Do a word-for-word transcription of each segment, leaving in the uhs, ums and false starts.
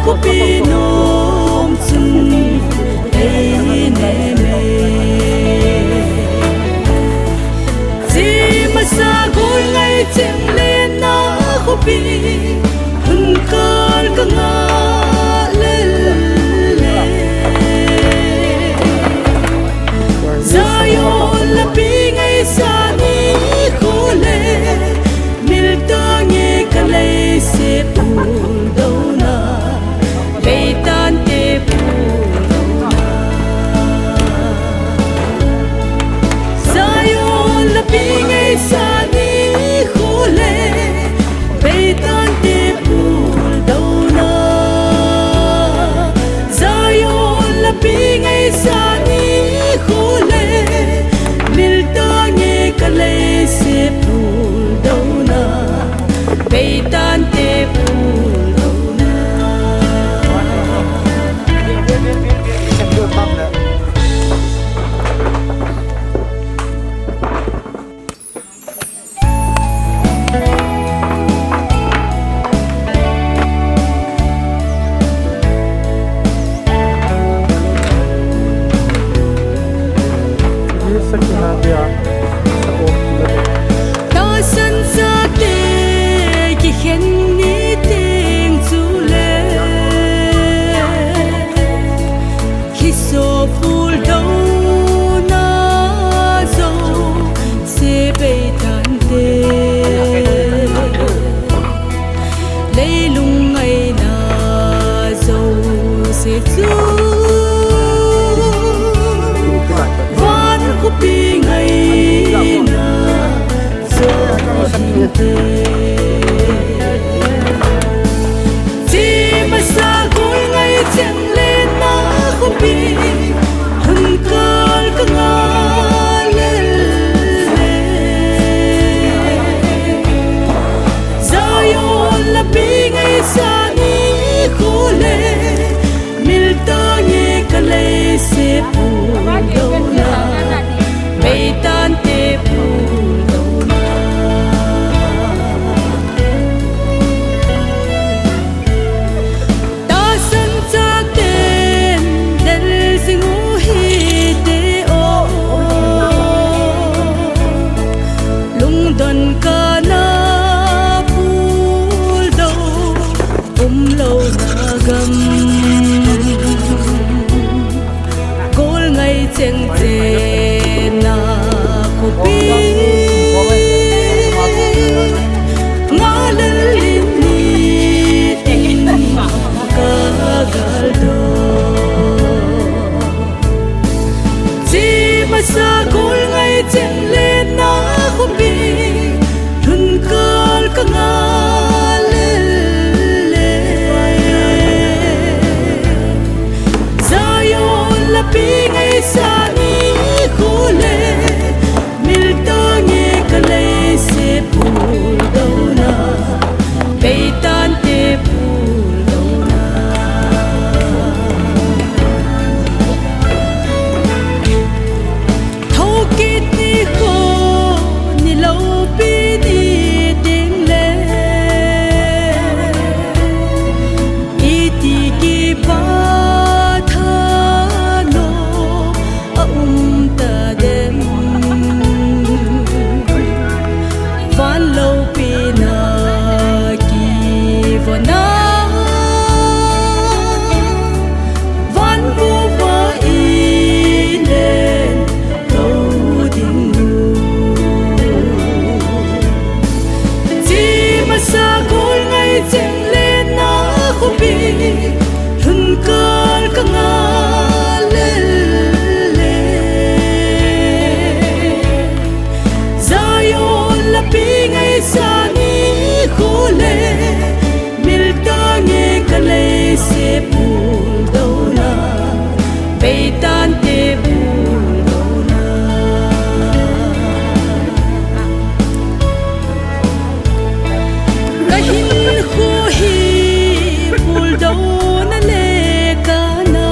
Khopi nom chun ei nei me. Chi masa gol ngai cheng le na khopi, hun kal ka nga le le. Zion lapi ngai sa ni khole, milta nge ka lei se pul dona, beitan te pul dona. Zion lapi ngai sa ni khole, beitan te pul dona. Zion lapi ngai sa ni khole, milta nge ka lei se pul dona, beitan te pul dona. Tasan sa te kikhen ni teng chu le, kiso pul dona zo se beitan te, leilung ngaina zo se chu, van khopi ngaina zo se te. Chi masa gol ngai cheng le na khopi, hun kal ka nga le le. Zion lapi ngai sa ni khole, milta nge ka lei se pul dona, beitan te pul dona. Tasan sa ten del sing u hi te o, lungdon ka na pul do, umlou na gam. Gol ngai cheng cheng na khopi, nga lel in ni tin ka gal do. Chi masa gol ngai cheng le na khopi, hun kal ka nga le le. Zion lapi ngai sa ni khole, milta nge ka lei se pul dona, beitan te pul dona. Thokit ni kho ni loupi ni ding le, iti kipa tha no a um ta dem. Van loupi na kivona, van vuva i len lou ding u. Chi masa gol ngai cheng le na khopi, hun kal ka nga le le. Zion lapi ngai sa ni khole, milta nge ka lei se pul dona, beitan te pul dona. Ka hin kho hi pul dona le ka na,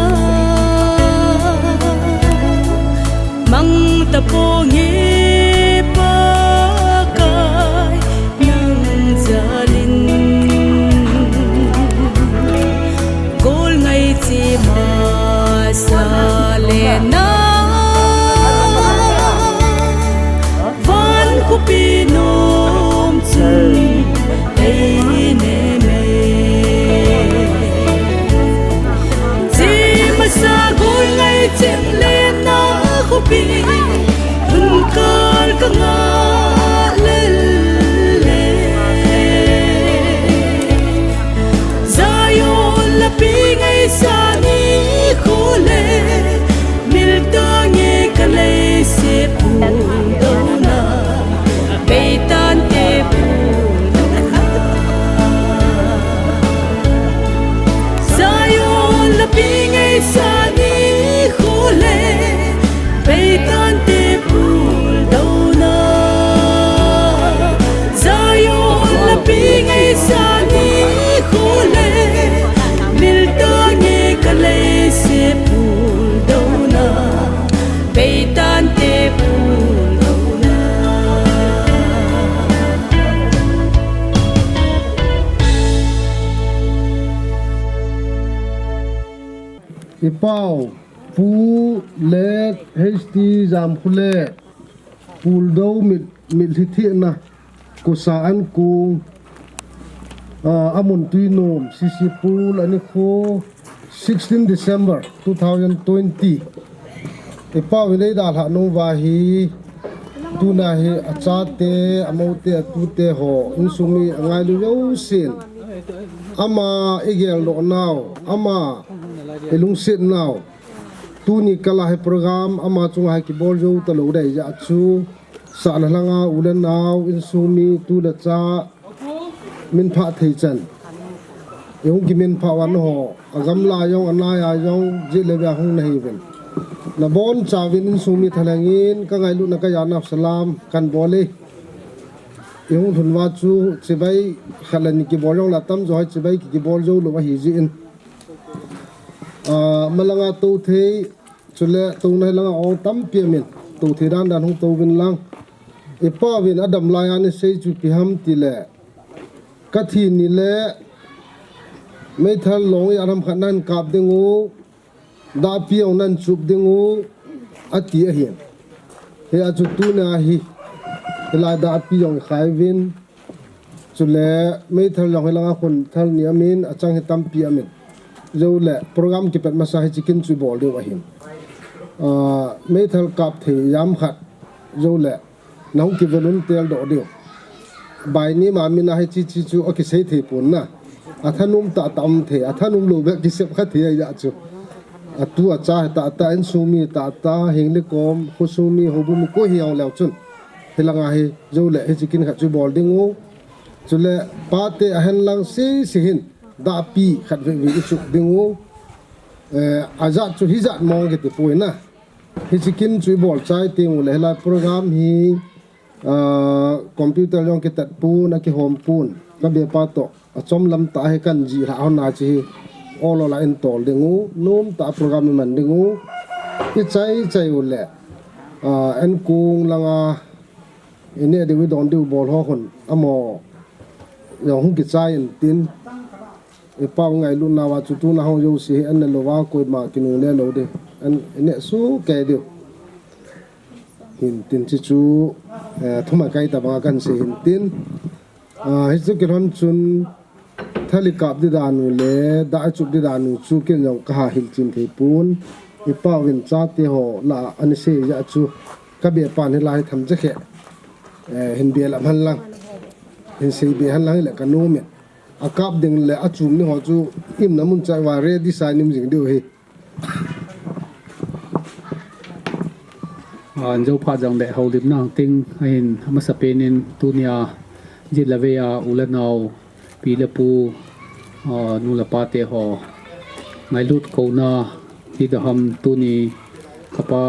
mang ta po nge Pakai nang jal in. Masa le na van khupi nom chun ei ne me. Chi masa gol ngai chim le na khupi hun kal ka nga le le. Zion lapi ngai sani khole, milta nge kalei se pul dona, peitan te pul dona. Zion lapi ngai sani khole, peitan te pul dona. Zion lapi ngai sani khole, milta nge kalei se pul dona, peitan te pul dona. I pau, Pu Let H T Jamkhule, Puldou mit, mitlhi thihna, Kusa an kung, ah, Amun Tuinom, C C Pul, ani khu, sixteen December two thousand twenty. I pau in ei dalha nung va hi, tuna hi achate, amote, atute ho, insung mi angailu jousen. Ama i geldoh nau, ama i lungset nau. Tuni kala hi program ama chunga hi kibol jou talou dei jeh chu. Sahna langa u le nau, insung mi, tu le cha, min pha thei chan. I hung kimin pha wan ho, a gamla jong, a nai a jong, jih le via hung na hi ven. Na bon chauvin insung mi thalheng in, ka ngailutna ka jana salam, kan bol e. I hung thun va chu, chibai khat le ni kibol jong la tam jo hai chibai ki kibol jou lou ahi jeh in. Ah, malanga to thei, chule tona hi langa ong tampi amin, to thei dan dan hung to vin lang. I pau in adam lai a ni sei chu ipi ham ti le, ka thi ni le, meithal long i aram khat nan kap ding u, dahpi ong nan chup ding u, ati ahin. Hi a chu tuna hi, hilai dahpi ong khai vin, chule meithal jong hi langa khun thal ni amin, achang hi tampi amin. Jou le program kipat masa hi chicken chu bol deu ahin. Ah, meithal kap thei jam khat, jou le, na hung kivelun tel doh deu. Bai ni ma min a hi chi chi chu a kisei thei pon na. A thanum tah tah um thei, a thanum lou bek kisep kha thei a jeh chu. A tu a cha hi tah tah, insung mi tah tah, hing le kom, khosung mi, houbung mi, koi hi ong leu chun. Hi langa hi, jou le, hi chicken khat chu bol ding u. Chule, pate a hen lang si si hin, dahpi khat vei vei i chup ding u. Eh, a jat chu hi jat mong kiti poi na. Hi chicken chu i bol chai teng u le, hilai program hi, ah, computer jong kitat pun, a kihom pun, ka be pa to. A chom lam tah hi kan jih lha hon a chi hi. Ol ol a in tol ding u, nom tah program i man ding u. I chai chai u le, ah, en kung langa, i ne deu i don deu bol ho hon, amo, jong hung kichai in tin. I pau ngailutna va chu tuna ho jouse hi, an ne lou va koima kinung le lou de. An ne su ke deu. Hin tin chi chu, eh, thuma kai ta banga kan sei hin tin. Ah, hi chu kilhon chun thal i kap di dan u le, dah i chup di dan u chu ken jong ka ha hilchen thei pon. I pau in chate ho la ani sei jeh chu ka be pan hilai tham che khe. Eh, hin be lam han lang. Hin sei be han lang le ka nom in. A kap ding le a chum ni ho chu im na mun chai va ready sa nim jing deu hi. Ah, an jou phat jong le houlimna hung ting ahin, amasa pen in tunia jit le vei a u le nao, pi le pu, ah, nu le pa te ho ngailut kouna, ti da ham tuni kapa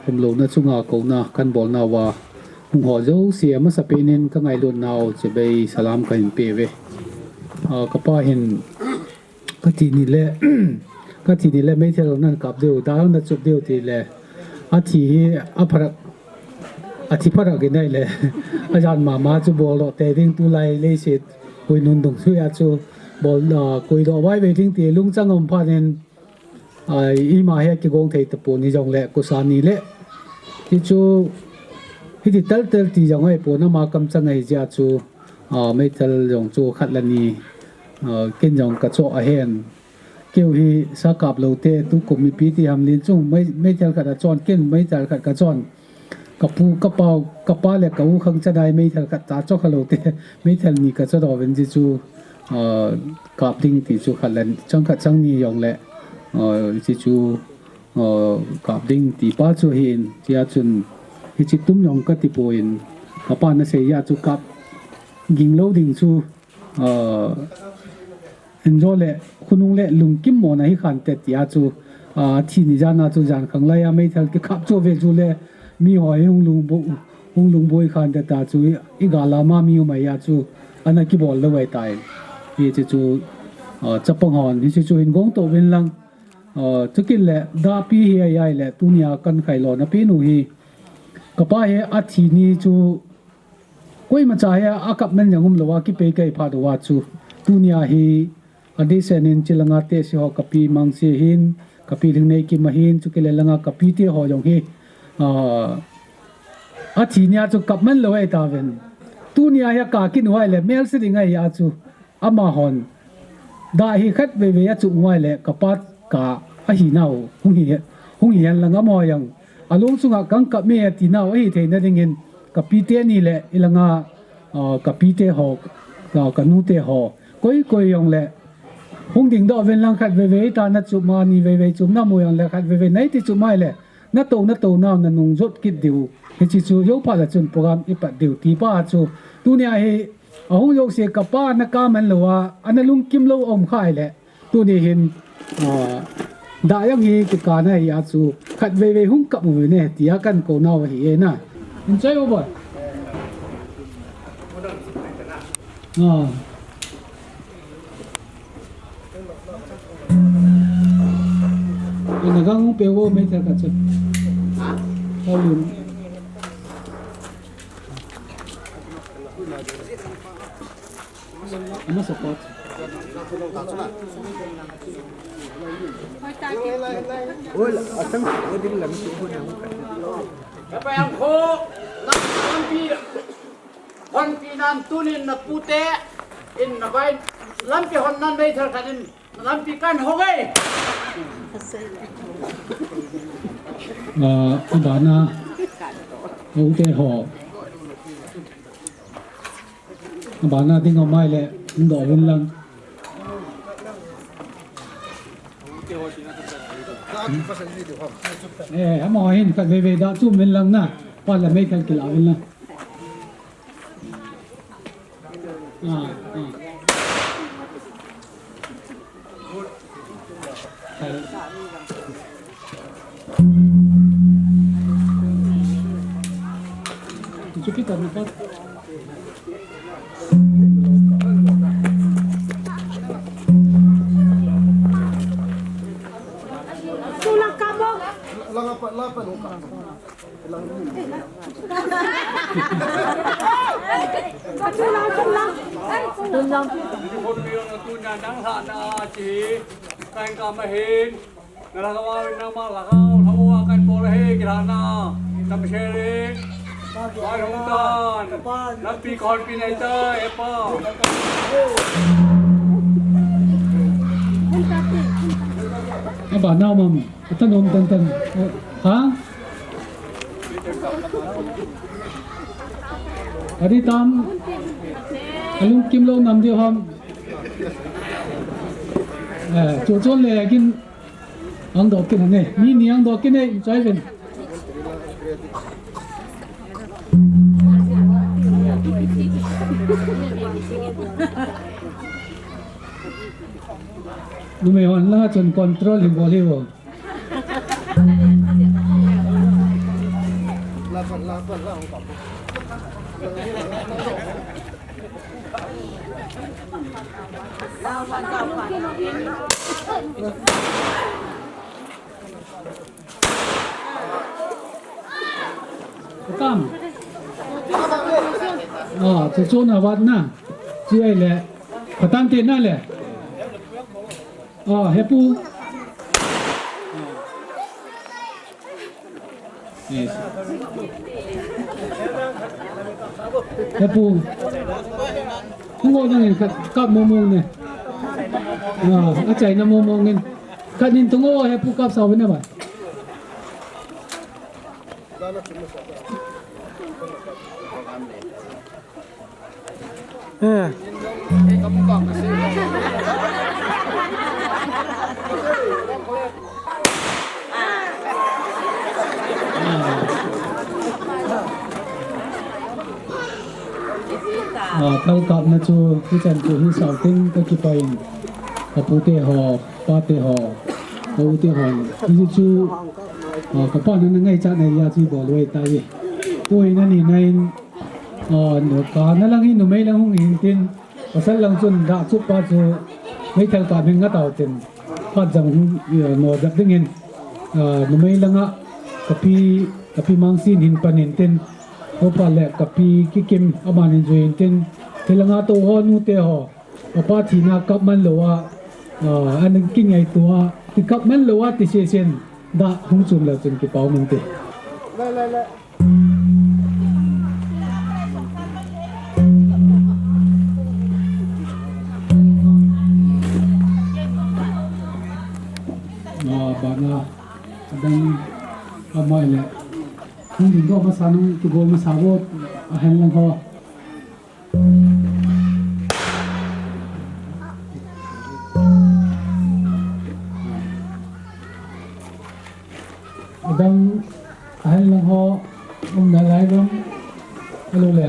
umlouna chunga kouna kan bolna uva hung ho jouse amasa pen in ka ngailutnau chibai salam kahin pe uve. Ah, kapa hin Ka thi ni le, ka thi ni le, meithal nan kap diu, dah nan chup diu ti le. A thi hi, a pharak, a thi pharak in ai le. A jan mama chu bol doh te ding tulai leiset. Koi nun dung sui a chu bol, ah, koi doh vai ve ding ti lungchang um phat in. Ai, ima hi kigong thei tapon hijongle, kusani le. Hichu, hiti tel tel ti jong ahipon ama kamchang ahi jeh a chu, ah, meithal jong chu khat le ni, ah, ken jong kachoh ahen. Keu hi sa kap lou te, tukum mipi ti ham lin chung, mei, meithal khat achon, ken meithal khat kachon. Kapu, kapau, kapa le ka u khang chanai meithal khat ta choh kha lou te, meithal ni kachoh doh uvin jeh chu, ah, kap ding ti chu khat le, chang khat chang ni jongle, ah, jeh chu, ah, kap ding ti pa chu ahin, jeh a chun, hichi tum jong kati poi, kapa na sei a chu kap ging lou ding chu, ah, Enjoy le, khonung le, lungkim mona hi khante tia chu, ah, thi ni jan a chu jan khang lai a meithal kikap chu ve chu le, mi ho hi hung lungbo-, hung lungboi khante ta chu, i gal a ma mi umai a chu, ana kibol lou ai tai. Hichi chu, ah, chapang hon, hichi chu hin gong to uvin lang. Ah, chukit le, dapi hi ai ai le, tunia kan khailona pinu hi. Kapa hi athi ni chu, Koima cha hi akap man jong umlou a, kipei kai phat uva chu. Tunia hi, adeh sen in chilanga tehse ho kapi Mangse hin, kapi Lhingneikim ahin, chukit le langa kapi te ho jong hi, ah, athi nia chu kap man lou ai tauvin. Tunia hi akap kit uva le, melse ding ahi a chu. Amahon, dah hi khat veve a chu ngai le, kapa kap ahi nau, hung hi, hung hi hen lang amaho jong. Alung chunga kan kap me ati nau, ahi theina dingin, kapi teni le, ilanga, ah, kapi te ho, ah, kanu te ho. Koi, koi jong le, hung ding doh uvin lang khat veve ta na chu ma ni veve chu na mu jong le khat veve nai ti chu mai le, na to, na to nau na nung jot kit diu. Hichi chu, jou phat le chun program i pat diu ti pa chu. Tunia hi, Ahung jouse kapa na kap man lou a, ana lungkim lou um khai le. Tuni hin, ah, dah jong hi kikap na hi a chu, khat veve hung kap u ne, tia kan kou nau ahi e na. Enjoy u boi. Ah. Ina gang hung pe u meithal khat chu. Kau lun. Ama support. Oi, asang ko din lang si ko na. Kapa yang ko, na lampi, hon pi nam tunin na pute, in na bai, lampi hon nan meithal khat in. Lampi kan hong e. Ah, abana. Hong te ho. Abana ding amai le, hung doh uvin lang. Eh, amaho hin khat veve dah chu uvin lang na. Pa le meithal kila uvin lang. Ah, ah. Cuci kita dapat. Tulak kamu. Lang apa, lang apa, lang apa. Aba, nau mam. Atan om tan tan. Ha? Adi tam. Alungkim lou nam di ham. Eh, chu chun le kin ang doh kin ne. Ni ni ang doh kin ne, chai ven. Numei hon la chun control hin bol hi vo. Tam. Ah, chu chu na vat na. Chi ai le. Patan te na le. Ah, hepu. Yes. Hepu. Hung o nangin kap, kap mong mong ne. Ah, achaina mong mong in. Kap nin tung o hepu kap sao na ba. Eh. Ah, thal kapna chu, hichan chu hi sao ting ka kipah in. Ka pu te ho, pa te ho, ka u te ho. Hichu, ah, ka pa na na ngaichat na ya chu bol uve tai. Pu in ani na in, ah, nu ka na lang hi numei lang hung hin tin. Pasal lang chun dah chup pa chu meithal kap ding nga tau tin. Phat jang hung, eh, no dap dingin, ah, numei langa ka pi, ka pi Mangsin hin pan in tin. Ho pa le ka pi Kikim aman in jui in tin. Hilanga to ho nu te ho. Apa thina kap man lou a, ah, an kingaito a, ti kap man lou a, ti sesen. Dah hung chum le chun kipau man te. Ah, bana, adang amai le. Hung ding do masa nung tu go masa bo, ahen lang ho. Adang ahen lang ho, umna lai bang, alo le,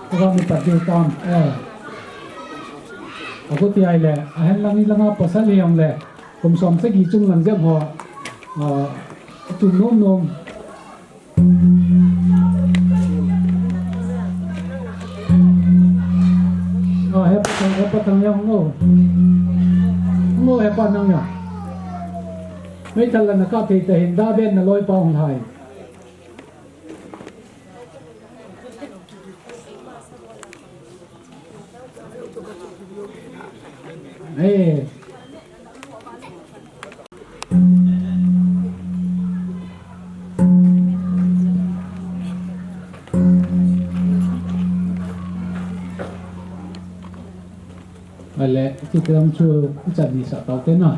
program mi pat ding tam, eh. Ako ti ai le, ahen lang i langa pasal hi ang le, kum som sagi chung lang jam ho, ah, tu nom nom. Ah, hepa thang, hepa thang yang ngo. Ngo hepa nang yang. Meithal la na kap thei ta hin da ben na loi pa hung hai. Eh. Ale, ti lam chu chan ni sa tau te na.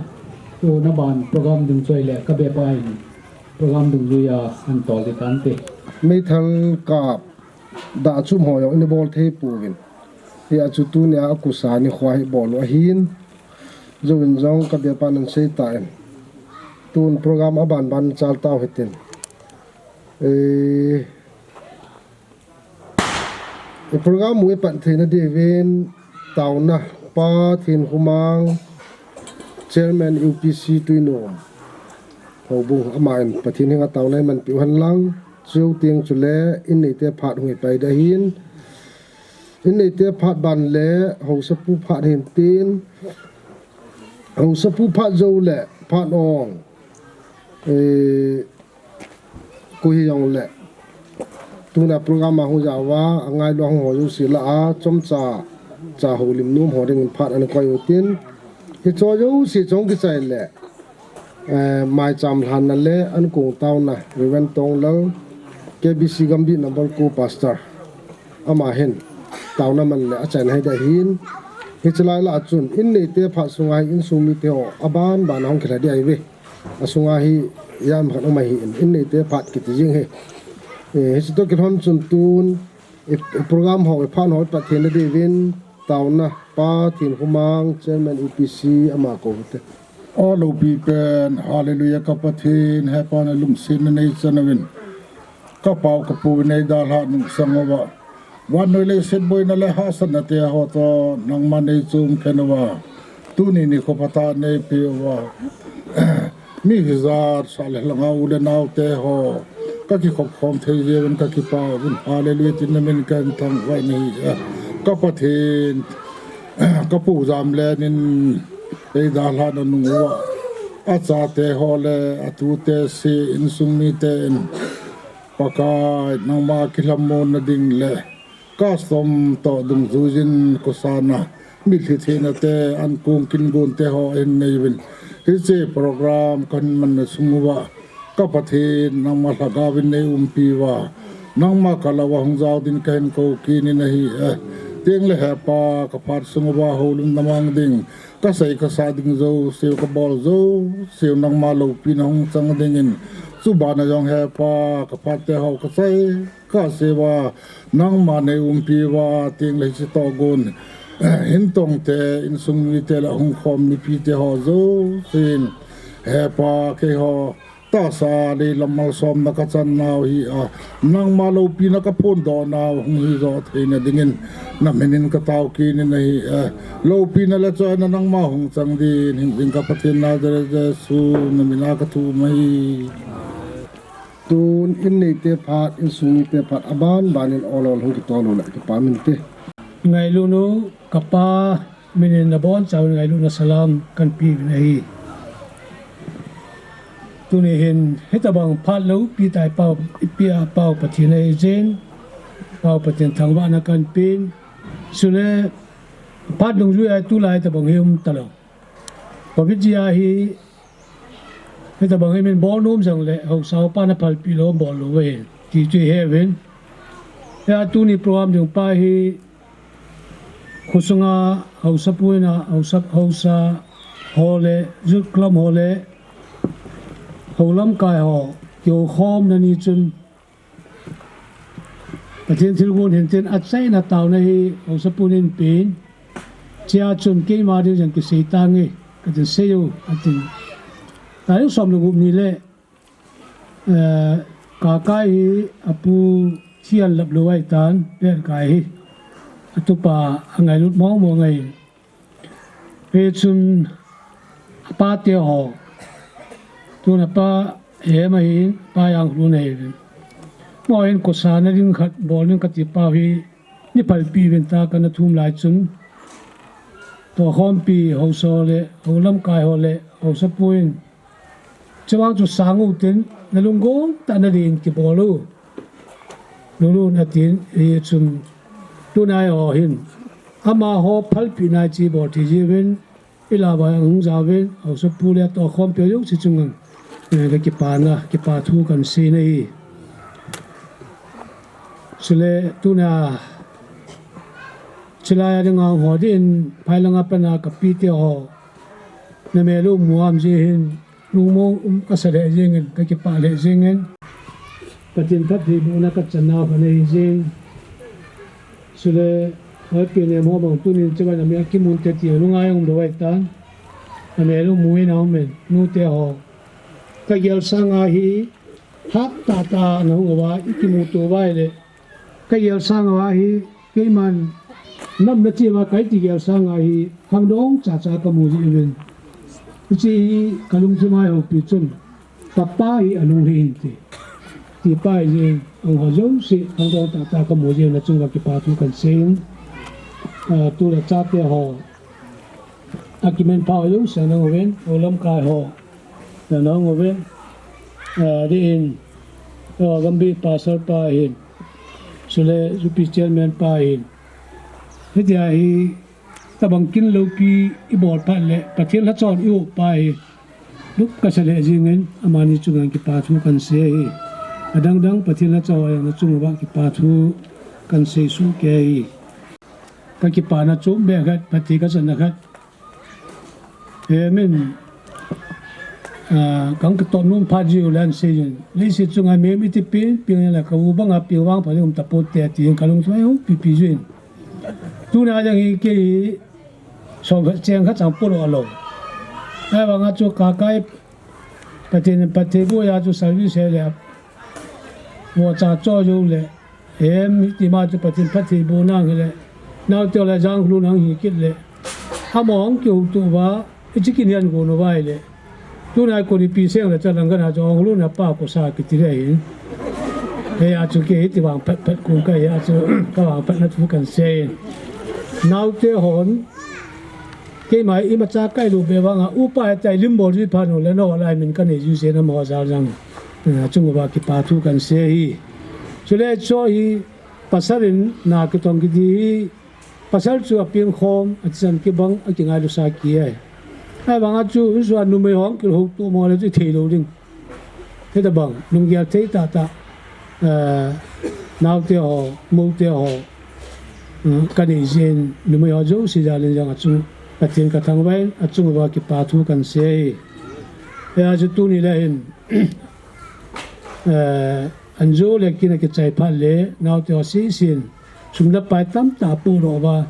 Tu na ban program ding choi le ka be pa in. Program dungjuia an tol ding tante. Meithal kap dah chup ho jong in bol thei pouvin. Hia chu tunia kusa nikho hi bol u ahin. Jouvin jong ka bepa nan sei tan. Tun program aban ban chal tau hitin. Eh, I program u i pan theina diuvin tauna Pa Thinkhomang, Chairman U P C Tuinom Houbung, aman Pathen henga tauna i manpeh u hen lang, chuteng chule in neite phat hung hi pai ding ahin, in neite phat ban le Haosapu phat hin tin, Haosapu phat jou le phat ong, eh, Koi hijongle, tuna program a hung jao a, angailu a hung ho jouse lah a, chomcha, cha houlim nom ho dingin phat ana koi u tin. Hicho jouse chong kichai le, eh, maicham lhanna le, ankong tauna, Reverend Tonglal, K B C Gambih number ko pastor. Ama hin, tauna man le, achaina hi ding ahin. Hiche lai lah a chun, in neite phat sunga hi insung mite ho, aban ban a hung kila ding ahiuve. Asunga hi, jam khat um ahin, in neite phat kiti jing hi. Eh, hiche toh kilhon chun tun, i, i program ho, i phat ho, i Pathen na diuvin, tauna, Pa Thinkhomang, Chairman U P C, ama kou te. O loupi pen, Hallelujah, ka Pathen, hepa na lungsetna nei chan uvin. Ka pau ka pu nei dalha nungsang uva. Vannoi leiset boina le hahsatna te ho toh, nangma nei chom khen uva. Tuni nikho phatah nei pe uva. Mi hijat sah le lhanga u le nao te ho. Ka kikhop khom thei jeh uvin ka kipah uvin. Hallelujah tin na min ka thangvah nahi. Ka Pathen, ka pu Jamlen in ei dalha na nung uva. Achate ho le, atute si, insung mite in. Pakai, nangma kilhamon na ding le, custom toh dungjuiyin kosana, mitlhi thina te, ankong kin gon te ho in nei uvin. Hiche program kahin manna sung uva, ka Pathen nangma lhagaovin nei umpi uva, nangma ka louva hung jao din kahin kou kit in ahi e. Tengle Hepa, ka phat sung uva houlimna mang ding, ka sei ka sa ding jouse u, ka bol jouse u nangma loupina hung chang dingin, chubana jong Hepa, ka phat te ho ka sei ka sei uva, nangma nei umpi uva, tengle hiche tohgon, eh, hintong te, insung mite le hung khom mipi te ho jousen, Hepa, keiho tahsa lei lam malsomna ka chan nau hi a, nangma loupina ka phondoh nau hung hi jo theina dingin, na min in ka tao kit in ahi e. Loupina le choina nangma hung chang din, hing ding ka Pathen Nazareth Jesu na min a ka thum ahi. Tun in neite phat, insung mite phat, aban ban in ol ol hung kitol u le kipa min te. Ngailutnu, ka pa min in nabonchauvin ngailutna salam kahin pe uvin ahi. Tuni hin hitabang phat loupi tah i pao, i pia pao Pathen ahi jin, pao Pathen thangvahna kahin pen. Chule phat dungjui a tulai tabang hi um talou. Covid jeh a hi, hitabang hi min bol nom jong le, haosa upa na phalpeh lou, bol lou ahi, ti chu i he uvin. Hia tuni program ding pa hi, khosunga haosapu in a, haosa, haosa ho le, youth club ho le, hou lamkai ho, kihoukhomna ni chun, Pathen thilgon hintin achaina taona hi haosapun eipen. Chea chun keima ding jong kisei tange, katin sei u, atin. Tarik som le gup ni le, eh, Kakai hi apu thi ahin lap lou ahitan, Petkai hi. Atupa angailut mong mong ahi. Hichun apa te ho. Tun apa hem ahin, apa Janglun ahi. Mo hin kosana ding khat, bol ding kati pau hi, nei phalpeh uvin tia kana thum lai chun, tohkhompi haosa le, hou lamkai ho le, haosapu in, chuvang chu sang u tin, na lunggel tah nadin kibol u. Lunglun atin, hichun, tunai ho hin, amaho phalpeh nai chi bol thei jiuvin, i lah uva hung jaovin, haosapu le tohkhompi ho jouse chunga, eh, ka kipana, kipa thu kahin sei ahi. Chule tuna, chulai a dinga ho din, phai langa pat a ka pi te ho, na mel u mu am jeh hin, lungmong um kasa lheh jengin, ka kipah lheh jengin. Pathen phattheibohna ka chan nau khat ahi jeng. Chule, hoi pi nem ho bang tunin chevang a mi akimun te ti lungai um lou ahitan. Na mel u mu in a um in, nu te ho. Ka gel sanga hi, hap tah tah na hung uva, i kimuto uva ahile. Ka gel sanga hi, keiman nam na chi uva ka ti gel sanga hi, khangdong cha cha ka mu ji uvin. Hiche hi ka lungthim a houpi chun, ka pa hi alunglhai inte. Ti pa hi jin, ang ho jouse, khangdong tah tah ka mu ji uvin, na chunga kipa thu kahin sei in. Ah, tu le cha te ho. Akimen pha ho jouse nang uvin, hou lamkai ho. Nang uvin, ah, din, oh, Gambih pastor pa hin, chule U P chairman pa hin. Hitia hi, tabang kin loupi i bol phat le, Pathen lhacha i up pa hi, lup kasa lheh jengin, amani chunga kipa thu kahin sei ahi. Adang dang Pathen lhacha a jong na chunga kipa thu kahin sei soh kei ahi. Ka kipana chu be khat, phatthei ka channa khat. He min, ah, kang ka to nun pha jiu lan se jin. Leiset chunga mi mi ti pin, pin la ka u banga pi vang pha um ta po te ti ka lung thoi ho pi pi jin. Tuna jang hi kei som cheng kha chang po lo lo. Ahivanga chu Kakai Pathen, Pathen bu ya chu service he le. Mo cha cho jo le. Hem, hiti ma chu Pathen phattheibohna ahile. Naote ho le Janglun ahi kit le. Amaho hung kihouto uva, i chi kin hian gon uva ahile. Tuna kon ipi seng le cha lang kana Janglun a pa kosa kiti le hin. Hia chu kei hiti vang phat phat kon ka hia chu ka vang phat na thu kahin sei. Naote hon. Keima imacha kai lou be vanga, upa heta i lim bol ji phat u le no lai min ka nei ji se na mo jal jang. Eh, chunga kipa thu kahin sei ahi. Chule cho hi pasal in na kitong kiti hi, pasal chu apeng khom, achan kibang, akingailu sa kei ahi. Ahivanga chu insung a numei ho kilhou tuh mo le chu thei lou ding. Hitabang lunggel thei tahtah, eh, naote ho, moute ho, eh, kanei jeh in numei ho jouse jal in jong achung, Pathen kathangvah in achung uva kipa thu kahin sei. Hijeh a chu tuni le hin, eh, Anjo le kin akichai phat le naote ho sese in sum le pai tamtah apoh doh uva,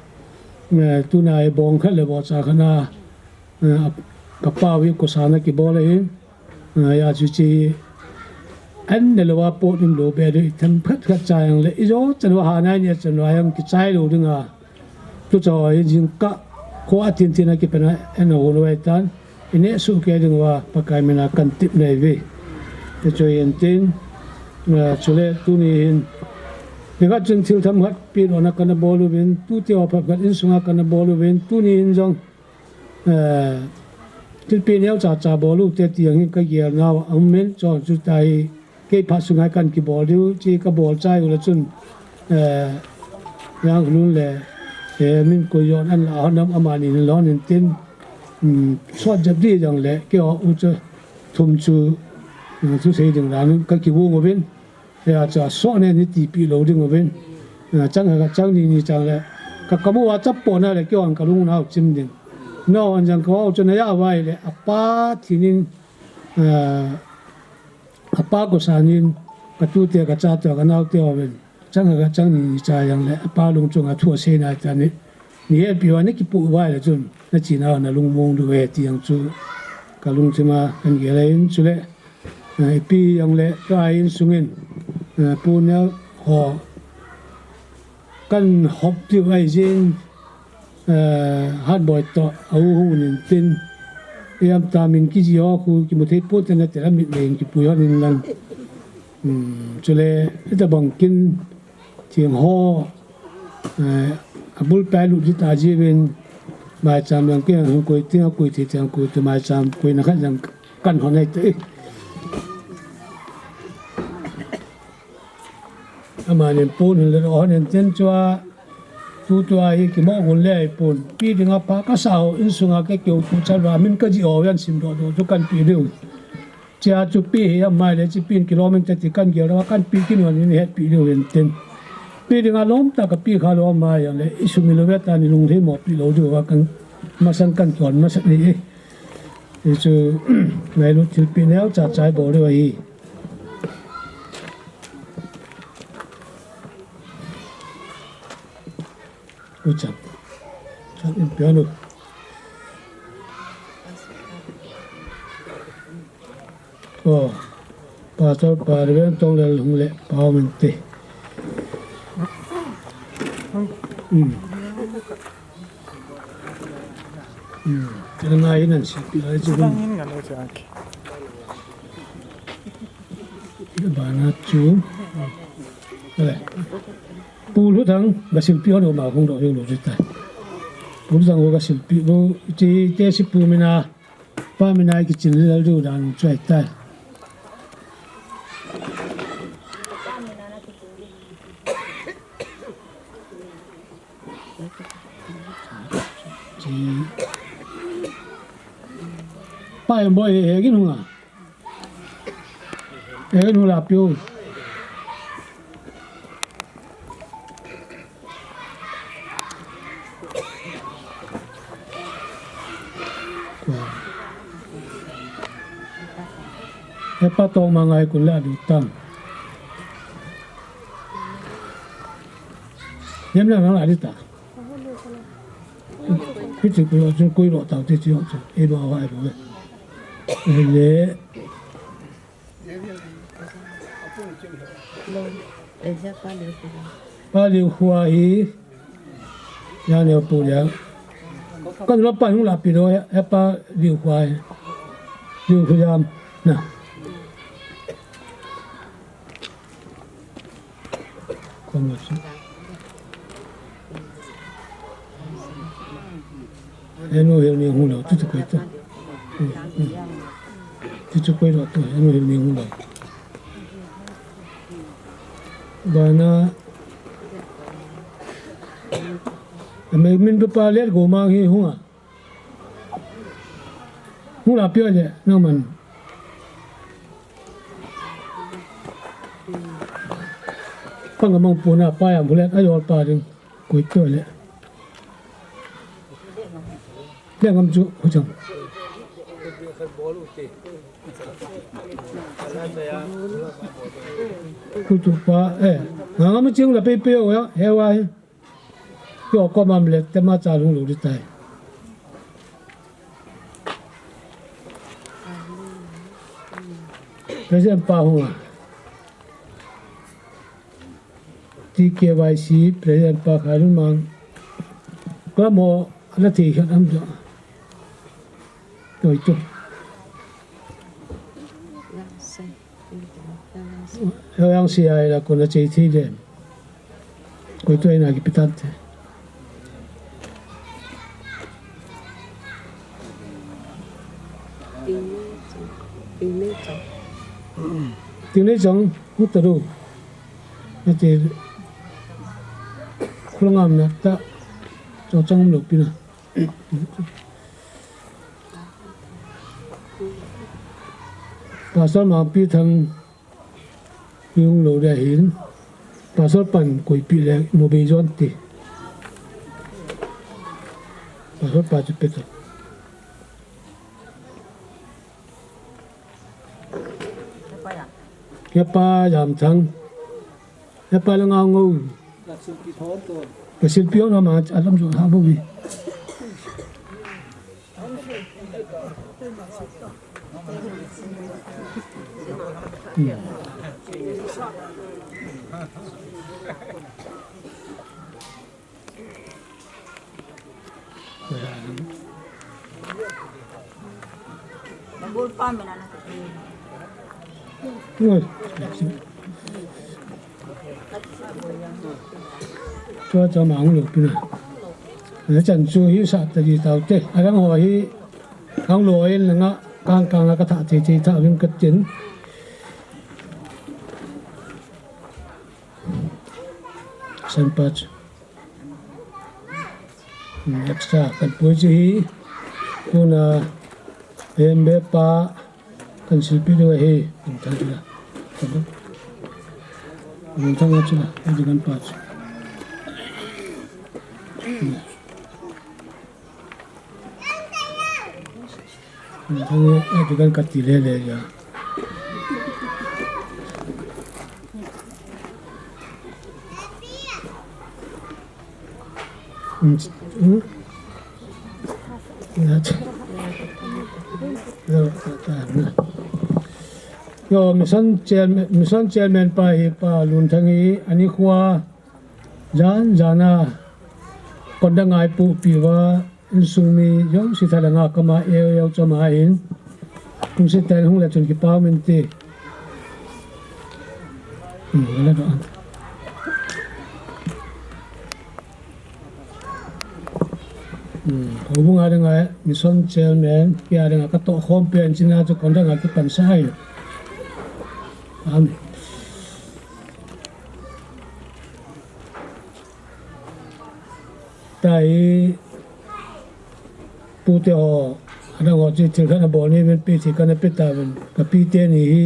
eh, tuna hi bong khat le vohcha khat a, eh, kapa u hi kosa ana kibol ahin, eh, hijeh a chu hiche an ne louva pot in lou be ding, themkhat khat chai jong le, ijo chan uva ha nai ni chan uva jong kichai lou ding a. Tuchah hi jingkah kho a tin tin a kipan a, ana hon uva ahitan, ineh soh kei ding uva Pakai min a kahin tep nai uve. Hichu ahin tin, eh, chule tuni hin, nikhat chun thil themkhat pehdohna kana bol uvin, tute ho phabep khat insunga kana bol uvin, tuni hin jong, eh, thilpeh neocha cha bol u te ti jong hi kagel nau aum in, chujong chu tahi, kei phat sunga kahin kibol diu, hiche kabol chai u le chun, eh, Jangkholun le, eh, Minkhojon an la hon am amani hin lon in tin, um, sot jep ding jong le, keiho u chu thum chu, um, thusei ding dan in kakigong uvin, hijeh a chu asot nen hitipeh lou ding uvin, eh, chang khat chang ni ni chang le, ka, kamu uva chappo na le, keihon kalung nau chim ding. Nahon jong keiho u chu naja uva ahile, apa thinin, eh, apa kosa nin, katute, kachate, kanaote hovin, chang khat chang ni ni chai jong le, apa lung chunga thu asei nai tah ni, ni hetpeh uva nakipoh uva ahile chun, nachena nalung mong diu ahi ti jong chu kalungthim a kahin gel ahin, chule, eh, ipi jong le, tua insung in, eh, Pu Neo ho, kahin hop diu ahi jeh in, eh, Hatboi toh, a u hung in tin, ijemtia min kijih ho khu kimu thei pon tin, nate la mit nei in kipui hon in lang. Hmm, chule, hitabang kin theng ho, eh, abul pai lut ding ta jeh uvin, maicham jong kei hung koi tin, akoi thei teng koi tin, maicham koina khat jong kahin hon ahi tai. Amanin pon hin le hon in tin chua, tutua hi kimo gun le ahi pon. Pe dinga pha kasa ho insunga kei keu tu chan uva min kajih ho jong simdoh doh chu kahin pe diu. Chia chu pe hi amai le chi pen kilom inte ti kahin gel uva kahin pe kit un, hetpeh diu hin tin. Pe dinga lom tah a kape kha lou amai jong le isumil uve tah in ilungthim mo peh lou diu va kahin masang kahin kihon masat ni e. Hichu ngailut thilpeh neocha cha ibol diu ahi. Ui chan. Chan in pian u. Oh. Pastor pa Reverend Tonglel hung le pao min te. Hmm. Hmm. Kena ngai nan si pi lai chu. Bang in ngan lo cha ki. Bana chu. Ale. Pu Lhuthang, gasilpi ho lo ma hung doh jeng lou chu tai. Pu Lhuthang ho gasilpi ho, chi te si pu mina, pa mina kichin lel diu dan chu ahi tai. Chi. Pa em boi he gin hung a. Enu la piu. Hepa tong ma ngai kun la du tang. Yem la nang la di ta. Hichi kui lo, kui lo tau ti chi lo chu. E ba wa e ba. Ele. Pa Liu Khua hi, ya ne pu ya. Kan lo pa hung la pi lo ya, ya pa Liu Khua hi. Liu Khua ya na. Kan lo si. Enu hil ni hung lo, tu tu koi tu. Hmm, hmm. Tu tu koi lo tu, enu hil ni hung lo. Bana, ame min pe pa let go mang hi hung a. Hung la pia le, nang man. Pang amang puna pa yam hulet, ayol pa ding. Koi to le. Le ngam chu, hu chang. Hu chu pa, eh. Ngam ching la pe pe o ya, he wa he. Yo, ko mam le, te ma cha lung lu di tai. President pa hung a. T K Y C, President pa Khailun Mang. Ko mo, ala ti khat am jo. Toi tu. Yang si ai la ko na chei thi le. Koi tu ai na ki pitan te. Ting nei chang. Ting nei chang, hu ta du. Na ti. Khulangam na ta. Cho chang lo pi na. Pastor Mangpi Thang hung lo dia hin. Pastor pan koi pi le mo be jon ti. Pastor pa chu pe to. Ke pa jam thang. He pa la ngau ngau. Ka silpi hon ma alam jo ha bo wi. Tua cha ma hung lo pi na. Na chan chu hi sa ta di tau te. A dang ho hi hung lo in nga kang kang la ka tha che che tha vin ka tin. San pa chu. Extra kan pui chu hi, tuna, M B pa, kan silpi ding ahi, kan thang la. Kan thang chu la, hi kan pa chu. Thang e, eh, tu kan ka ti le le ya. Hmm, hmm. Ya, ya, ya, ya. Yo, mission chairman, mission chairman pa hi pa Lunthang hi, ani khua, Jan, jan a, kon dang a i puhpi uva, insung mi, jong si tha le nga kama, eu, eu, chama in, kung si ten hung le chun kipa min ti. Hmm, wala do an. Hmm, houbung a ding a, mission chairman, kia ding a, ka to khom pen china chu kon dang a kipan sa ai. Amen. Tahi, pute ho, adang ho chu thil khat abol ni ven, pe thil khat ape ta ven, ka pi teni hi,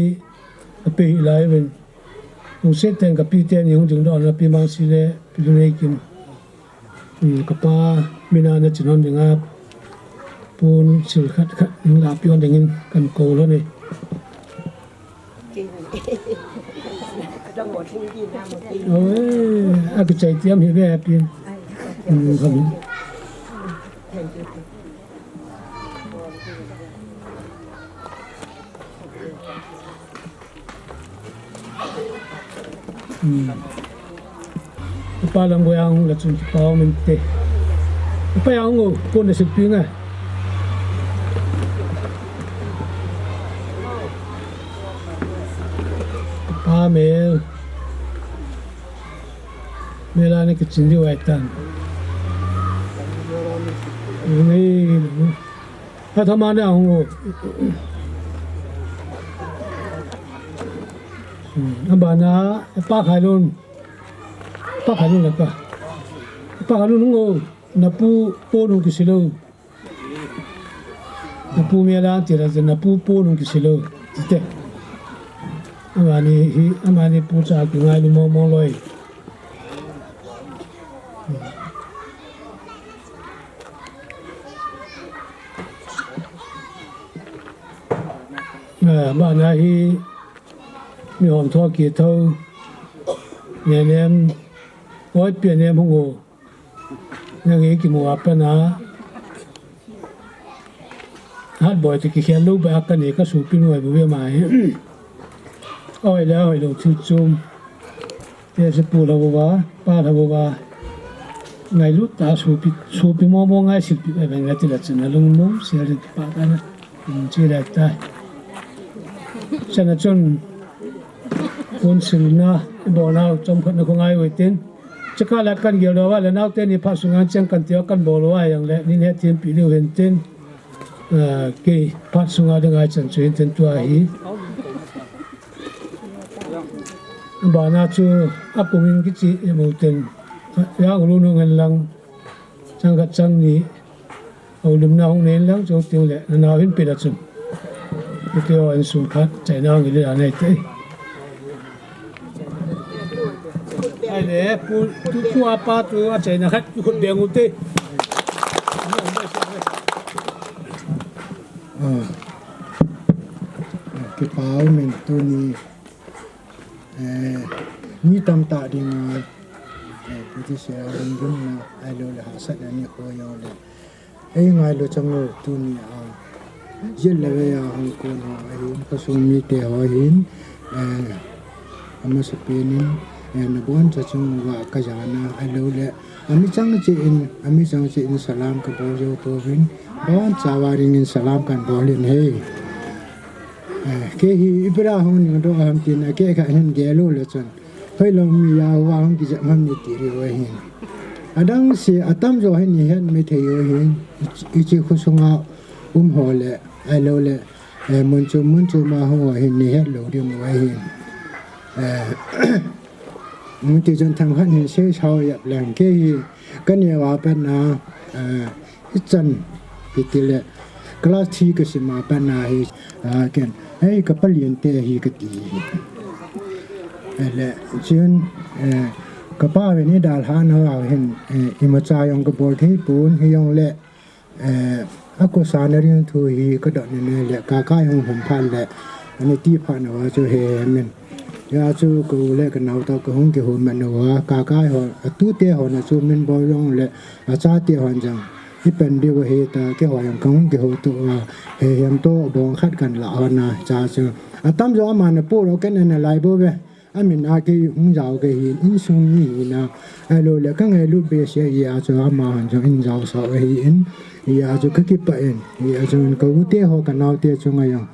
ape hi lai ven. Hung se ten ka pi teni hung ding don, pi Mang Si le, pi Lunei Kim. Hmm, ka pa, mina na chinon ding a, pun sil khat khat, hung la pi on ding in, kan ko lo ni. Oi, a kichai tiam hi ve pi. Hmm, kami. Hmm. Upa lam go yang la chun kipa min te. Upa yang go, pon na silpi nga. Upa mel. Mel a ni kichin di wai tan. Ni, ni. Athama na hung o. Hmm, abana, pa Khailun. Pa Khailun la ka. Pa Khailun hung o. Na pu, pu nung kisi lo. Pu Mela ti la jana pu pu nung kisilo. Tite. Amani hi, amani pu cha kingailu mong mong loi. Ah, bana hi mi hom tho ki tho. Nenem. Oi pia nem hung o. Nang e kimu a pana. Hat boi te kikhel lou ba ka ne ka supi nu ai bu ve mai. Oi la oi lo chu chum. Te se pu la bu ba, pa la bu ba. Ngailut ta supi, supi mo mo ngai silpi ai ba ngai ti la chana lung mo se ri pa ta na. Chi la ta. Chana chun. Kun sil na, bo na, chom khat na ko ngai oi tin. Chaka la kan gel doh uva le naote ni phat sunga cheng kan tia kan bol uva jong le, nin hethem pi diu hen tin, ah, kei phat sunga dinga chan chu hin tin tua hi. Bana chu a kung in kichi i mu tin, yang lu nu ngen lang, chang khat chang ni, Houlimna hung nei lang chu ting le, na nau hin pi la chun. Iti o insung khat, chaina hung ili anei te. Ai le, pu, tu, tu apa tu, a chaina khat, tu khut beng u te. Ah. Kipa um in tuni, eh, mi tamtah dinga, eh, pu ti sia hung dun na, ai lo le hahsatna ni ho jong le. Ei ngailu chang u tuni a, jit le vei a hung kon ho ahin, khosung mite ho ahin, eh, amasapen in, eh, naboncha chung uva ka jana, ahilou le, ami chang che in, ami chang che in salam ka bol jou pouvin, boncha uva dingin salam kan bol in ahi. Eh, kei hi ipi dia hung ning doh ham tin, akeh khat hin gel u le chun. Hoilou mi a uva hung kijep ham ni ti diu ahin. Adang se atamjo hin ni het mai thei u ahin. Hiche khosunga um ho le, ahilou le, eh, mun chom, mun chom a hung ho hin ni het lou ding u ahin. Eh, mun ti jon thang khat hin sei sao jep leng kei hi ka neo a pat na, eh, Hichan, hitile, class three ka sim a pat na hi, ah, ken, "Hei, ka palian te hi," ka ti hi. Ele, chun, eh, ka pa ven i dalha na a hin, eh, imacha jong ka bol thei pon, hijong le, eh, a kosana ding thu hi ka dot ni le, Kakai hung hung phat le, ani ti phat na uva chu he, he min. Hia chu ka u le ka nao toh ka hung kihou man uva, Kakai ho, atute ho na chu min bol jong le, achate hon jong. Hi pen diu ahi ta, keiho jong ka hung kihou tu a, he hem to bong khat kan la hon a, cha chu. Atamjo ama na pu lo ken na lai bou ve. Amin a kei hung jao kei hin, insung mi hi na. Ahilou le ka ngailut behseh a chu ama hon jong in jao sao ahi in. Hia chu ka kipah in. Hia chu ka u te ho ka nao te chu ngai jong.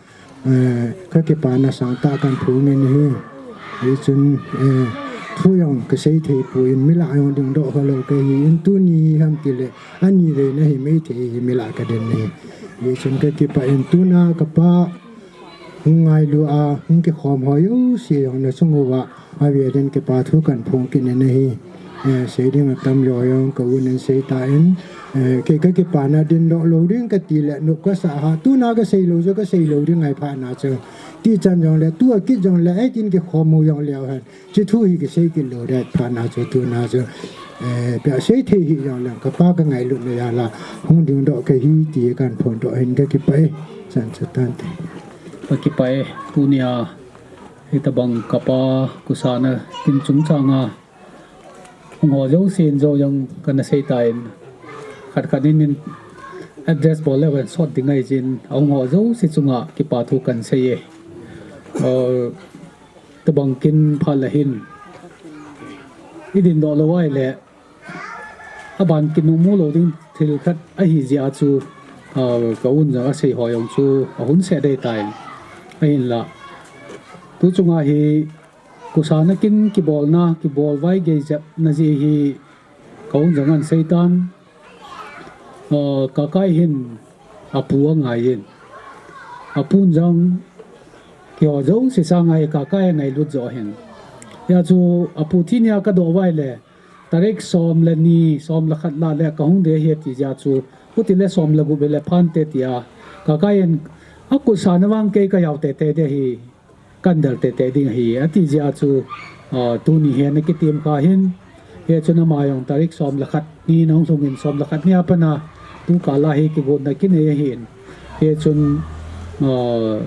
Eh, ka kipana sangtah kan phong in ahi. Hichun, eh, thu jong ka sei thei poi in, mi lah jong dingdoh khalou ka hi in, tuni hi ham tile, ani vei na hi mai thei hi mi lah ka den ahi. Hichun ka kipah in, tuna ka pa hung ngailu a, hung kikhom ho jouse jong na chung uva, Avel in kipa thu kan phong kit in ahi. Eh, sei ding atam lou jong ka un in sei ta in. Eh, kei ka kipana dingdoh lou ding ka ti le nop ka sa ha. Tuna ka sei lou jo ka sei lou ding ngai phat na chu. Ti chan jong le, tu a kit jong le, ei tin kikhom u jong le hen. Chi thu hi kisei kit lou ding phat na chu tuna chu. Eh, pia sei thei hi jong le, ka pa ka ngailut na jal a. Hung dingdoh ka hi ti kan phong doh hin ka kipah e. Chan chu tan te. Ka kipah e, tuni a. Hitabang ka pa kusana kin chungchang a hung ho jousen jou jong kana sei ta in, khat khat in min address bol le kan sot ding ahi jin, a hung ho jouse chunga kipa thu kan sei e. Aa, tabang kin phat le hin i dingdoh lou ahile, aban kimu lou ding thil khat ahi jeh a chu, aa, ka un jong a sei ho jong chu a hun seh dei ta in. Ahinla, tu chunga hi kusana kin kibolna, kibol vai gei jep na jeh hi ka un jong an sei tan. Aa, Kakai hin apu angai in. Apun jong keiho jouse sanga hi Kakai angailut jo hin. Hia chu apu thi nia ka doh vai le, Tarik som le ni, som le khat lah le ka hung ding ahi ti jeh a chu, huti le som le gup le phan te tia, Kakai in, "Akut sana vang kei kajao tete ding ahi, kandal tete ding ahi," ati jeh a chu, ah, tuni hi ana kitim kha hin, hichun ama jong tarik som le khat ni nahung lhung in som le khat ni a pat a, tukal a hi kigotna kinei ahin. Hichun, ah,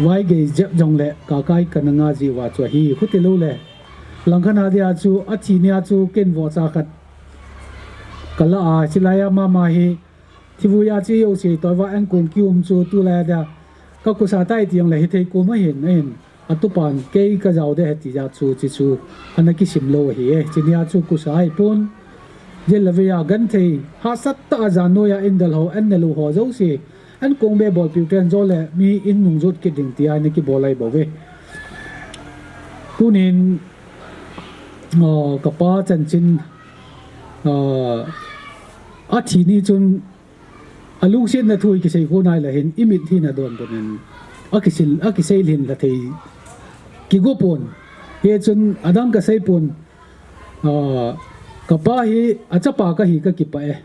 vaigei jep jongle, Kakai kana nga jeh uva chu ahi, khuti lou le. Langkhat a dia chu, athi nia chu ken vohcha khat kala a, chulai a mama hi, thivui a chu jouse toh va ankong kium chu tulai a dia, kakusa tai ti jongle hithei kom ahin, ahin. Atupan kei kajao ding ahi ti jeh a chu, chuche chu ana kisim lou ahi e. Chunia chu kusa ahipon, jil le vei a genthei, hahsat tah a jan noiya indal ho, an neh lou ho jouse, ankong be bolpiu ten jo le mi in nung jot kit ding tia ana kibol ahi bouve. Tunin, ah, kapa chanchin, ah, athi ni chun, alungsetna thu hi kisei khonai le hin, imit hi nadon pon in, akisil, akisei lhin lha thei kigo pon. Hichun adang kasei pon, ah, kapa hi achapa kahi kakipah e.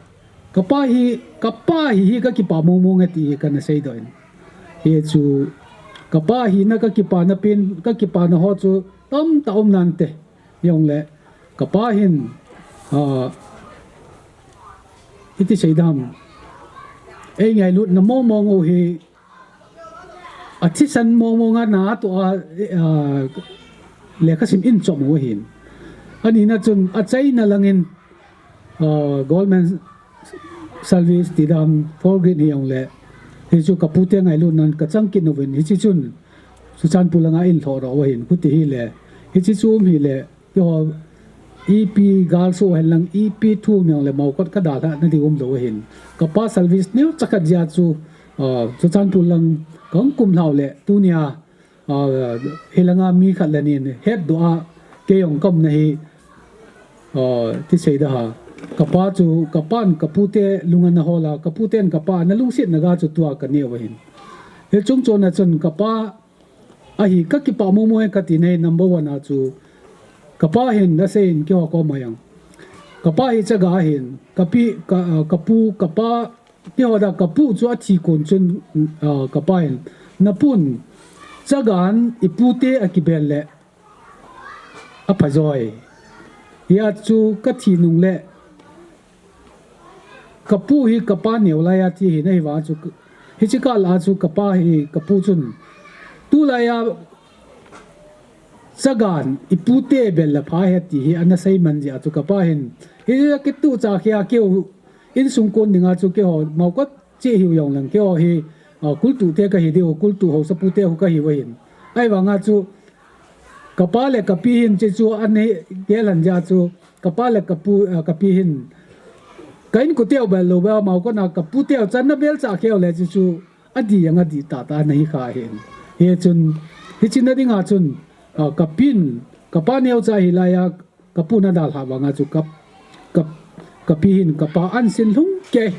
Kapa hi, kapa hi hi kakipah mong mong e ti hi kana seidoh in. Hichu kapa hina kakipana pen, kakipana ho chu tamtah um nante. Hijongle, kapa hin, ah, iti seidam, eingailutna mong mong u hi, athisan mong mong a natoh a, ah, lekhasim in chom u ahin. Anina chun, achaina langin, ah, government service tidam, four grade hijongle, hichu kapute ngailutnan kachang kit uvin, hiche chun, Churachandpur langa in lhoh doh u ahin, khuti hile, hiche chu um hile, keiho, ipi galsoh hen lang, ipi thu um jongle, Maokot kadalhah nading umlou ahin. Kapa service neocha khat jeh a chu, ah, Churachandpur lang kahung kumlhah u le, tunia, ah, hilanga mi khat le ni in hetdoh a, kei jong kaumna hi, ah, ti seida ha. Kapa chu, kapan kapute lung ana hol a, kaputen kapa ana lungsetna ga chu tua kaneh u ahin. Hiche chung chon a chun kapa ahi kakipah mong mong e katina hi number one a chu, kapa hin nasei in keiho koma jong. Kapa hi chaga ahin, kapi, ka, ah, kapu, kapa, keiho dia kapu chu athi kon chun, ah, kapa hin, napun chagan ipute akibel le, aphajoi. Hia chu kathi nung le, kapu hi kapa neo lai a thi hi nahi vang chu, hiche kah la chu kapa hi kapu chun, tulai a chagan ipute bel le pha ahi ti hi ana sei man jeh a chu kapa hin, hi kituh cha khia keu insung kon dinga chu keiho Maokot cheh hiu jong lang keiho hi, ah, kultuh te kahi diu, kultuh haosapu te hu kahiu ahin. Ahivanga chu kapa le kapi hin chuche chu ana gel lhan jeh a chu, kapa le kapu, ah, kapi hin ka inkote u bel lou bel Maokot a kapu te u chan ana bel cha kheu le chuche chu adih jong adih tahtah ana hi kha ahin. Hichun, hiche na dinga chun, ah, kapin, kapa neocha hilai a, kapu nadalhah vanga chu ka, ka, kapi hin kapa ahin sin lhung kei.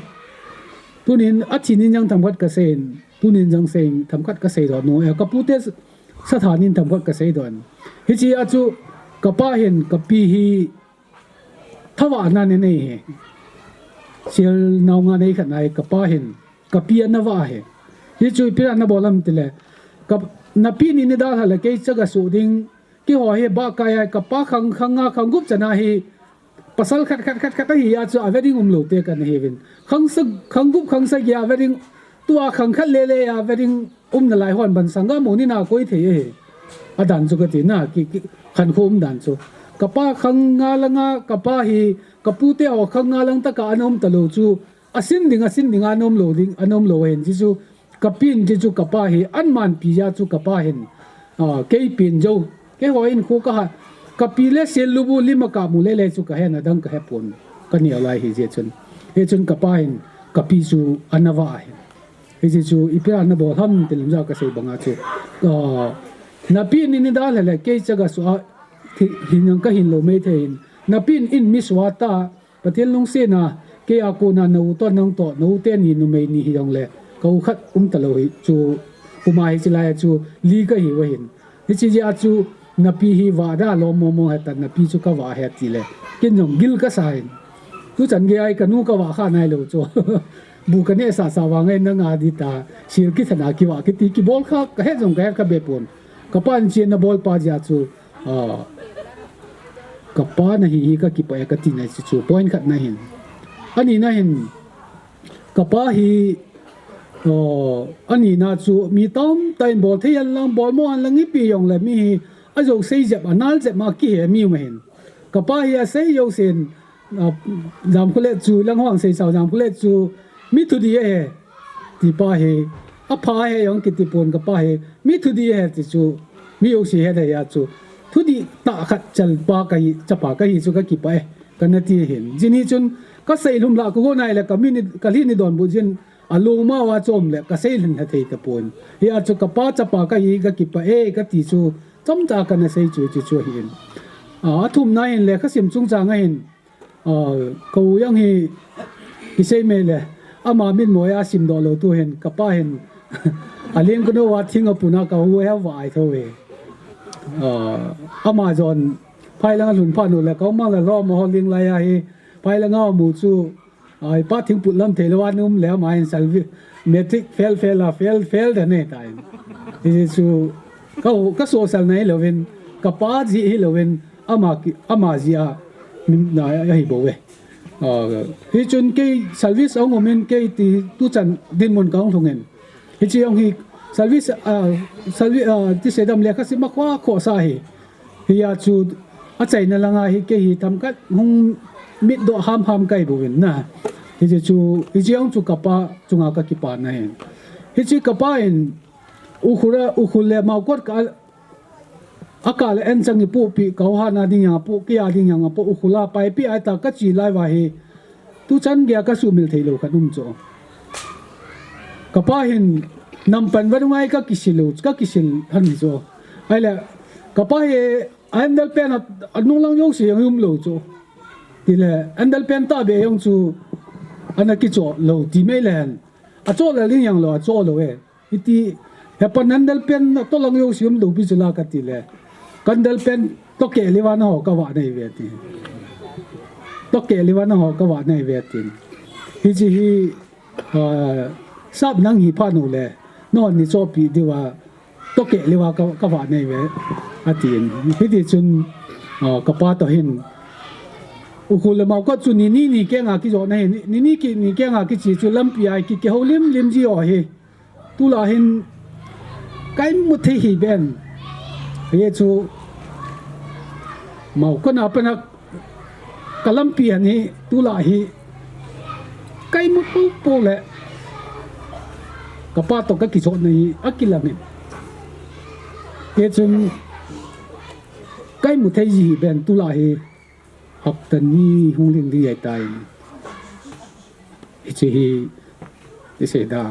Tunin athi nin jong themkhat kasei in, tunin jong sei themkhat kasei doh nom e, kapute satha nin themkhat kasei doh in. Hiche a chu kapa hin kapi hi thavahna anei e. Sel nao nga nei khat na hi kapa hin kapi ana vah e. Hichu ipi ana bol ham tile, ka, napi ni nadalhah le kei chaga soh ding, keiho hi bahkai a kapa khang, khang nga, khang gup chan a hi pasal khat, khat, khat, khat ahi a chu ave ding umlou te kana hiuvin. Khang sa, khang gup, khang sagi ave ding, tua khang khat le le a ave ding umna lai hon ban sangga moni na koi thei ahi. Adan chu kati na, ki, ki, khankho umdan chu. Kapa khang nga langa, kapa hi, kapute ho khang nga lang tah a ana um talou chu, asin ding, asin ding, ana umlou ding, ana umlou ahin, chuche chu, kapin chuche chu kapa hi, ahin manpi jeh a chu kapa hin, ah, kei pen jou, keiho in kho kaha, kapi le sel lubu lim a kamu le le chu kahen, adang kahepon, kaneo lai ahi jeh chun. Hichun kapa hin, kapi chu ana vah ahin. Hiche chu, ipi ana bol ham ti lam jeh a kasei banga chu, ah, napi ni nadalhah le kei chaga soh a, hi, hin jong kahin lou maithei in, napin in mi suh a ta, Pathen lungsetna, kei a kona na u toh nang toh, na u teni numei ni hijongle, ka u khat um talou hi chu, puma hiche lai a chu, li kahiu ahin. Hiche jeh a chu, napi hi vah da lom mong mong heta, napi chu kavah ahi tile, ken jong gil kasa in. Tuchan gei a hi kanu kavah kha nailou chu. bu ka neh sasa vang e, nanga di ta, sil kithana kiva kiti, kibol kha, ka het jong ka het kha be pon. Ka pa in chenna bol pa jeh chu, ah, ka pa nahi hi ka kipah e ka tina chu, chu point khat na hin. Ani na hin, ka pa hi, oh, ani na chu mi tamtah in bol thei hen lang, bol mo hen lang ipi jong le mi hi, a jo sei jep, a nal jep ma kihe mi ma hin. Ka pa hi a sei jo sen, ah, Jamkhullet chu, lang hong sei sao Jamkhullet chu, mi thudih ahi, ti pa hi, a pha ahi jong kiti pon ka pa hi, mi thudih ahi ti chu, mi jo si he da ya chu, thudih tah khat chal pa ka hi, chapa ka hi chu ka kipah e, ka na ti hin. Jini chun, ka sei lhum la ka go nai le ka mi ni, ka lhi ni don bu jin, a lung ma wa chom le ka sei lhin ha thei ta pon. Hi a chu ka pa chapa ka hi ka kipah e, ka ti chu, chomcha ka na sei chu, chu, chu hin. A, a thum na hin le ka sim chung chang a hin, ah, ka u jong hi, kisei me le, ama min mo a sim doh lou tu hin, ka pa hin, a ling ka no wa thing a puna ka u he wa ai tho e. Ah, ama jon, phai lang a lhun pha nu le, ka mang le lo mo ho ling lai a hi, phai lang a mu chu, ai pa thing put lam thei lo a num le ama hin salvi, matric fail, fail a, fail, fail da ne ta in. Hi chu, ka, ka social na hi lo vin, ka pa ji hi lo vin, ama ki, ama ji a, min na a hi bo ve. Ah, hi chun kei service a ngom in kei ti tu chan dinmun ka hung lhung in. Hi chi hung hi service, ah, service, ah, ti se dam le ka si ma khwa kho sa hi. Hi a chu a chaina langa hi kei hi tam ka hung mit do ham ham kai bo vin na. Hi chi chu, hi chi hung chu ka pa chunga ka kipa na hin. Hi chi ka pa in Ukhrul a, Ukhrul le Maukot ka a kal en chang i pu pi, ka ho ha na ding yang pu, ki a ding yang pu, Ukhrul a pai pi ai ta ka chi lai va hi. Tu chan gei a ka sumil thei lo khat um chu. Ka pa hin nam pan va ngai ka kisil lo, ka kisil han hi chu. Ai le, ka pa hi handle pen a, a nung lang jo si yang um lo chu. Ti le, handle pen ta be jong chu, ana ki cho lo, ti mai le hen. A cho le ling yang lo, a cho lo e. Iti, he pan handle pen a to lang jo sium do pi chula ka ti le. Handle pen to ke le va na ho ka va nei ve ti. To ke le va na ho ka va nei ve ti. Hi chi hi, ah, sap nang hi pha nu le. No ni cho pi di va. To ke le va ka, ka va nei ve. A ti in. Hi ti chun, ah, ka pa to hin. Ukhrul le Maukot chu ni ni ni ke nga ki jo na hi. Ni, ni ni ki, ni ke nga ki chi chu lampi ai ki, ki ho lim lim ji o hi. Tula hin kai mu thei hi ben. Hi chu Maukot a pana ka lampi han hi tula hi kai mu pu pu le ka pa to ka kichot na hi a kilang in. Hi chun kai mu thei ji hi ben tula hi hapta ni hung ling ding ai tai. Hi chi hi i sei da.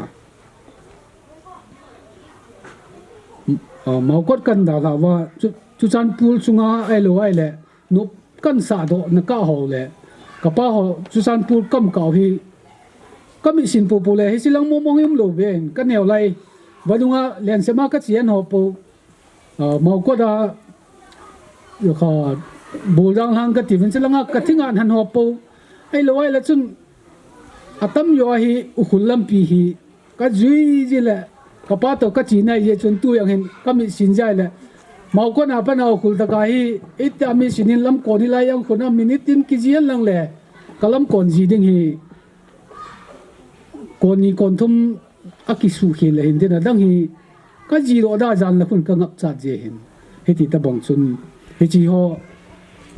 Ah, Maukot kan da la va, chu, Churachandpur chunga ai lo ai le, nup kan sa do na ka ho le, ka pa ho Churachandpur kam ka hi, ka mi sin pu pu le, hi silang mo mo him lo ben, ka neo lai, va dunga len se ma ka chien ho pu, ah, Maukot a, yo kha, bul dang hang ka ti vin silanga ka thinga han ho pu, ai lo ai le chun, a tam jo hi, Ukhrul lampi hi, ka jui ji le, ka pa to ka chi nai ji chun tu yang hin ka mi sin jai le. Maukot a pana Ukhrul ta ka hi, ita mi sin in lam kon hi lai yang khun a minute tin ki ji lang le. Ka lam kon ji ding hi. Kon ni kon thum a ki su khi le hin ding a dang hi. Ka ji lo da jan la khun ka ngap chat ji hin. Hi ti ta bang chun. Hi chi ho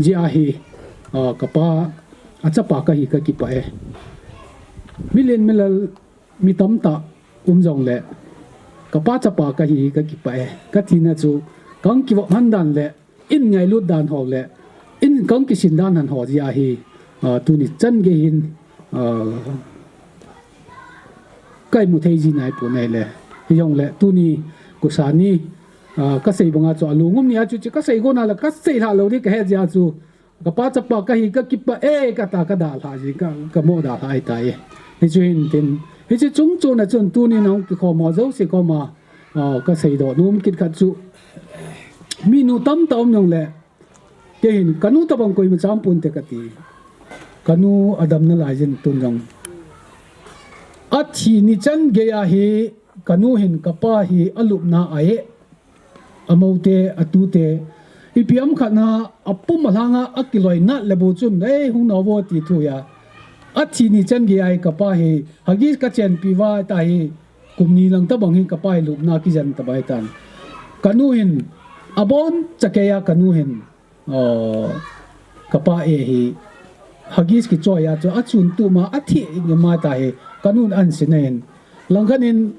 ji a hi. Ah, ka pa, a chapa ka hi ka kipa e. Milen milal mi tamtah um jong le, ka pa chapa ka hi ka kipa e, ka tina chu, kang kivop han dan le, in ngailut dan ho le, in kang kisin dan han ho ji a hi, ah, tuni chan gei hin, ah, kai mu thei ji nai pu nai le, hi jong le, tuni kusa ni, ah, ka sei banga chu a lungum ni a chu, chu ka sei go na le, ka sei hla lo di ka he ji a chu, ka pa chapa ka hi ka kipa e ka ta ka dalha ji ka, ka mo dalha ai ta e. Hi chu hin tin. Hi chu chung chu na chun tuni nang ki khom ho jo si khom a. Ah, ka sei do num kit khat chu. Mi nu tam ta um jong le. Ke hin ka nu ta bang koi ma cham pun te ka ti. Ka nu a dam na lai jin tun jong. Athi ni chan gei a hi kanu hin kapa hi alupna a e. Amoute, atute, ipi ham khat na apum alhanga akiloi nat le bu chun, "Ei, hung nao vo," ti thu a. Athi ni chan gei a hi kapa hi, Huggies kachenpi va ta hi, kum ni lang tabang hi kapa hi lupna kijen ta bai tan. Kanu hin, abon chakei a kanu hin, Aw, kapa e hi, Huggies kichoi a chu achun tu ma athi ma ta hi, kanun an sin a hin. Langkhat in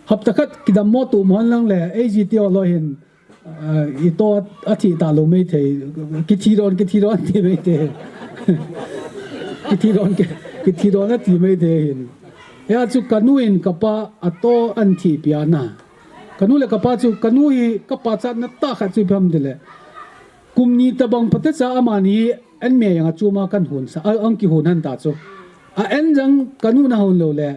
hapta khat kidam mo tu mo lang le, A G T o lo hin, ah, i to athi ta lo mai thei, kithi ron, kithi ron ti mai thei. Kithi ron, ki-, kithi ron ati mai thei hin. Ya chu kanu in kapa ato an thi pia na. Kanu le kapa chu kanu hi kapa chat na ta khat chu ipi ham ti le. Kum ni tabang phatecha amani an me jang a chuma kan hon sa, a, ang kihon han ta chu. A en jang kanu na hon lo le.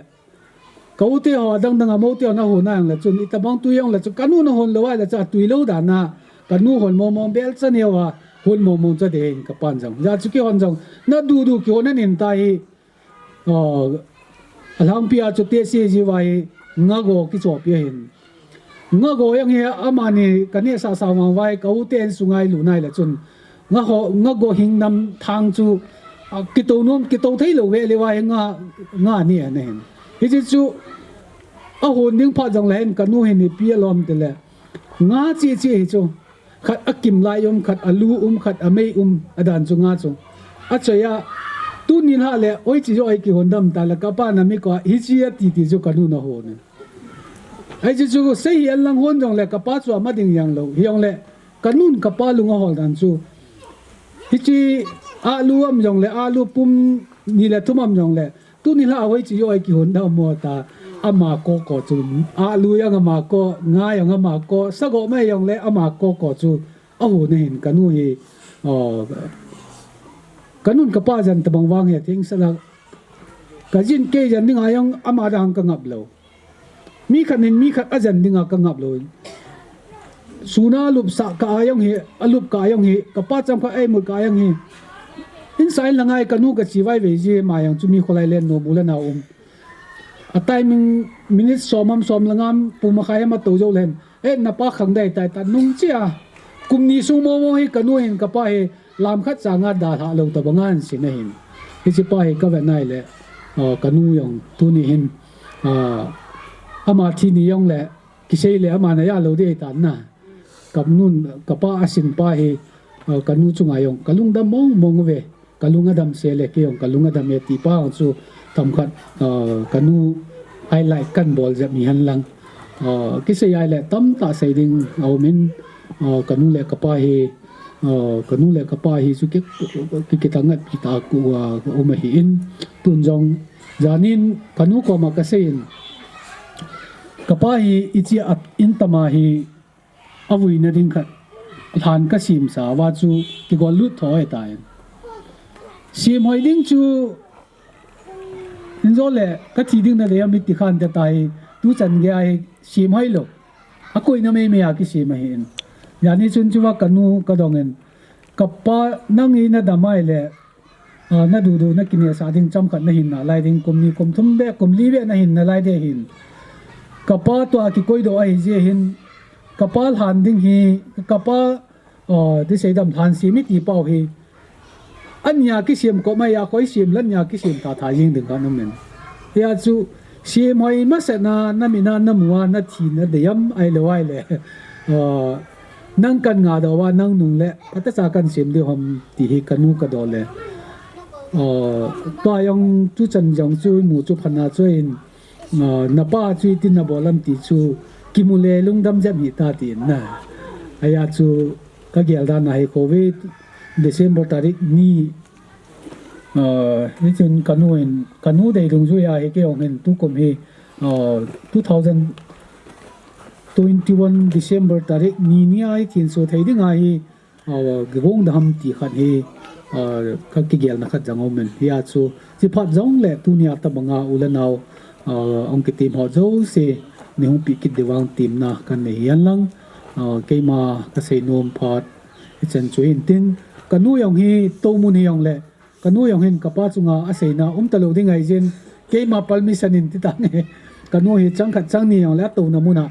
Ka u te ho adang dang a mo te ho na hon a jang le chun, i tabang tui jang le chu, kanu na hon lo a le chu, a tui lo dan a, kanu hon mo mo bel cha neo a, hon mo mo cha de hin kapan jang. Ja chu kihon jang, na du du kihon an in ta hi, Aw, alhangpi a chu te si ji vai nga go kichopi a hin. Nga go jang hi amani ka neh sa sa vang vai ka u te an sungai lu nai le chun. Nga ho, nga go hing nam thang chu, a, kito nom, kito thei lo ve le vai nga, nga ni a na hin. Hi chi chu, a hon ding pha jang le hin kanu hin ipi a lom te le. Nga chi chi hi chu. Khat a kim lai um, khat a lu um, khat a mei um, a dan chu nga chu. A choi a, tu ni la le, oi chi jo ai kihon dam ta le, kapa na mi ko, hi chi a ti ti chu kanu na hon. Ai chi chu, sei hi an lang hon jong le, kapa chu ama ding jang lo, hi jong le, kanun kapa lung a hol dan chu. Hi chi a lu am jong le, a lu pum ni le thum am jong le, Tuni la a hoi chi jo ai kihon da mo ta. Ama ko ko chu. A lu jang ama ko, nga jang ama ko, sa go mai jong le ama ko ko chu. A hon a hin kanu hi. Oh, kanun kapa jan tabang vang he thing sa la. Ka jin kei jan ding a jong ama dang ka ngap lo. Mi khat nin mi khat a jan ding a ka ngap lo. Suna lup sa ka a jong hi, a lup ka a jong hi, kapa cham ka ai mut ka a jong hi. In sa in la ngai kanu ka chi vai ve ji ma jong chu mi kholai len no bu la na um. A timing minute som am som la ngam pu ma khai ma to jo len. Eh, na pa khang dai tai ta nung chi a. Kum ni sung mo mo hi kanu hin kapa hi lam khat sa nga da la lo ta ba ngan si na hin. Hi chi pa hi ka ve nai le. Ah, kanu jong tuni hin. Ah, ama thi ni jong le. Kisei le ama na ja lo dei tan na. Ka nun, kapa a sin pa hi, ah, kanu chunga jong, ka lungdam mong mong ve. Ka lung adam se le kei jong, ka lung adam e ti pa jong chu tam khat, ah, kanu highlight kan bol jep mi hen lang. Ah, kisei ai le tam ta sei ding a um in, ah, kanu le kapa hi, ah, kanu le kapa hi chu ki, ki, ki ta ngat pi ta ku, ah, um a hi in. Tun jong, janin kanu koma ka sei in, Kapa hi i chi a in tama hi a vuina ding khat lhan ka sim sa va chu kigol lut tho e ta in. Sim hoi ding chu in zo le ka thi ding na le mi ti khan te ta hi tu chan ge ai sim hoi lo. A koi na mei mei a ki sim a hi in. Yani chun chu va ka nu ka dong in. Kapa nang i na damai le Ah, na dudu na kine sa ding cham khat na hin na lai ding kum ni kum thum be kum li be na hin na lai de hin. Kapa tua kikoi do ahi je hin. Kapa lhan ding hi. Kapa, ah, ti sei dam lhan si mi ti pau hi. Anya kisim ko mai a koi sim lanya kisim ta tha jing ding ka na men. Ya chu Sim hoi masa na, na mina na mua, na thi na deyam ai lo ai le. Ah, nang kan nga do va, nang nung le, pata sa kan sim di hom ti hi ka nu ka do le. Ah, tua jong chu chan jong chu mu chu phana chu in, ah, na pa chu i tin na bolam ti chu, ki mu le lungdam jep hi ta ti na. Aya chu ka gel dan na hi covid, December tarik ni, Ah, hichun ka nu in, ka nu dei dungjui a hi kei jong hin tukum hi, ah, two thousand twenty-one December tarik ni ni a hi thinso thei ding a hi, ah, kigong dam ti khat hi, ah, ka kigel na khat jang um in. Hi a chu, chi phat jong le tuni a tabang a u le nau, ah, ong kitim ho jouse, ni hung pi kit di vang tim na kan nei hian lang, ah, keima ka sei nom phat, Hichan chu hin tin, ka nu jong hi, to mun hi jong le, ka nu jong hin ka pa chunga a seina um ta lo ding ai jin, keima permission in ti tange. Ka nu hi chang khat chang ni jong le a touna mun a,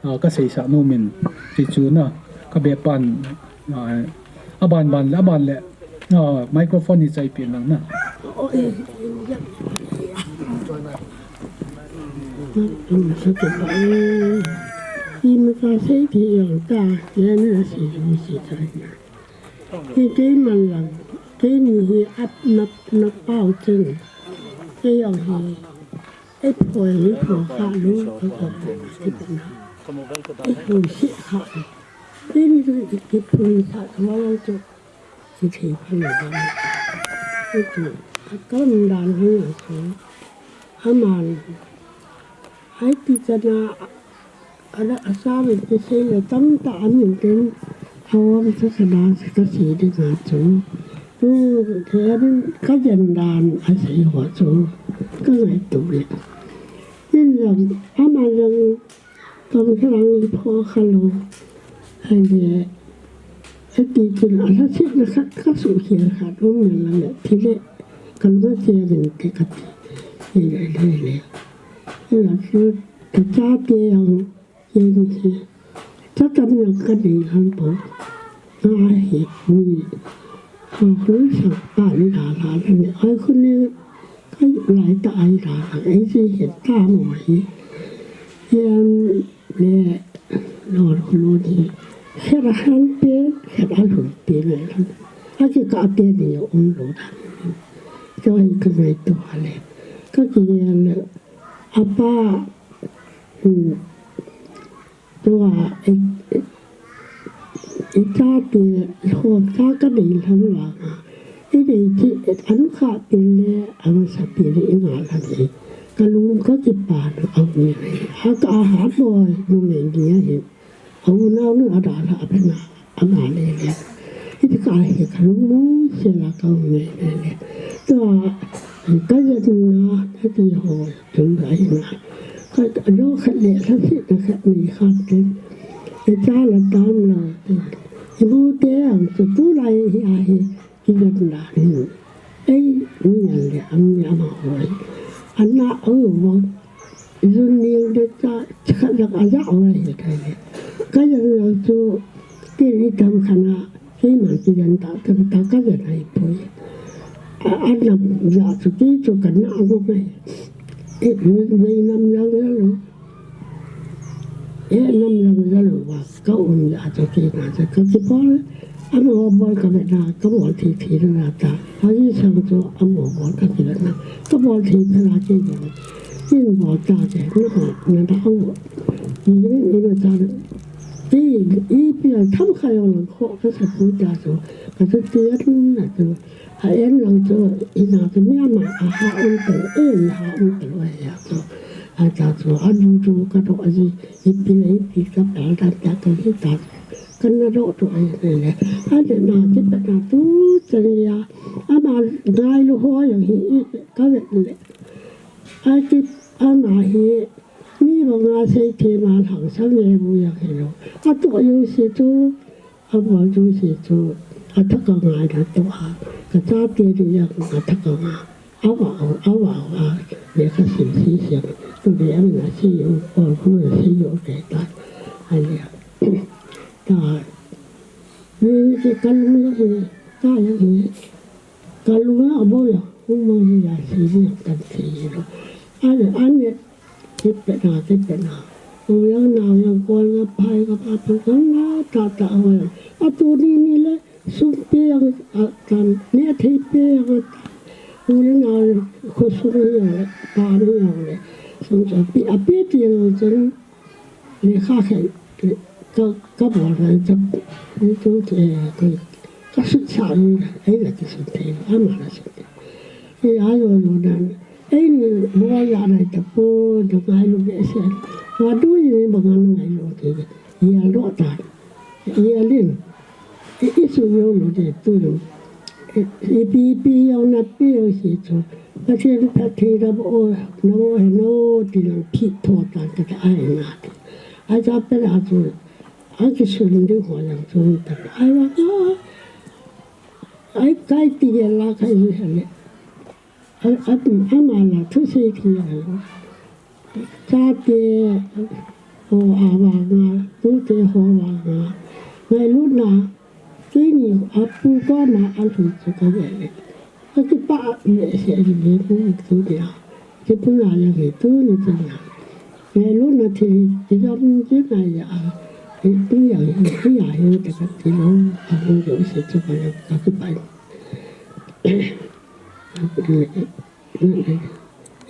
ah, ka seisah nom in ti chu na, ka bepan, ah, a ban ban le, a ban le, ah, microphone hi chai pin lang na. Ima ka sei ti jong ta, ya na sei, sei ta na. Hi kei man lang, kei ni hi ap nap, nap pau chen. Kei jong hi, ei phoi hi phoi kha lu, ka ka phoi si pa na. Ei phoi si kha. Kei ni tu ki phoi sa tu wa lo tu. Ki thei pha na ba. Ei tu, a ka man dan hi na tu. A man. Ai ti cha na, Ala asa ve te sei le tamtah amin ten, hawam sa sa dan sa ka sei ding a chu. Tu, te amin ka jan dan a sei ho chu, ka ngaito le. Nin jong, ama jong, tong sa lang i pho kha lo. Hai le, a ti chun a la sit na khat ka su hial khat um na lang le, ti le, ka lu ka che ding te ka ti. Hai le, le, le. Hai le, chu, ka cha te jong, Yen hi, cha tam jong ka nei hon poi. Nga hi ni. Ho hu sang pa ni la la la ni. Ai khu ni ka lai ta ai la la. Ai si he ta mo hi. Yen le lo khu lo ni. Khe ra han pe, khe ra lu pe le. A ki ka te ni um lo da. Cho hi ka ngaito le. Ka ki le. Apa, hmm. Tua, e, e, e chate, ho cha ka nei lhon vanga. I nei thi, e, an kha pin le, an sa pin le, i nga lhon le. Ka lung ka kipa na, a u ni le. Ha ka ha boi, nu me ni a hi. A u nau nu a da la a pe na. Ama le le. Iti ka he ka lu mu se la ka u le le le. Tua, ka ya tu na, ka ti ho, tu na i na. Ka, ka lo khat le, ka si na khat ni khat te. E cha la tam la te. I bu te ang tu tu la i hi a hi. Ki ya tu na hi. Ei, mi a le, am mi ama ho. Ana o wa. Jun ni de cha, cha la a ya o hi ka le. Ka ya lo chu, ti ni tam khana, kei ma ki yan ta, tam ta ka ya nai poi. A, a nam ya chu ki chu ka na go ngai. E, ni, ni nam ya ya lo. E, nam ya ya lo wa, ka um ya chu ki na cha ka ki poi. Amaho bol ka ve na, ka bol thei thei na ta. Hoi sang chu amaho bol ka ti ve na, ka bol thei pha na ke ve. Kin bol ta ke, na ho, na ta ho. Ni ni ni na ta. Ti, i pi a tham kha yo lang kho ka sa pu ta chu. Ka sa ti a tu na chu. A en lang chu, i na chu mi ama a ha um ta, e ha um ta lo ya chu. A ta chu, a du chu ka to a ji, i pi na i pi ka pa ta ta ka hi ta. Kan na ro to ai le le. A le na ki pa na tu cha le ya. Ama ngai lu ho ya hi i ka le le. A ki ama hi ni ba nga sei the ma hang sa le bu ya hi lo. A to yo si tu, a ba ju si tu. A ta ka nga na to a. Ka ta te ri ya ka ta ka nga. Awa, awa, awa, le ka sim si sim. Tu le ang na si yo, o ku na si yo ke ta. Ai le. Ta. Ni ke ka lu ya ni, ta ya ni. Ka lu ya bo ya, u mo ni ya si ni ka si lo. Ai le, ai le. Ke pe na, ke pe na. U ya na ya ko ya pai ka pa pu ka na ta ta wa ya. A tu ni ni le. Sum pe ang a tan, ne thei pe ang a tan. U le nau le, kho sung le ang le, pa le ang le. Sum cha pi, a pi ti ang chun, le kha khe, le ka, ka bol le cha, le tu te, te, ka sut sa le, ai le ki sut te, a ma la sut te. E a yo yo dan, ai ni bo ya le ta po, da ngai lu be se. Wa du ni ba ngai lu ngai lu te, ya lo ta. Ya lin. I, i su yo lo de tu lo. I, i pi, pi yo na pi yo si chu. Pathen Pathen ra bo o, na o, na o, ti lang phi tho ta ka ta ai na ti. Ai cha pe la chu. Ai ki su lin de ho yang chu ta. Ai wa ka. Ai kai ti ya la kai ni ha le. a, a, ama la thusei thei a. Chate ho a vanga, tute ho vanga, ngailutna, keini a pu koma a lhun chu ka ve le. Ka kipah behseh le le pu tu dia. Kipuna le le tuni chana. Ngailutna thil kijam ji na ya. Pu ya hi, pu ya hi ta ka ti lo. A pu yo se chu ka ya ka kipah.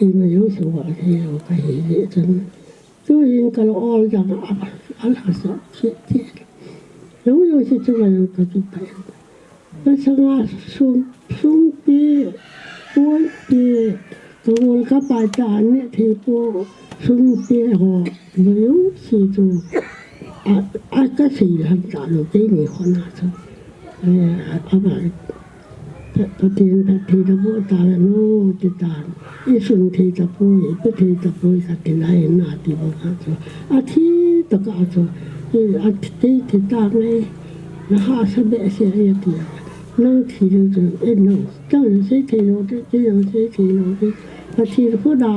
Ima jong suhva thei lou kahi jeh chun. Tuhin ka lo ol jong a, a lhasam cheh cheh. Jong jong se chunga jong ka kipah. Masanga sum, sumpi, ponpi, ka gol ka pai ta neh thei po, sumpi ho, jong se chu. A, a ka sei lhan ta lou, keini khona chu. Eh, a, a ba, Pathen phatthei naboh tauve no, ti tan. I sun thei tapoi, i pe thei tapoi, ka ti lai na ti banga chu. A thi tokah chu. I, a thi, thi, thi ta ngai. Na hahsa behseh e ti. Nang thi lou chu, e nang. Chang sei thei lou te, chang sei thei lou te. Pathen khu da.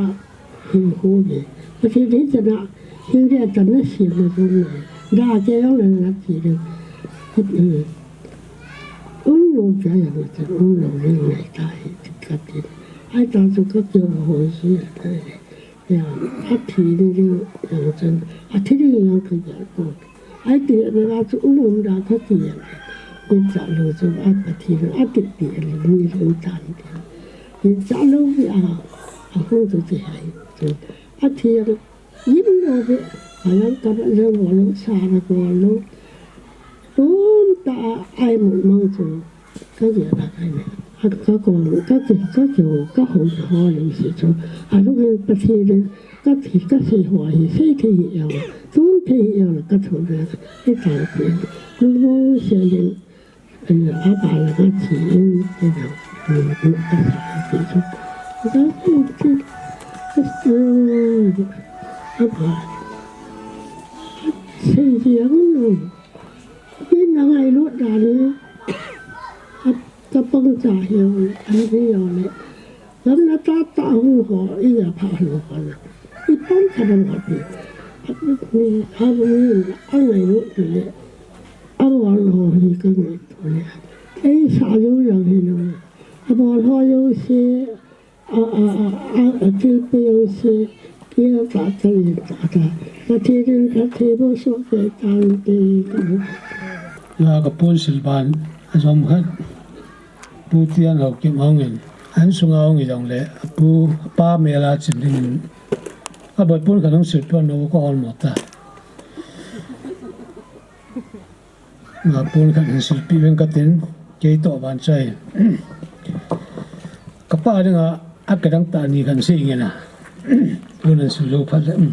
Hin khu ve. Pathen hi chana, hin ve chana siam na jong le. Da ke jong le na ti le. Hit, eh. Um lou cha jong le chan, um lou le ngai ta hi, ti ka ti. Ai ta chu ka keu ho si le. Ya, a thi ni le, ya chan. A thi ni jong ka ya ko. Ai ti le na chu um um da ka ti le. Ni cha lou chu a ka thi le, a ti ti le, ni le tan ti. Ni cha lou ni a, a hung chu ti hai. Chu a thi le, yin lou ve, a yang ka le lou, sa le lou. Tum ta a ai mu mang chu. Ka ge la kai ve. A ka ko, ka ke, ka ke o, ka ho, ka ho lou si chu. A lou hin Pathen le, ka thi, ka sei ho hi, sei thei hi eo. Tun thei hi eo, ka thu le, i ta ti. Lu lu se le, ai, a ba la ka thi, in, te da. Lu lu ka sa ti chu. Ka thi, ti, ka thi, a ba. Sei hi ang lou. Ina ngailut dan hi, a, ka pang cha hiu le, an hiu le. Lam na ta ta hu ho, i ya pha hu ho na. I pang cha dang ho pi. A, ni, a, ni, a ngailut le. A bol ho hi ka ngailut le. Ei sa yu yang hi lo. A bol ho yu si, A, a, a, a, a thil pe jong se, kia ta ta yin ta ta. Pathen in phatthei boh soh kei tante. La ka pon sil ban, a jom khat. Pu Tian Haokip hung in, an sunga hung in jong le, a pu, a pa mel a chim ding in, a boi pon khat hung sil pon no ko hol mo ta. Nga pon khat hin silpeh veng katin, kei toh van chai. Ka pa dinga, a kadang tah ni khat sei nge na. Pon hin sil jou phat le, um.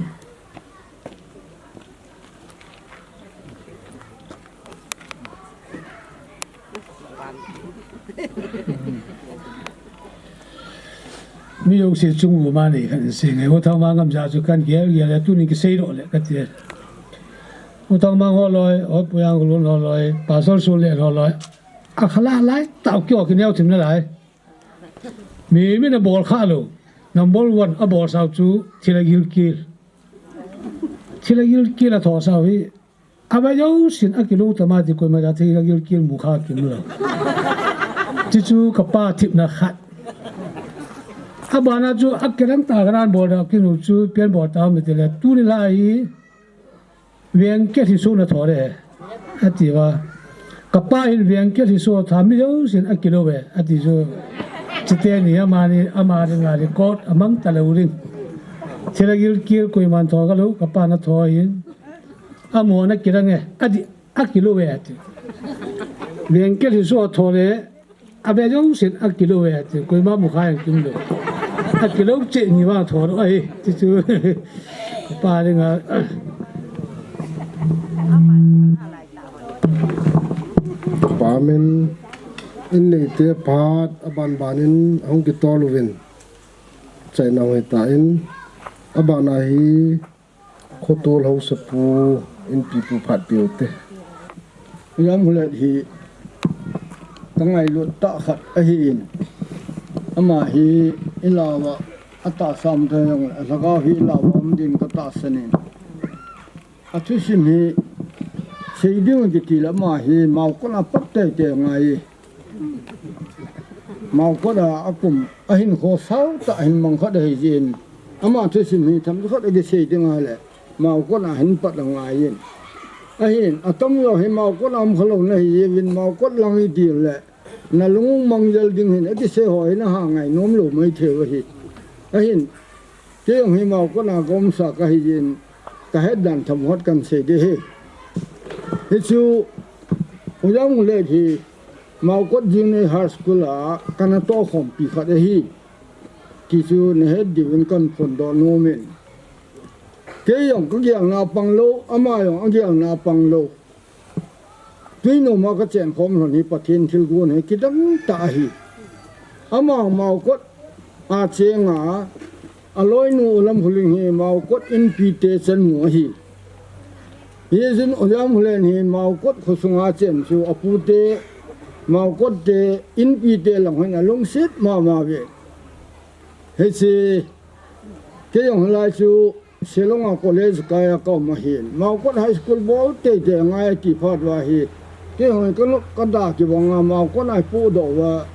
Mi jouse chung u ma nei khat sei nge, U Thangmang ngam ja chu kan gel gel le, tuni kisei doh le kati. U Thangmang ho loi, U Pu Jangkholun ho loi, Pastor Sunlen ho loi. A khala lai, tao kio kineo thim na lai. Mi, mi na bol kha lou. Number one, a bol sao chu, thil a gilkel. Thil a gilkel a tho sao hi. A va jousen a kilou tama ti koima ja thil a gilkel mu kha kim lou. Ti chu ka pa thipna khat. A bana chu a kilang ta ka nan bol da kinu chu pian bol ta mi ti le tuni lai hi. Veng keh hi so na tho le. A ti va. Ka pa hin veng keh hi so tha mi jousen a kilou ve. A ti chu. Chite ni ama ni, ama ni nga ni kot a mang ta lou ding. Thil a gilkel koiman tho ka lou, ka pa na tho hin. A mo na kilang e, a di, a kilou ve a ti. Veng keh hi so tho le, a ve jousen a kilou ve a ti. Koima mu kha jong kim lou. A kilou cheh ni vang tho lou ahi, ti chu. Pa ding a. Pa min in neite phat a ban ban in hung kitol uvin. Chaina hoi ta in a ban a hi Khotol Haosapu, Inpipu phat peh u te. Ram Hulet hi ka ngailut tah khat ahi in. Ama hi Ilava atahsa um thei jongle, alhagao hi ilava um din katahsan in. Athusim hi seiding kiti le ama hi Maokot a pat teitei ngai. Maokot a akum ahin kho sao tah ahin mang khat ahi jin. Ama thusim hi themkhat akisei ding ahile Maokot a hin pat angai in. Ahin atamjo hi Maokot a um khalou nahi jiuvin Maokot lang iti le nalung mang jel ding hin akisei ho hi naha ngai nom lou maithei u ahi. Ahin, kei jong hi Maokot a kaumsa kahi jin, kahet dan themkhat kahin sei ding ahi. Hichu, U Jamkhullen hi, Maokot Junior High School a kana tohkhompi khat ahi. Tichu nahet diuvin kahin phondoh nom in. Kei jong kagelna pang lou, ama jong agelna pang lou. Tuinom a kachen khom lhon hi Pathen thilgon hi kidang tah ahi. Ama Maokot a cheng a, aloinu U Lamkholing hi Maokot inpi te channu ahi. Hijeh chun U Jamkhullen hi Maokot khosunga chen chu apute, Maokot te, inpi te lang hin alungset mama uve. Hiche, kei jong hilai chu Shillong a college kai a kaum ahin. Maokot High School bol teitei ngai ati phat uva hi. Kei hon kanop kada kibang a Maokot a ipohdoh uva.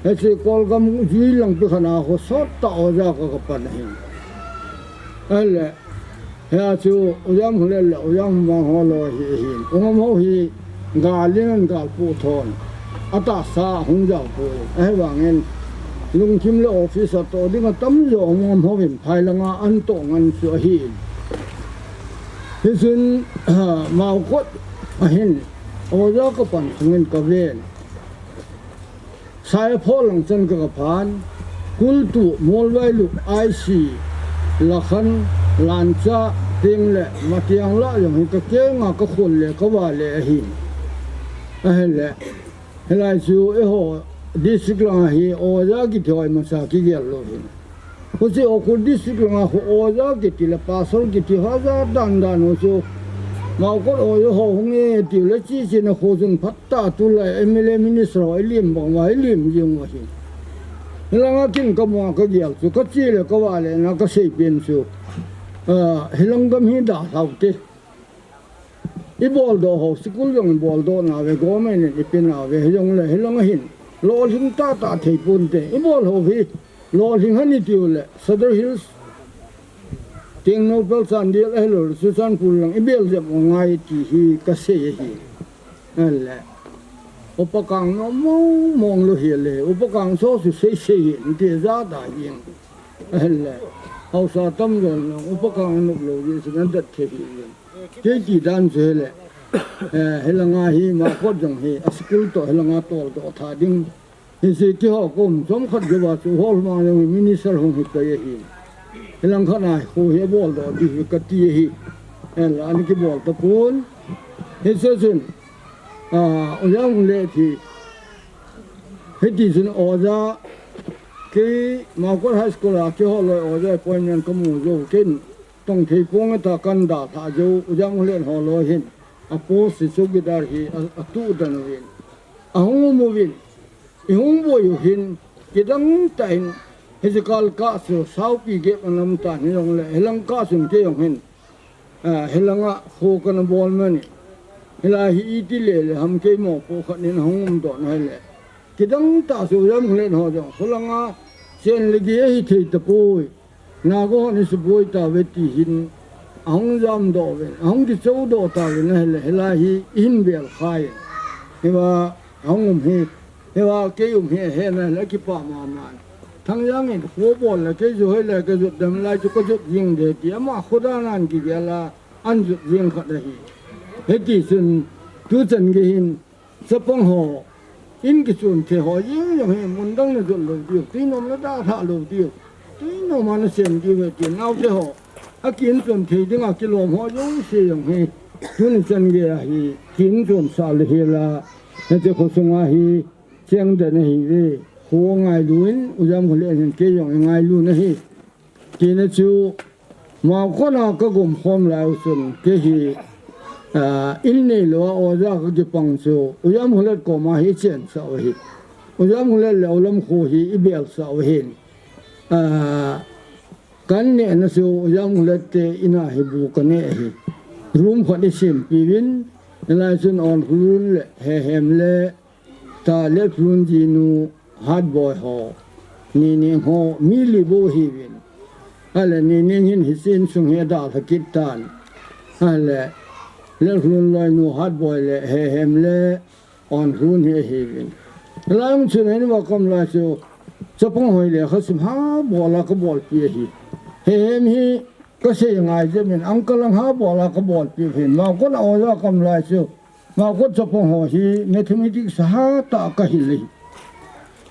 Hiche Kolgam jui langpi khat a kho sot tah oja ka, kapan ahin. Ahile, hia chu U Jamkhullen le U Jamkhomang ho loi hi ahin. U Ngamhao hi Gal in agal pu thon. Atahsa hung jao poi. Ahivangin lungthim le office a toh ding atamjo U Ngamhao in phai langa ahin toh ngan chu ahin. Hichun, Maokot a hin oja kapan sungin kaven. Saipho lang chan ka, kaphan, Kultu, Molvailu, Aisi, Lakhan, Lancha, Tengle, Matiang lah jong hi kakeng a kakhol le kavale ahin. Ahile, hilai chu eiho district langa hi oja kiti ho imacha kigel lou hin. Huche Ukhrul district langa kho oja kiti le pastor kiti ho ja dan dan ho chu Maokot oja ho hung e tiu le chi chi na kho chun phat ta tulai M L A minister ho ilim bang uva ilim jing u ahi. Hilanga kin kamu a kagel chu kache le kavale na kasei pen chu, ah, hilang gam hi dalhau te. Iboldoh ho, school jong iboldoh nauve, government in ipe nauve, hijongle, hilanga hin, lolhing tahtah thei ponte, ibol ho hi, lolhing han itiu le, Sadar Hills, Tengnoupal Chandel ahilou le, Churachandpur lang ibel jep u ngai ti hi kasei ahi. Ahile, Upa Kang nom mong mong lou hile, Upa Kang so su sei sei hi, nti ja da jing. Ahile, haosa tamjon lang, Upa Kang nop lou jeh chun adat thei hi jing. Kei ti dan chu hile, eh, hilanga hi Maokot jong hi, a school toh hilanga toldoh tha ding. Hiche keiho kaum chomkhat jouva chu Holmang jong hi minister hung hi pai ahi. Hilang khat a kho hi aboldoh ding hi kati ahi. Ahile, ana kibol tapon. Hiche chun, ah, U Jamkhullen hi, hiti chun oja, kei Maokot High School a keiho loi oja appointment kamu jou, kei tong thei pong ta kan dalha jou, U Jamkhullen ho loi hin, a post hi chowkidar hi a, atuh den uvin. Ahung um uvin, ihung boi u hin, kidang tah in, hiche kal kah chu, saupi gep anam tan hijongle, hilang kah chun kei jong hin, ah, hilanga kho kana bol man in, hilai hi iti le le ham kei mopo khat in ahung umdoh na hile. Kidang tah chu U Jamkhullen ho jong, kholanga chen le gei ahi thei tapoi. Naga hon isuboi tauve ti hin, ahung jamdoh uvin, ahung kichoudoh tauvin ahile, hilai hi ihin bel khai. Hiva, ahung um hi, hiva, kei um hi ahe na hile, akipah mama. Thangjang in kho bol le, kei ju hoi le, kajut dem lai chu kajut jing de ti, ama khodan a kigel a, ahin jut jing khat ahi. Hiti chun, tuchan gei hin, Chapang ho, in kichun thei ho, jeng jong hi, mun dang najot lou diu, tuinom nadalhah lou diu, tuinom a nasem diu ahi ti, naote ho, akin chun thei dinga kilom ho, jouse jong hi, tuni chan gei a hi, kin chun sah le hila, hiche khosunga hi, cheng den ahiuve, kho ngailu in, U Jamkhullen hin kei jong ingailu nahi. Tina chu, Maokot a kagum khom lai u chun, kei hi, ah, in neilou a oja kakipang chu, U Jamkhullen koma hi ichensah u ahi. U Jamkhullen le U Lamkho hi ibelsah u ahin. a, kan nehna chu Ojam Khulet te in a hi bu ka neh hi. Room khat i sem piuvin, hilai chun Onkholun le Hehem le ta Letkholun jinu Hatboi ho, Nining ho, mi li bou hiuvin. Ahile Nining hin hiche insung hi adalha kit tan. Ahile Letkholun loinu Hatboi le Hehem le Onkholun hi ahiuvin. Hilai um chun eini va ka um lai chu, chapang ho hi lekha sim ha bol a ka bolpeh ahi. Hehem hi ka sei ngai jep in, uncle ang ha bol a ka bolpeh ahin. Maokot a oja ka um lai chu, Maokot chapang ho hi mathematics hatah a ka hil ahi.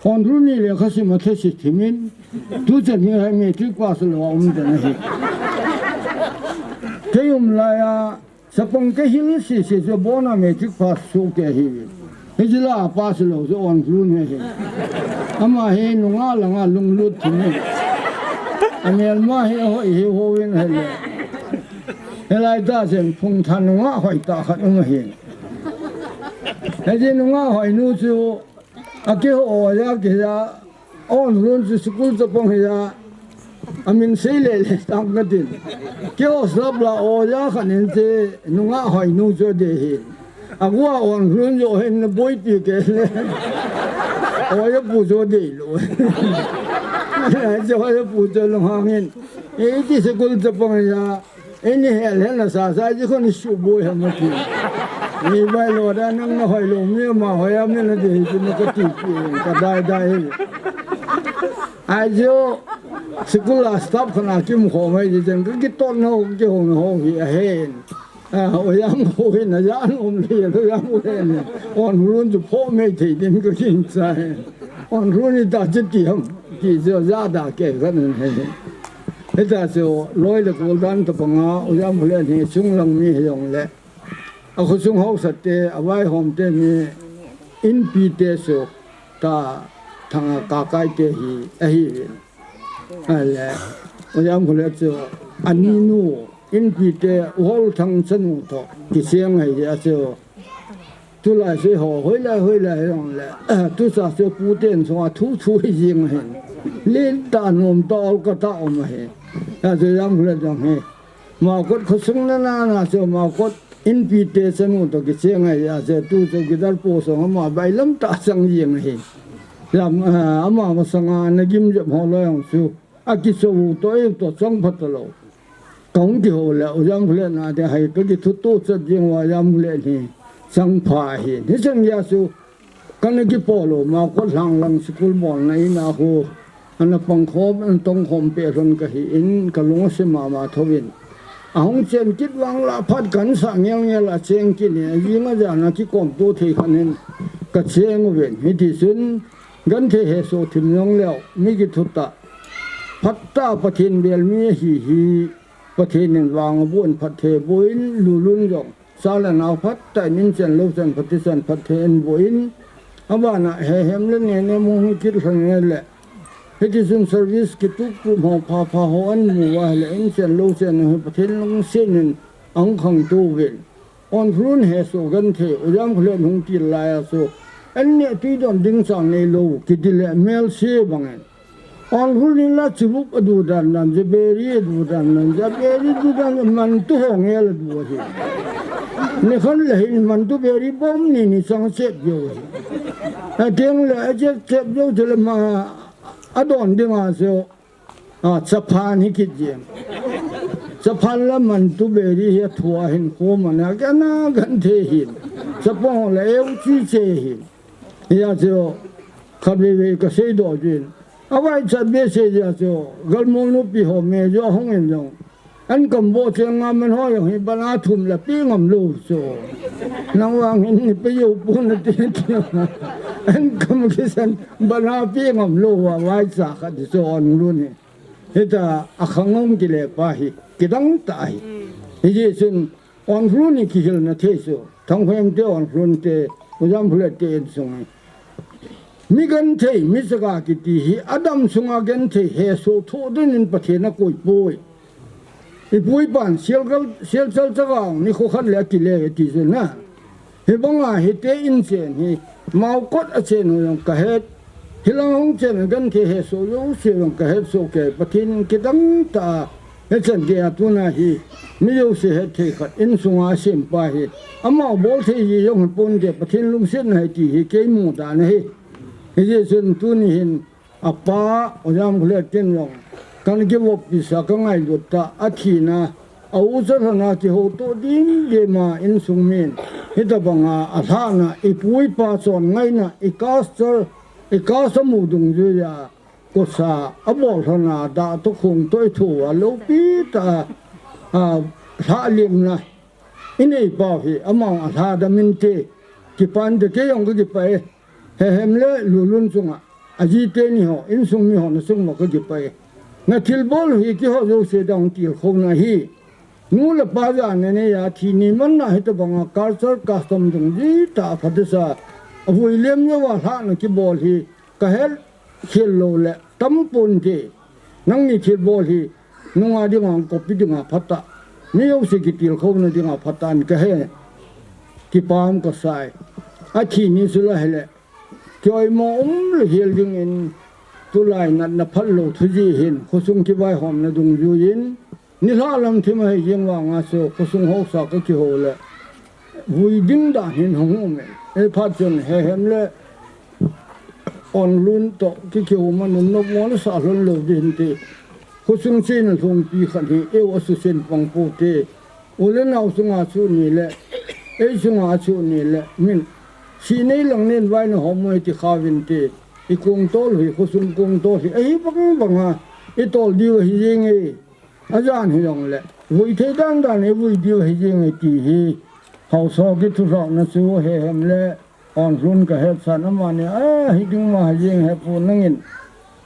Onkholun hi lekha sim a thase thim in, tuchan hi matric pass lou a um den ahi. Kei um lai a, chapang ka hil sese chu abon a matric pass soh kei ahi. Hiche la pass lou chu Onkholun hi ahi. Ama hi nungah langa lunglut thim in, amelma hi ahoi hi hou in ahile. Hilai tah chen phungtha nungah hoitah khat um ahi. Hiche nungah hoinu chu, akihou oja kihi a, Onkholun chu school chapang hi a, amin sei lele tang katin. Kihou sap la oja khat in hiche nungah hoinu chu adei ahi. Agu a Onkholun joh hin na boipi kei le, oja pu chu adei lou. Hiche oja pu chu lunghang in, iti school chapang hi a, eini hel hel na sa sa ji khun i suboi ham ati. Ni bai lo da nang na hoi lou mi ama hoi a mi na dei hi chu na kati pi ka dai dai hi. Ajo school a staff khat na kimkhom ahi jeng ka kiton ho kihou ho hi ahen. A, Ojam ho hi na ja nom le Ojam ho hi na. Onkholun chu pho mei thei din ka kin sa hi. Onkholun hi ta chu ti ham. Ti chu ja da kei khat in ahi. Hita chu loi le gol dan tobang a, Ojam Khulet hi chunglang mi hijongle, akhosung haosa te, avaihom te ni, inpi te chu ta thanga kakai te hi ahiuvin. Ahile, Ojam Khulet chu aninu, inpi te, Uholthang chanu toh kicheng ahi a chu. Tulai sei ho, hoilai, hoilai jongle, tucha chu pu ten sunga thu thu hi jeng ahin. Len tah nom tah ol ka tah um ahi. Achu Ojam Khulet jong hi. Maokot khosung na na na chu Maokot inpi te chanu toh kicheng ahi a chu tu chowkidar post jong ama bailam tah chang jeng ahi. Jam, a, ama masanga na gim jep ho loi jong chu. Akichou u toh, ei u toh, chang pha talou. Kahung kihou le, Ojam Khulet na te hai ka kithuto chat jeng uva Ojam Khulet hi chang pha ahi. Hichan geiya chu, kana kipolou, Maokot lhang lang school bolna in a khu, ana pang khom, ana tong khom peh lhon kahi in, ka lung ase mama thouvin. Ahung chen kit vang la phat kan sah ngel ngel a cheng kit in, ajing ajan a kikom to thei khan in, ka cheng uvin. Hiti chun, Genthei hesoh thim jong leu, mi kithutah. Phatah Pathen bel mi ahi hi, Pathen in vang aboh in phatthei boh in, Lulun jong. Cha le nao phatah in, in chen lou chen phatthei chen phatthei in boh in. Abana Hehem le Nenem hung hi kit lhon nge le. Hiti chun service kitup tup ho pha pha ho an mu uva le, in chen lou chen hi Pathen lungset in ahung khangtou uvin. Onkholun hesoh genthei, Ojam Khulet hung til laiya chu, an neh tui don ding chang neilou, kiti le melse bangin. Onkholun in la churup adu dan dan, jaberi adu dan dan, jaberi adu dan dan, mantu ho ngel adu ahi. Nikhat le hin mantu beri bom ni ni chang chep jou ahi. Ateng le achep chep jou chu le ma adon dinga chu. A, chaphan hi kit jeng. Chaphan la mantu beri hi athua hin khom ana, kana genthei hin. Chapang ho la eu chi che hin. Hia chu, khatvei vei ka seidoh jin. Avaichat behseh jeh a chu, galmol nupi ho me jo ahung in jong. An kam boh cheng a man ho jong hi bana thum la pe ngam lou chu. Nang vang hin ni pe jou pon nate ti. An kam kisan bana pe ngam lou uva, vaicha khat chu Onkholun hi. Hita a khangong kile pa hi, kidang tah ahi. Hijeh chun Onkholun hi kihilna thei chu, Thanghoihemte, Onkholunte, Ojam Khulet te insung hi. Mi genthei, mi chaga kiti hi, adam sunga genthei, hesoh thoh dingin Pathen akoi poi. Ipu ipan, sial gal, sial chal chaga, nikho khat le akile, ti chu na. Hibanga hiti in chen hi, Maokot a chen ho jong kahet, Hilang hung chen a genthei hesoh jouse jong kahet soh kei, Pathen in kidang tah a, hichan gei a tuna hi, mi jouse hetthei khat, insunga asempa hi, ama bolthei ji jong hiponte, Pathen lungsetna ahi ti hi kei mudan ahi. Hijeh chun tuni hin, apa, Ojam Khulet ken jong, kana kivoppi sa kangailut tah, athina, a ucha lhona kihoutoh dimdima insung min, hitabanga alhahna, ipu ipa chonngaina, i culture, i culture mu dungjuia, kosa, abol lhona, dah toh khong toh ithoa, loupi tah a, a, lhahlimna, inei pau hi, amang alhadam inte, kipah inte, kei jong kakipah e, Hehem le Lulun chunga, aji teni ho, insung mi ho na chung uva kakipah e. Na thilbol u hi keiho jouse ding tilkhouna ahi. Nu le pa jana neiya thi ni manna hitabanga culture custom dungjuitah phatesa, avui lem jouva lhahna kibol hi, kahet khel lou le tamponte. Nangni thilbol hi, nunga dinga, copy dinga phatah, mi jouse kitilkhouna dinga phatah in kahe. Kipah um kasai. Athi ni chu la hile, kioimo um louhel dingin, tulai natna phatlou thu jeh hin, khosung kivaihomna dungjuiyin, nilhah lam thim ahi jeng vanga chu, khosung haosa kakihou le, vui ding dan hin hung um e. Ei phat chun Hehem le Onlun toh kikihou man un nopmo nasah lhon lou ding hinte. Khosung chena lhungpi khat hi, eiho asusen pang pote. U le nao chunga chu ni le, ei chunga chu ni le, min, sinei lang nen vaina hom mo ti kha vinte. I kongtol hi, khosung kongtol hi, ahi bang banga itol diu ahi jenge. Ajan hijongle, vui thei dan dan ivui diu ahi jenge ti hi, haosa kithulhahna chu Hehem le Onlun kahetsan, amani, a, hiding ma ahi jeng hepu nangin,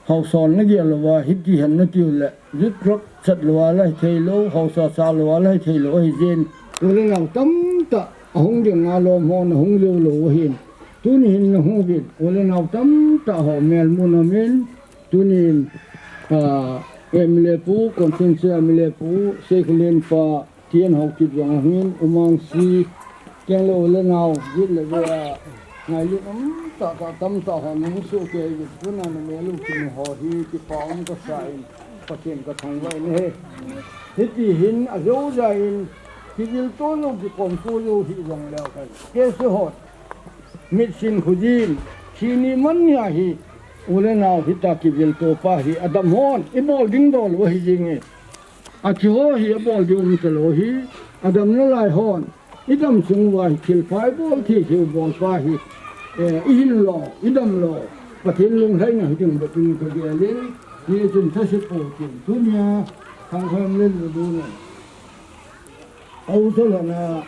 haosan nagel louva, hiti hen natiu le, jut rap chat louva la hitheilou, haosa cha louva la hitheilou ahi jeng. U le nao tamtah, ahung dinga lom hon ahung jou lou ahin. Tuni hin nahung uvin, u le nao tamtah ho melmun amin, tunin, a, M L A pu, constituency M L A pu, Seikhulen pa, T N Haokip jong ahungin, Umangsi, keng le u le nao, jit le ve a, ngailut um tah tah tamtah ho nahung sohkei uvin, tuna namel u kinu ho hi, kipah um kasan, Pathen kathangvah in ahi. Hiti hin, ajou jai in, kivilto jou, kikomto jou hijongleu hen. Kei chu hon, mitsin khojin, thi ni man nia hi, u le nao hita kivilto pa hi, adam hon, ibol ding dol u ahi jenge. Athi ho hi abol diu um talou hi, adam nalai hon, idam sung uva hi thilpha ibol thei thei u bol pa hi, eh, ihin lou, idam lou, Pathen lunglhaina hiding bepin kagel in, hichun thase pou tin, tunia, Thangkham le Lulun in. Aosa lhona,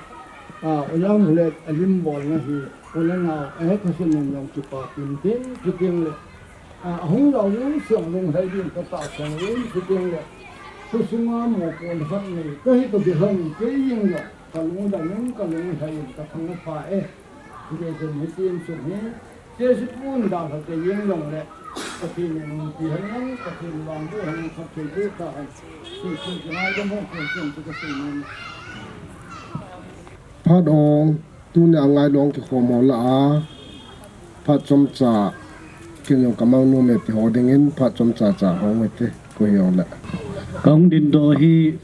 a, Ojam Khulet alim bolna hi, u le nao, ahe khasun in jong kipah tin tin, chuteng le, a, ahung lou jong siang lunglhai din katahsan in, chuteng le, khosunga mopohna khat nei, kahi kabilhon, kei jeng jong, kalungdam in, kalunglhai in, kathangvah e. Hijeh chun hitin sum hi, Jesu pun dalha te jeng jongle, Pathen in umpi hen lang, Pathen vangboh hen lang, Pathen boh tahen. Jesu kingaidam hon, Pathen chu kasei nom e. Phat ong, tunia ngailou kikhom ho lah a, phat chomcha, ken jong kamang nom e ti ho dingin, phat chomcha cha hong e ti, koi hile. Kahung dingdoh hi,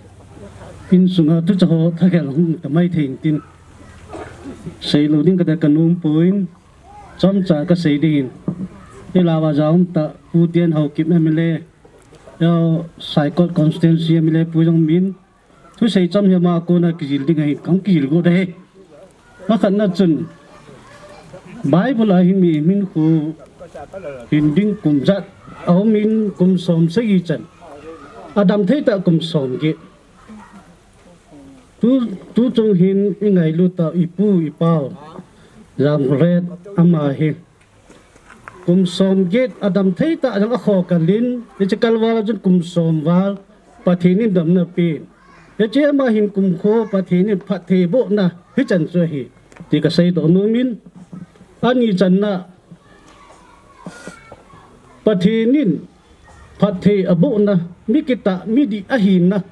insunga tucha ho, thakhel hung tamai thei tin. Seilou ding kati kanom poi, chomcha kasei ding in. Ilou va jong ta, Pu T N Haokip M L A, Saikot constituency M L A pu jong min. Thusei chom hi ama kona kijil ding ahi, kahung kijil got ahi. Akhatna chun, Bible a hin mi min khu hin ding kum jat, aum in kum som sagi chan. Adam thei tah kum som get. Tu, tu chung hin ingailut tah ipu ipau, Jamret ama hi. Kum som get adam thei tah jong akhoh kalin, hiche kalval a chun kum som val, Pathen in damna pen. Hiche ama hin kum kho, Pathen in phattheibohna, hichan chu ahi, ti kaseidoh nom in, ani channa, Pathen in, phatthei abohna, mi kitah, mi dih ahina.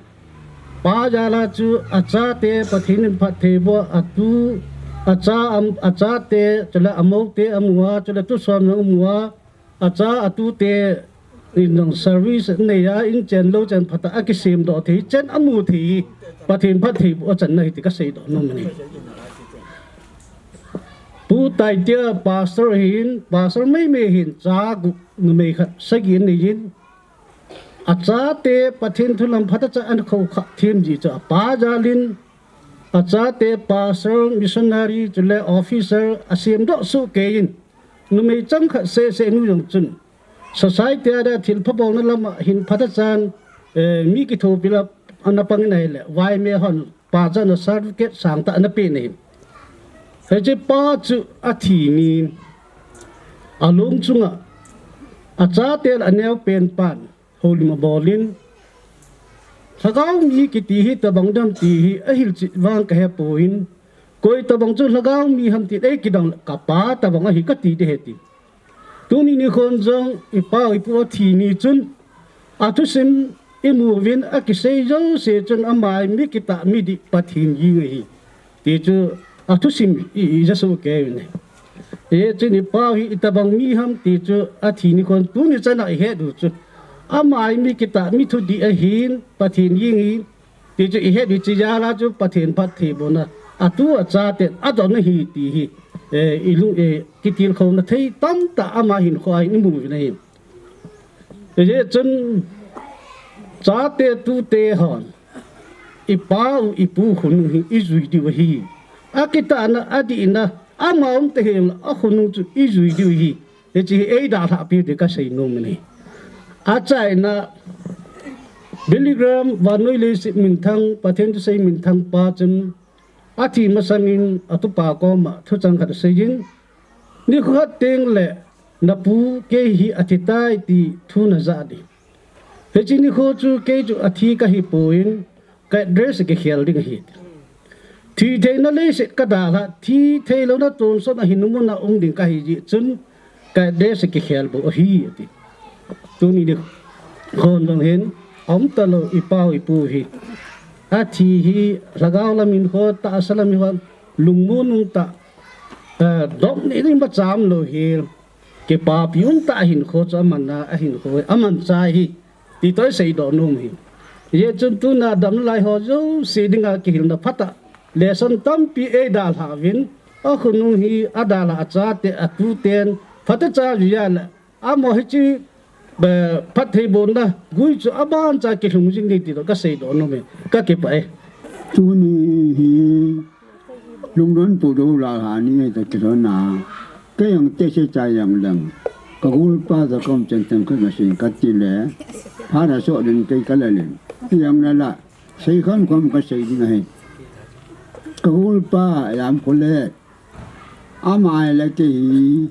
Pa jal a chu achate Pathen in phatthei boh a, atu, acha am, achate, chule amoute amu a, chule thusom jong amu a, acha atute in jong service nei a, in chen lou chen phat a akisem doh thei, chen amu thei hi Pathen phattheiboh achanna ahi ti kasei doh nom e. Pu Taitia pastor ahin, pastor meimei ahin, cha gup numei khat sagi anei in, achate Pathen thu lam phatah a ana khoukhah them ji chu apa jal in, achate pastor, missionary, chule officer asem doh soh kei in, numei chang khat seh seh nu jong chun society a dia thilpha bolna lam a hin phatah a, eh, mi kithopi lam ana pang in ahile, vaimeh hon pa chana certificate sangtah ana pe in ahi. Hiche pa chu athi ni, along chunga achate le aneopen pan houlim abol in, lhagao mi kiti hi tobang dam ti hi ahilchet vang kahepon, koi tobang chu lhagao mi ham tin eikidang le kapa tobang ahi kati ding ahi ti. Tuni nikhon jong ipa u ipu athi ni chun athusim imu uvin, akisei jouse chun ama hi mi kitah mi dih, Pathen jeng ahi ti chu athusim i, i ja soh kei uvin ahi. Hichun ipa u hi itobang mi ham ti chu athi nikhon tuni chana ihet u chu ama hi mi kitah mi thudih ahin, Pathen jeng ahi ti chu ihet u, hiche jal a chu Pathen phattheibohna, atu achate adon ahi ti hi, eh, ilung, eh, kitilkhouna thei tamtah ama hinkho a hin imu uvin ahi. Hichun chate tute hon ipa u ipu khonung hi ijui diu ahi. Akitahna, adihna, ama um tahih le akhonung chu ijui diu ahi. Hiche hi eidalhah piu ti kasei nom e. Achaina, Billy Graham vannoi leiset minthang, Pathen thusei minthang pa chun athi masangin atupa koma thuchang khat asei in, nikho khat teng le napu kei hi athi tai ti thu najah ding. Hiche nikho chu kei chu athi kahi pon, ka address kikhel ding ahi. Thi theina leiset kadalhah, thi thei louna tonsot a hin mun a um ding kahi jeh chun ka address kikhel bou ahi ati. Tuni nikhon jong hin aum talou ipa u ipu hi, athi hi lhagao lam hinkho, tahsa lam hinkho, lungmon um tah, eh, dopna imacha umlou hi, kipapi um tah hinkho chu aman a, ahinkho amanchai ahi ti toh isei doh nom e. Hijeh chun tuna damna lai ho jouse dinga kihilna phatah, lesson tampi eidalhah uvin, akhonung hi adalhah achate, atuten phatechan jui a le, amaho hiche, eh, phattheibohna gui chu abancha kilhung jing ding ti toh kasei doh nom e. Kakipah e. Tuni hi lungdon pu dou la ha ni ta kilhon a, kei jong tese cha jong leng, kagolpa toh kaum chen chen khat masang kati le, phat asoh ding kei kala leng, jong la la, sei kham kham kasei ding ahi. Kagolpa Lamkholet, ama le kei hi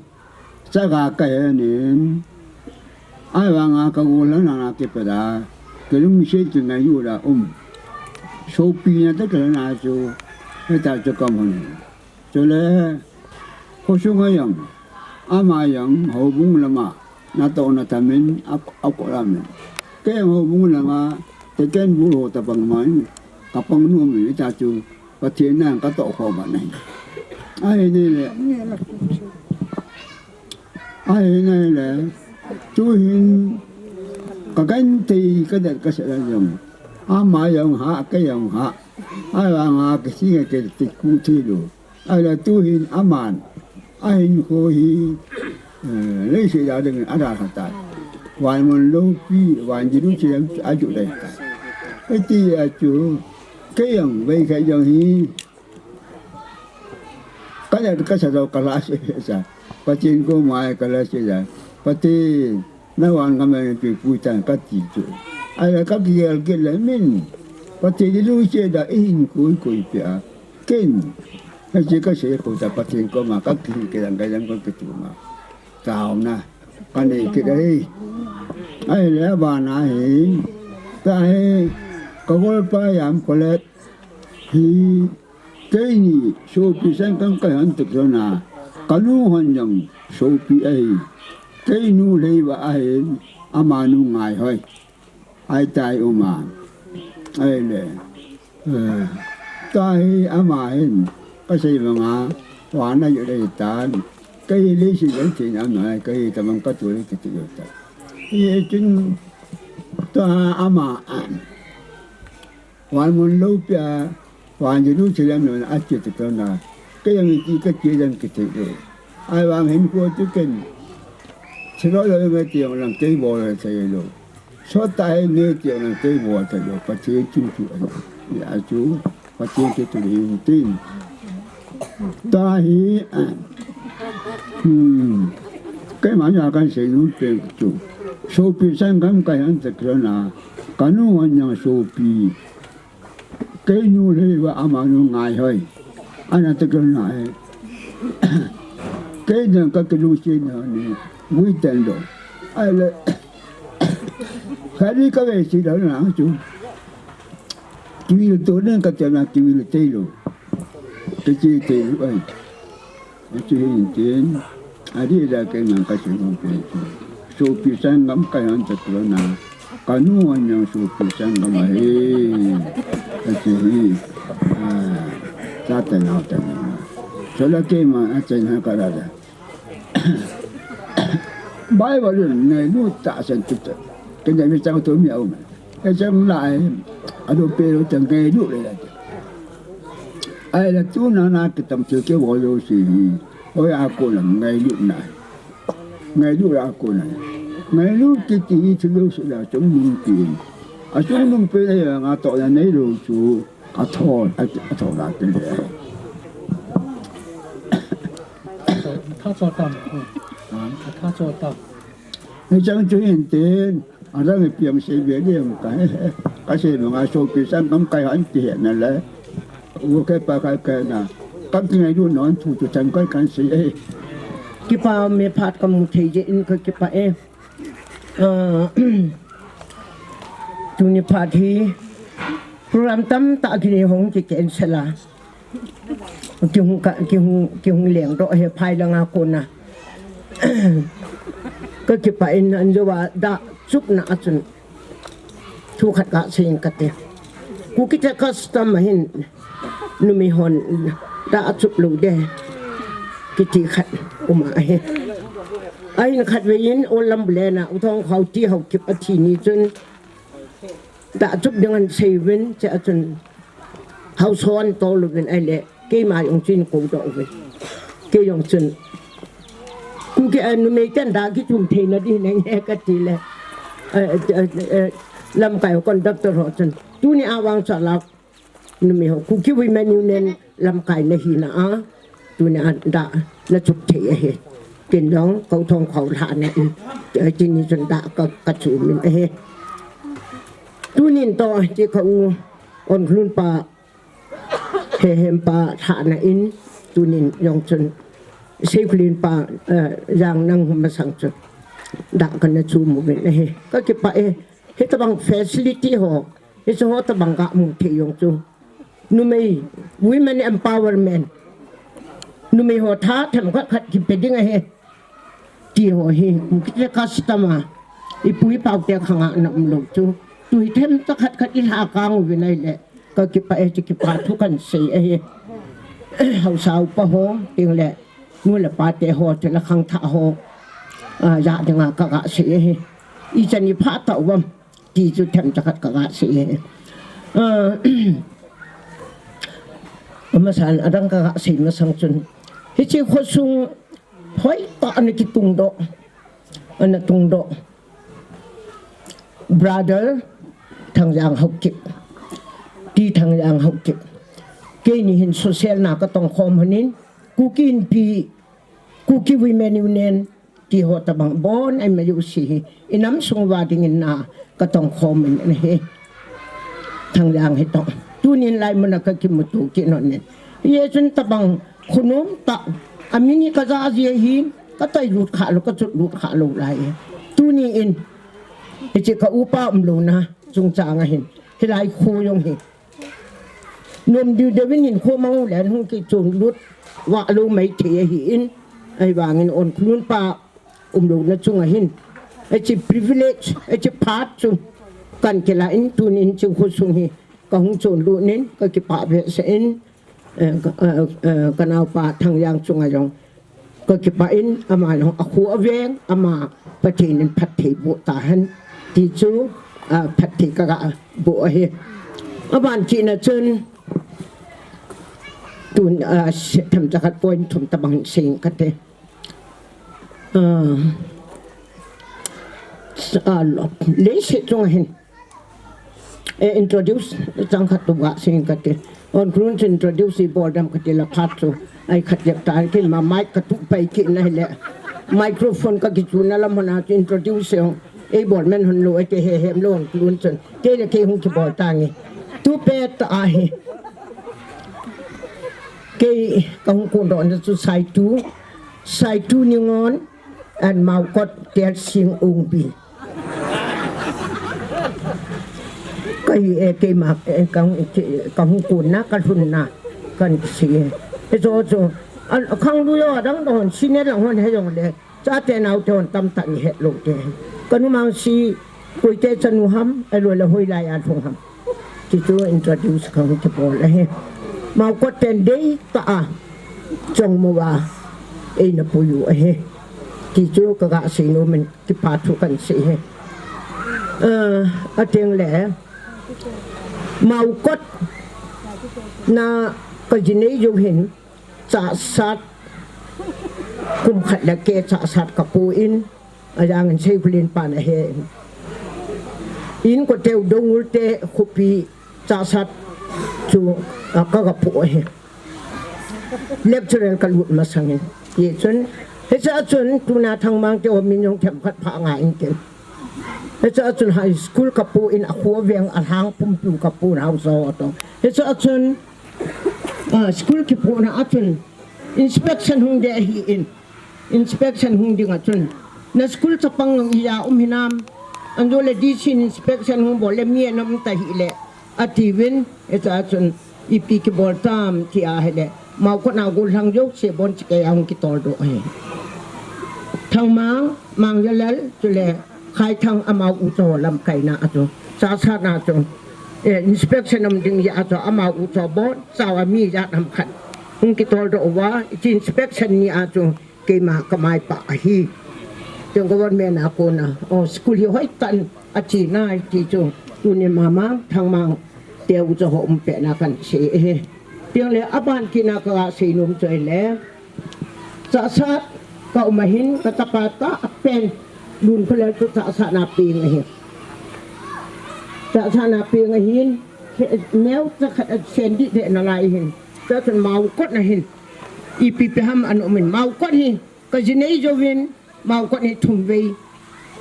chaga kahi in, ahivanga kagol lhon a kipat a, kalungset kingaiyuh a um, sopina tah kilhon a chu, hita chu kaum lhon. Chule, khosunga jong, ama jong houbung lama natohna thamin, a, akoh lamin, kei jong houbung lama, second bu ho tabang man, kapang nom in, hita chu Pathen na katoh khom ahi. Ahi nai le, ahi nai le, tuhin kagenthei kadet kasah a jong, ama jong hah, kei jong hah, ahivanga kisih nge kei ti ku thei lou. Ahile tuhin aman ahinkho hi, eh, leiset a dingin adalhah tai. Vanmun loupi, van dilu chidam ajoh dai tai. Hiti a chu, kei jong veikhat jong hi, kaja kasah lou kalhase sa. Pathen koma kalhase sa. Pathen, navan kaman peh peh tan kati chu. Ahile kakigel kit le min, Pathen dilu chidam ihin koi koi peh a. Ken, hiche kasei kho ta Pathen koma kakihil kit a, kajang kakituma. Taona, kanei kit ahi. Ahile abana hi, tahi, kagolpa Lamkholet hi, keini sopi sang kang kahi hon tah kilhon a, kanu hon jong sopi ahi. Keinu Lheiva ahin, amanu Ngaihoi. Ahitai uma. Ahile, eh, tahi ama hin, kasei banga, vana yu dei tan. Kei leiset a thei na, kei tabang ka tu le kiti lou ta. Hichun tua ama, Vanmun loupia, van Jerusalem lou na ati ta kona, kei jong iti kati jong kithei lou. Ahivang hinkho chu ken, thilou lou nge ti jong lang kei bol thei lou. Sot tah hi nge ti jong lang kei bol thei lou. Pathen chu chu ahi. Hijeh chun, Pathen chu tu hin tin. Tua hi, hmm, keima a kahin seinom pen chu, sopi sanggam kahi hon ta kilhon a, kanu hon jong sopi. Keinu le va amanu ngai hoi. Ana ta kilhon a hi. Kei jong kakilungset na ni, vui ten lou. Ahile, khat ni kave si lou na chu. Kivil to nen kati na kivil thei lou. Kati thei lou ahi. Hiche hin tin, adeh a kei nang kasei nom pen chu, sopi sanggam kahi hon ta kilhon a, kanu hon jong sopi sanggam ahi. Hiche hi, ah, ta ta nau ta nau. Chule keima achaina kala da. Bible in ngailut tahsan tu ta. Kei jong mi chang tu mi aum. Kei jong lai, adu pe lou ta ngailut le la. Ahile tuna na kitam chu kei bol lou si hi. Hoiya kona ngailut na. Ngailut a kona. Ngailut kiti hi thilou sela chungnung pen. Achungnung pen a jong atohna neilou chu. Athon, a, athon a kile. Tha cho tam. Ha? Tha cho tam. Hichang chu hin tin. Adang ipi ham sei be ding ham kahe. Kasei nunga sopi sanggam kahi hon ti he na le. U kei pa kei kei na. Kakingailutna thu chu chan koi kahin sei e. Kipa me phat kamu thei jeh in kakipah e. Ah, tuni phat hi program tamtah kini hung ki cancel a. Kihung ka, kihung, kihung lengdoh he phai langa kona. Kakipah in anjou a dahchupna a chun thu khat kasei inge kati. Kuki te custom a hin numei hon dahchup lou ding kiti khat um ahi. Ahin khatvei in Olam Bulen a U Thongkhao T. Haokip athi ni chun dahchup ding ahin sei uvin, chea chun haosa hon tol uvin ahile keima jong chun kou doh uvin. Kei jong chun Kuki, eh, numei ten dah kichum theina ding hinange kati le, eh, eh, eh, lamkai conductor ho chun, tuni a vang chu la numei ho, Kuki Women Union lamkai nahi na a, tuni a dah nachup thei ahi. Ken jong ka U Thongkhao lhahna in, eh, tuni chun dah ka, kachum in ahi. Tunin toh, ti ka u Onkhlun pa, Hehem pa lhahna in, tunin jong chun, Seikhulin pa, eh, Jangnang masang chun, dah kana chum uvin ahi. Kakipah e, hitabang facility ho, hiche ho tabang kamu thei jong chu. Numei, women empowerment. Numei ho tha themkhat khat kipe ding ahi. Ti ho hi, Kuki te custom a, ipu ipau te khanga ana umlou chu. Tu hi themcha khat khat ilha kang uvin ahile, kakipah e, ti kipa thu kahin sei ahi. Haosa upa ho, tin le, nu le pa te ho, tin le khangthah ho, ah, ja dinga kaga sei ahi. Ichan ipha tauvam. Ti chu themcha khat kaga sei e. Ah, amasan adang kaga sei masang chun, hiche khosung hoitah ana kitungdoh, ana tungdoh. Brother Thangjang Haokip, T. Thangjang Haokip. Keini hin social na katongkhom hon in, Kuki Inpi, Kuki Women Union, ti ho tabang bon, ai mayu si hi, inam sung uva dingin na katongkhom in ahi. Thangjang hi toh. Tunin lai muna kakimuto kit non in. Hichun tabang khonom tah, amini kaja ji ahin, katailut khalou, kachutlut khalou lai. Tunin, hiche ka upa umlouna chungchang a hin, hilai kho jong hi nom diu diu in hinkho mang u le hung kichonlut vah lou maithei ahin, ahivangin Onkhlun pa umlouna chunga hin, hiche privilege, hiche phat chu kahin kilah in, tunin hiche khosung hi kahung chonlut in, kakipah behseh in, eh, ka, eh, eh, kanaopa Thangjang chunga jong Ka kipah in, ama jong akhu aveng, ama Pathen in phatthei boh tahen, ti chu, ah, phatthei ka ga boh ahi. Aban kit na chun, tun, ah, themcha khat point thum tabang sei inge kati. Ah, ah, lo, leiset chunga hin. Eh, introduce chang khat tou ga sei inge kati. Onkhonung chu introduce ibol dem kati le phat chu. Ai khat jep ta kei ma mic ka tuh pai kit na hile. Microphone ka kichuna lam hon a chu introduce jong. Eibol men hon lou, eite hehem lou Onkhonung chun. Kei le kei hung kibol tange. Tu pet ahi. Kei ka hung kondoh na chu Saitu. Saitu Ningon. And Maokot Telsing Ungbi. Ka hi e, keima, e, ka hung, ke, ka hung kon na, ka lhun na, kan sei e. Hicho chu, a, khangdui ho adang dang hon, senior lang hon he jong le, chate naote hon tamtah in het lou te. Ka numang si, koite chanu ham, ahilou le hoilai a lhung ham. Ti chu introduce ka hung kibol ahi. Maokot ten deitah a chongmo a eina pui u ahi. Ti chu ka ga sei nom in kipa thu kan sei ahi. Ah, ateng le Maokot na ka jinei jou hin Chahsat kum khat le keh Chahsat ka pu in, ajang in Seikhulen pan ahe in. In koteu Doungel te khopi Chahsat chu, a, ka ga pu ahi. Lecturer ka lut masang in. Hichun, hiche a chun, tuna Thangmang te ho min jong themkhat pha nga in tin. Hiche a chun high school ka pu in, akhu aveng alhang pumpiu ka pu in, haosa ho toh. Hiche a chun, Ah, school kipohna a chun inspection hung ding ahin, inspection hung ding a chun, na school chapang jong ija um hinam, anjo le D C in inspection hung bol le mi ana um ta hile, atiuvin, hiche a chun, ipi kibol tam, ti ahile, Maokot na gollhang jouse bon chikei a hung kitoldoh ahi. Thangmang, Mangjolal, chule, Khaithang amau ucho lamkaina a chu, Chahsat na chu, eh, inspection um ding jeh a chu, amau ucho bon, chao a mi jat ham khat hung kitoldoh uva, hiche inspection ni a chu, keima ka maipah ahi. Tin government a kona, oh, school hi hoitah in ache nai ti chu, tuni Mamang, Thangmang, te ucho ho um pet na kan sei ahi. Tin le aban kit na ka sei nom chu ahile, Chahsat ka um ahin, ka chapa tah pen, Lunkholel chu Chahsat na peng ahi. Chahsat na peng ahin, neocha khat a sen dih deh nalai ahin. Chua chun Maokot na hin, ipi pi ham ana um in. Maokot hi, ka jinei jouvin, Maokot hi thum vei,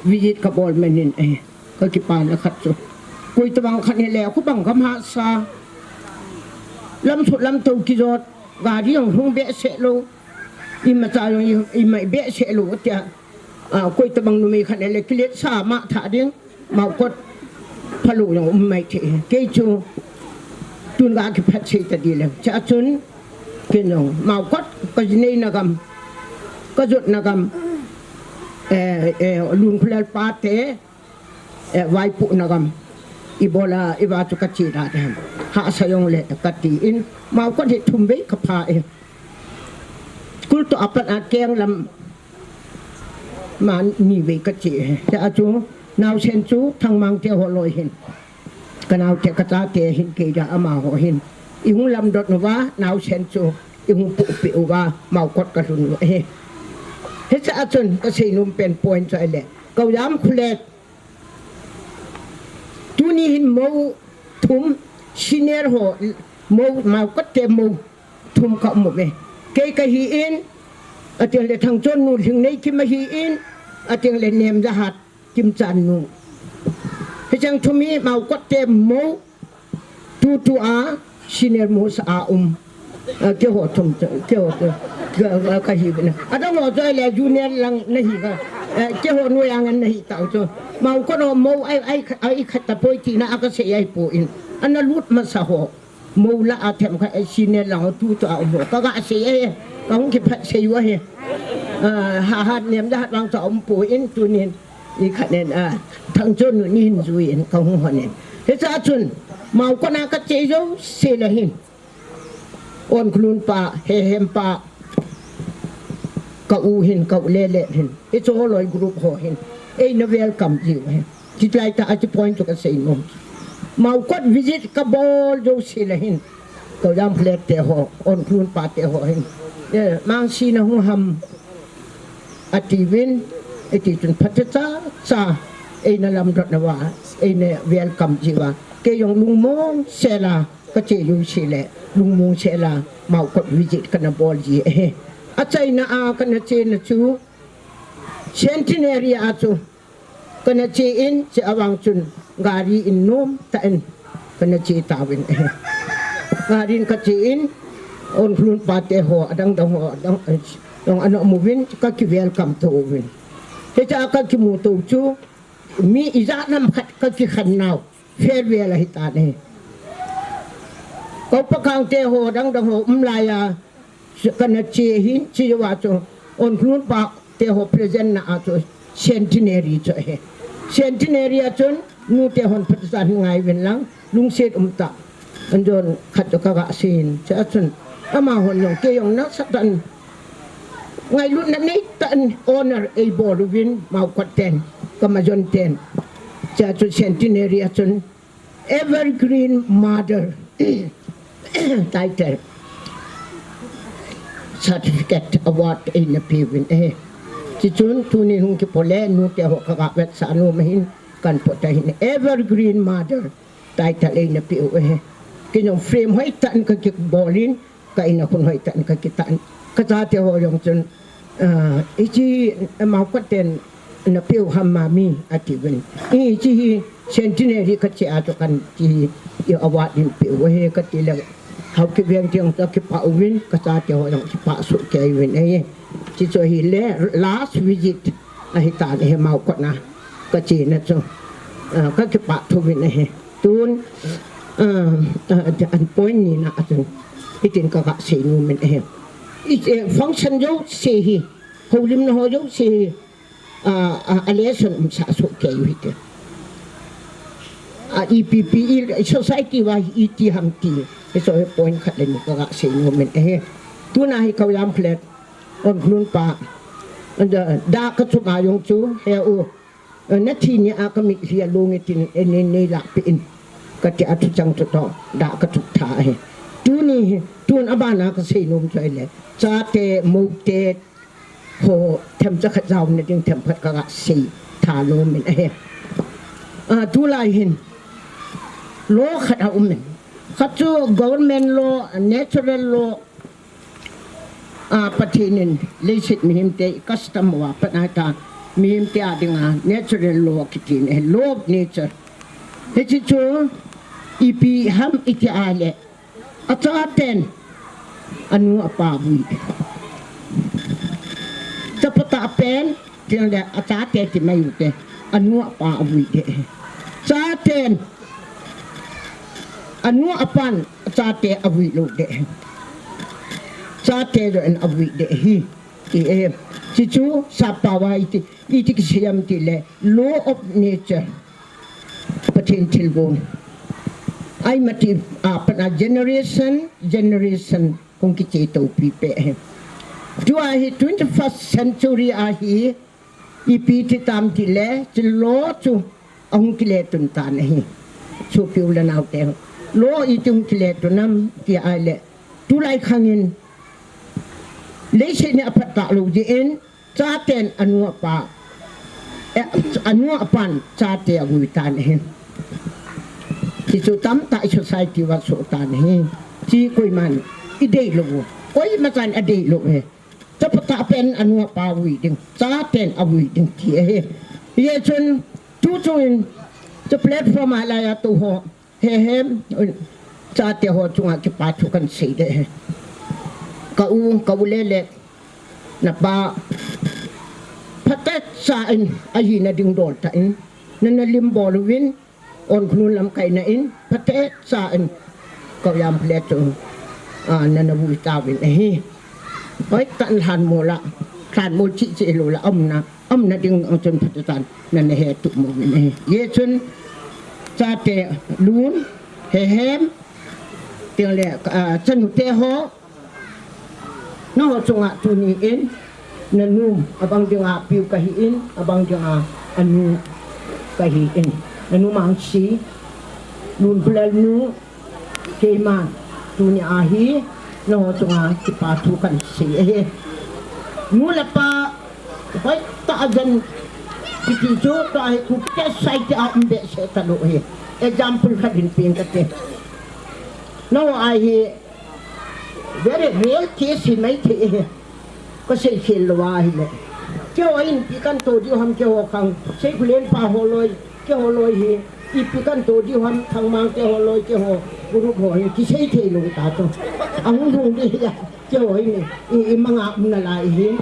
Visit ka bol man in, eh, ka kipana khat chu. Koi tabang khat hile, khu bang gam hahsa. Lam sut lam tou kijot, gari jong hung behseh lou. Imacha jong i, ima behseh lou, tia. Ah, koi tabang numei khat hile, kiletsa mah tha ding. Maokot phalou jong um mai thei. Kei chu, tun ga kiphat sei ta di le. Chua chun, kei jong, Maokot ka jinei na gam, ka jot na gam. Eh, eh, Lunkholel pa te, eh, vaipohna gam. Ibola, iva chu ka che da dem. Hahsa jong le ka ti in. Maokot hi thum vei ka pha e. School toh apat a keng lam ma ni vei ka che e. Chua chu, naosen chu, Thangmang te ho loi hin. Ka naote ka chate hin kei da amaho hin. I hung lamdot uva, naosen chu, i hung puhpeh uva, Maokot ka lhun u ahi. Hiche a chun ka sei nom pen point chu ahile. Ka u Jamkholet. Tuni hin mou thum, senior ho mou, Maokot te mou thum ka um uve. Kei ka hi in, ating le Thangchonnu Lhingneikim ahi in, ating le Nemjahat Kimchannu. Hicheng thum hi Maokot te mou, tutu a, senior most a um. Ah, keiho thum, keiho thum, ka, ka, ka hi uvin. Adang ho chu ahile junior lang na hi ka. Eh, keiho noiya ngen na hi tau chu. Maokot ho mou ai, ai, ai khat tapoi tina a ka sei ahipoi. Ana lut masa ho. Mou lah a themkhat, eh, senior lang ho tutu a um ho. Ka ga sei e, ka hung kiphat sei u ahi. Ah, ha, ha, Nemjahat vang chu a umpoi tunin. I khat nen, ah, Thangchonnu ni hin jui in ka hung hon in. Hiche a chun, Maokot na ka che jouse le hin. Onkhonung pa, Hehem pa. ka u hin, ka u lele hin, hiche holoi group ho hin eina welcome jiu ahi. Chulai tah a hiche point chu kasei nom. Maokot visit kabol jouse le hin, Koyam Flat te ho, Onkhlun pa te ho hin, eh, Mangsi nahung ham, atiuvin, hiti chun phatecha cha eina lamdot nauva, eina welcome jiuva, kei jong lungmong sela kache jouse le, lungmong sela Maokot visit kana bol ji ahi. Achaina a kana chena chu Centenary a chu kana che in, chea vang chun gari in nomtah in kana che tauvin ahi. Gari in kache in, Onkhlun pa te ho, adang dang ho, adang, dang ana um uvin, kaki welcome to uvin. Hichea kakimu to chu, mi ijat ham khat kakikhen nau, farewell ahitan ahi. Kopa Khang te ho, dang dang ho um laiya kana che hin, chea vang chu Onkhlun pa te ho present na a chu Centenary chu ahi. Centenary a chun nu te hon phatecha hin ngai uvin lang, lungset umtah in jon khat chu kaga seiyin, chea chun amahon jong kei jong nasatah in ngailutna neitah in honor eibol uvin, Maokot ten, Kamajon ten. Chea chu Centenary a chun Evergreen Mother title, certificate, award eina peuvin ahi. Hichun tunin hung kipo le nu te ho kaga vetsah nom ahin, kahin po tahin Evergreen Mother title eina peu ahi. Kei jong frame hoitah in kakibol in, ka in a khun hoitah in kakitah in, kachate ho jong chun, ah, hiche, eh, Maokot ten napeu ham mami, atiuvin. Hiche hi Centenary kache a chu kan ti, i award in peu ahi kati le, Haokip Veng te jong chu akipah uvin, kachate ho jong kipah soh kei uvin ahi. Hiche chu ahile last visit ahitan ahi Maokot na kachena chu, ah, kakipah thouvin ahi. Tun, ah, ah, an point nina a chun hitin kaga sei nom in ahi. I, eh, function jouse hi, houlimna ho jouse hi, ah, ah, a lesson umsah soh kei u hite. Ah, ipi ipi, i society uva hi iti ham ti, hiche point khat le ni kaga sei nom in ahi. Tuna hi Koyam Flat, Onkhlun pa, dah kachup a jong chu, he u, nathi nia kamitlhi along e tin, eh, nei, neilahpeh in, katia thuchang chu toh dah kachup tha ahi. Tuni hi, tun abana kasei nom chu ahile, chate, moute ho themcha khat jaona ding themkhat kaga sei tha nom in ahi. Ah, tulai hin law khat aum in, khat chu government law, natural law, ah, Pathen in leiset mihemte custom uva pat ahita, mihemte a dinga natural law kiti ahi, law of nature. Hiche chu ipi ham iti ahile, achaten anu apa avui, chapa tahpen, tin le achate ti mai ute, anu apa avui ding, chaten anu apan achate avui lou ding, chate joh in avui ding ahi, ti ahi. Hichu sappao a iti, iti kisei ham tile law of nature, Pathen thilgon, ahi mati a pat a generation, generation hung kiche topi peh ahi. Tua hi twenty-first century a hi ipi ti tam tile, hiche law chu ahung kile tun tan ahi. Sopi u le naote, law iti hung kile tun ham ti ahile, tulai khang in leiset hi aphat tah lou jeh in, chaten anu apa, eh, anu apan chate avui tan ahi. Hichu tamtah i society uva soh tan ahi. Hiche koiman idei lou u, koimachan adei lou ahi. Chapa tahpen anu apa avui ding, chaten avui ding ti ahi. Hijeh chun, tu chungin, chu platform a laiya tou ho, hehem, chate ho chunga kipa thu kahin sei ding ahi. Ka u, ka u lele, napa, phatecha in, ahina ding dol tah in nana lim bol uvin, Onkhlun lamkaina in phatecha in Koyam Flat chu, ah, nana vui tauvin ahi. Hoitah in lhanmol a, lhanmol cheh cheh lou la, aumna, aumna ding ang chun phatecha in nana hetup uvin ahi. Hijeh chun chate lun, hehem, tin le, ah, chanute ho, nangho chunga tuni in Nanu, abang dinga piu kahin, abang dinga anu kahin. Nanu Mangsi, Lunpulal nu, keiman, tuni ahi, naho chunga kipa thu kahin sei ahi. Nu le pa, hoitah a jen, kiti chu, tua hi Kuki society a um behseh talou ahi. Example khat hin peng kate. Naho ahi, very real case hi maithei ahi. Kasei khel lou ahile. Keiho in ipi kahin to diu ham keiho khang. Seikhulen pa ho loi, keiho loi hi. Ipi kahin to diu ham Thangmang keiho loi keiho. Group ho hi. Kisei thei lou ta chu. Ahung hung di hi a. Keiho in i, i manga um nalai hi.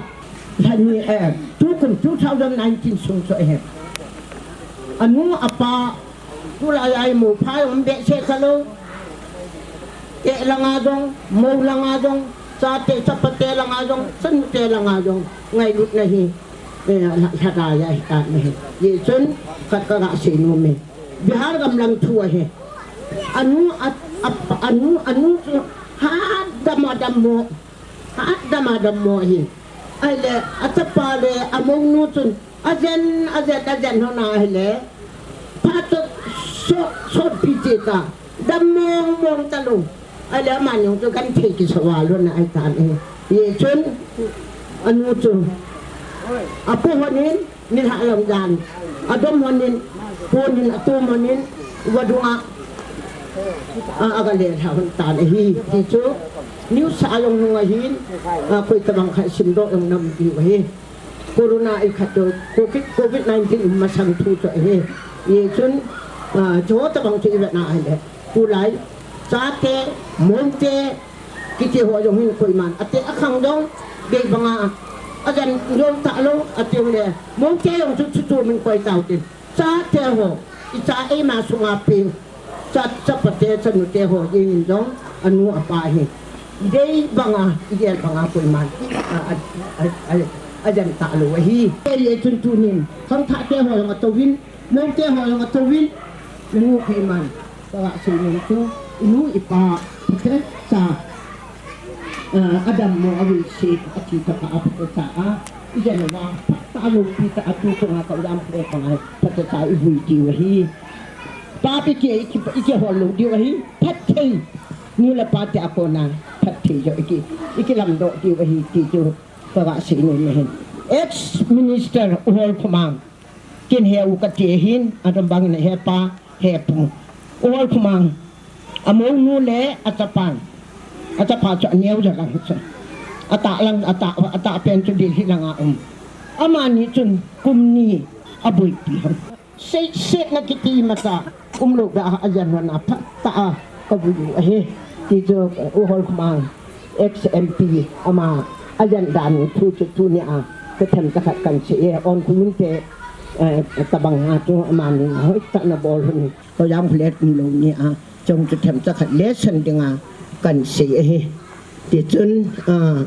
Lhani, eh, tukum two thousand nineteen sung chu ahi. Anu apa Tulai a hi mou pha jong um behseh talou. Teh langa jong, mou langa jong, chate chapate langa jong, chanute langa jong. Ngailutna hi, eh, lha-, lhadai ahi tan ahi. Hijeh chun, khat kaga sei nom e. Bihar gam lang thu ahi. Anu, a, a, anu, anu chu, hadam a dammo. Hadam a dammo ahi. Ahile, achapa le, amounu chun, ajen, ajen, ajen lhon ahile. Phat chu sot, sotpi che ta. Dam mong mong talou. Ahile, amani jong chu genthei kisa val lhon ahi tan ahi. Hijeh chun, anu chu. Apo lhonin, nilhah lam jan. Adom lhonin, ponin, atom lhonin, vadung a. A, aga lelha lhon tan ahi. Ti chu, news a jong hung ahin, a, koi tabang khat simdoh jong nam diu ahi. Corona ikhat toh, Covid, Covid nineteen masang thu toh ahi. Hijeh chun, a, chu tabang chu ivet na ahile. Tulai, chate, moute, kiti ho jong hin koiman. Ateh akhang jong, gei banga, ajen jong talou, ati le. Moute jong chu chu chu min koi tau tin. Chate ho, icha eima sunga peng. Cha, chapate, chanute ho, jeng in jong, anu apa hi. Idei banga, igel banga koiman. A, a, a, a, ajen talou ahi. Hijeh chun tunin, khangthah te ho jong atouvin, moute ho jong atouvin, anu koiman. Kaga sei nom chu, inu ipa, phatecha. A, adammo a will shape a thi tah a phatecha a. Ijen uva, phatah a loupi tah a tu chunga ka ujam kre pangai, phatecha a ivui diu ahi. Papi ki, iki, ikihol lou diu ahi, phatthei. Nu le pa te a kona, phatthei jo iki, ikilamdoh diu ahi, ti chu kaga sei nom ahin. Ex Minister U Holkhomang. Ken he u kati ahin, adang bangin ahe pa, he pu. U Holkhomang, amounu le achapan. Achapa chu aneo ja lang chu. Atah lang, atah, atah pen chu Delhi langa um. Amani chun kum ni aboipi ham. Seisetna kiti masa umlou da ajan lhon a phatah a kavui u ahi. Ti chu U Holkhomang. Ex M P ama ajan dan thu chu tunia kathem chakhat kahin sei e, onkhu inte, eh, tabang a chu amani hoitah in abol lhon hi. Kojam khulet umlou nia, chong chu them chakhat lesson dinga kahin sei ahi. Tichun, ah,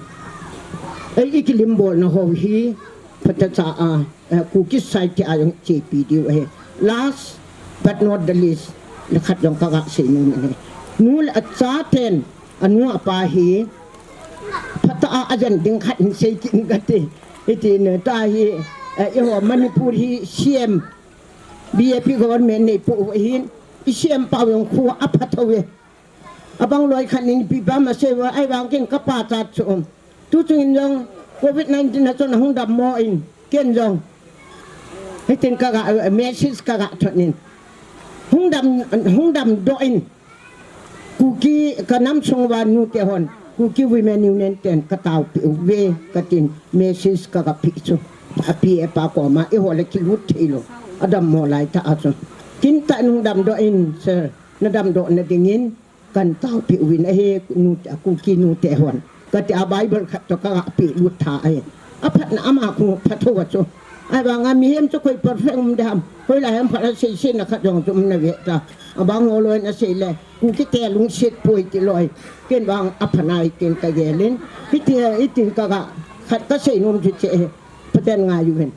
ei ikilim bolna ho hi, phatecha a, eh, Kuki society a jong chepi diu ahi. Last but not the least, nikhat jong kaga sei nom in ahi. Nu le achaten, anu apa hi, phatah a ajen ding khat hin sei kit in kati. Hiti ne, tua hi, eh, eiho Manipur hi C M, B J P government nei pu ahin, i C M pa jong khu apha thou e. Abang loi khat in ipi pa ma sei uva, ahivang ken ka pachat chu um. Tuchung in jong covid nineteen a chun ahung dammo in, ken jong. Hitin kaga, eh, message kaga thot in. Hung dam, hung damdoh in. Kuki ka nam sung uva nute hon, Kuki Women Union ten ka taopi uve, katin message kaga pe chu. Api e pa koma, eiho le kilut thei lou. Adammo lai tah a chu. Kin tah in hung damdoh in, sir, na damdoh na dingin, kahin taopi uvin ahi, nu, Kuki nute hon. Kati a Bible khat toh kaga pe lut tha ahi. Aphatna ama khu phatthou a chu. Ahivanga mihem chu koi perfect um ding ham. Hoilai ham phat a seisetna khat jong chu um na ve ta. Abang ho loi na sei le. Kuki te lungset poi ti loi. Ken vang apha nai ken ka gel in. Hiti, hitin kaga khat ka sei nom chu che. Pathen ngai uvin.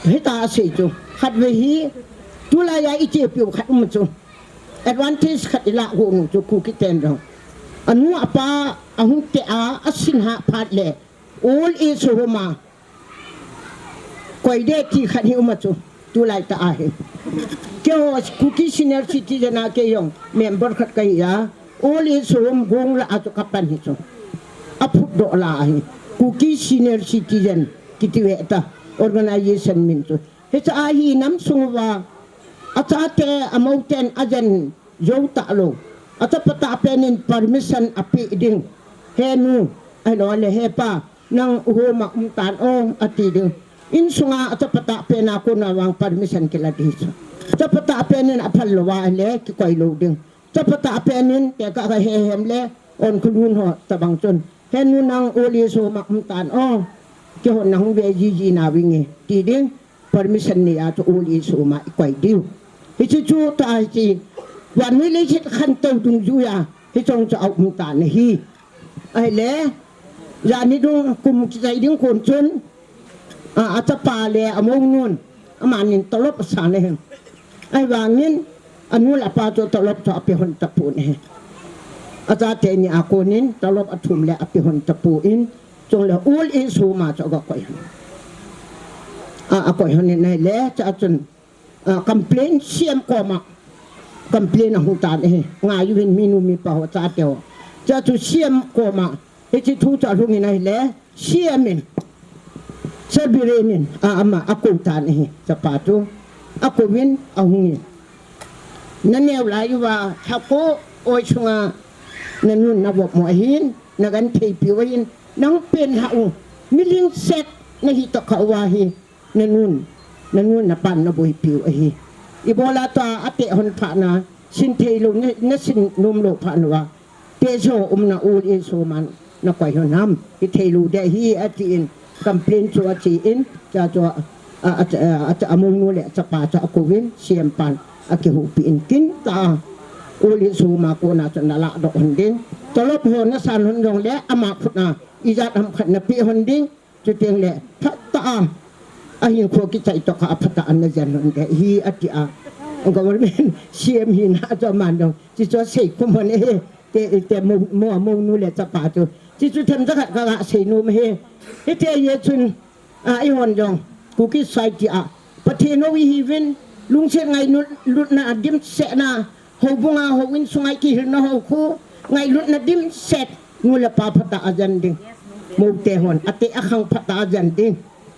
Hita sei chu. Khatvei hi. Tulai a i chepi u khat um chu. Advantage khat i lah u nu chu Kuki ten jong. Anu apa ahung te a, asin hah phat le. Old age home a, Koi de ti khat hi um a chu. Tulai tah a hi. Keiho Kuki Senior Citizen a kei jong member khat kahi a. Old age home gong lah a chu kapan hi chu. Aphutdoh lah a hi. Kuki Senior Citizen kiti ve ta organization min chu. Hiche a hi nam sung uva achate amouten ajen jou talou. Achapa tah pen in permission apeh ding. He nu, ahilou le he pa, nang home a um tan o, ati ding. Insunga achapa tah pen a kona vang permission kila ding chu. Chapa tah pen in aphal lou va ahile kikoi lou ding. Chapa tah pen in tekah kahe hem le, Onkholun ho tabang chun, he nu, nang old age home a um tan o, keiho nahung ve jiji nauving e, ti ding. Permission nei a chu old age home a ikoi diu. Hiche chu tah hiche, vannoi leiset khantou dungjuia hiche chu aum tan ahi. Ahile, jani dung kum kichai ding kon chun, a, achapa le amounun, amanin tolop asan ahi. Ahivangin, anu le apa chu tolop chu ape hon tapon ahi. Achate ni a konin tolop athum le ape hon tapon, chule old age home a chu aga koi hon. A, akoi hon in ahile, chua chun, a, complain C M koma complain ahung tan ahi. Ngai uvin minu mipa ho chate ho. Chua chu C M koma hiche thu chu alhung in ahile, C M in, Sir Biren in, a, ama akou tan ahi, chapa chu. Akouvin ahung in. Naneo lai uva, lhakho oi sunga nanun navop mo ahin, nagenthei piu ahin, nahung pen lhah u, mi lungset nahi tokha uva hi, nanun, nanun napan naboipiu ahi. Ibola tua ateh hon phat na, sin thei lou, na, nasin nom lou phat na uva, tejo umna old age home a nakoi hon ham, hithei lou ding ahi, atin, complain chu achen, chua chu, a, a, a, a, amounu le achapa chu akouvin, C M pan, akihoupi in, kin tah a, old age home a kona chu naladoh hon ding. Tolop ho nasan hon jongle, ama khut a, ijat ham khat napeh hon ding. Chuteng le, phatah a, ahinkho kichai tokha a phatah a najen hon ding ahi, ati a. Government C M hina chu aman jong, hichu asei khum hon ahi, te, te mo, mo, mounu le chapa chu. Hichu themcha khat kaga sei nom ahi. Hiti ahi chun, a, eihon jong, Kuki society a, Pathen hou ihiuvin, lungset ngailut, lutna dimset na, houbung a, houin sunga kihilna hou khu, ngailutna dimset, nu le pa phatah a jen ding. Moute hon, ateh akhang phatah a jen ding.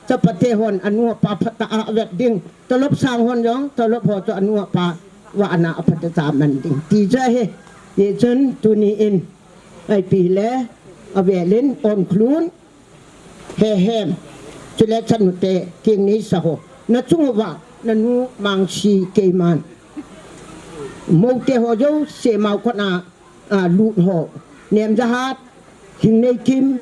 Chapate hon, anu apa phatah a vet ding. Tolop sang hon jong, tolop ho chu anu apa vahna a phatah a man ding. Ti chu ahi, hichun tuni in, ipi le, avel in, Onkholun, Hehem, chule chanu te, keng neisa ho. Nachung uva, nanu Mangsi keiman. Moute ho jouse Mao khut a, a, lut ho. Nemjahat, Thingneikim,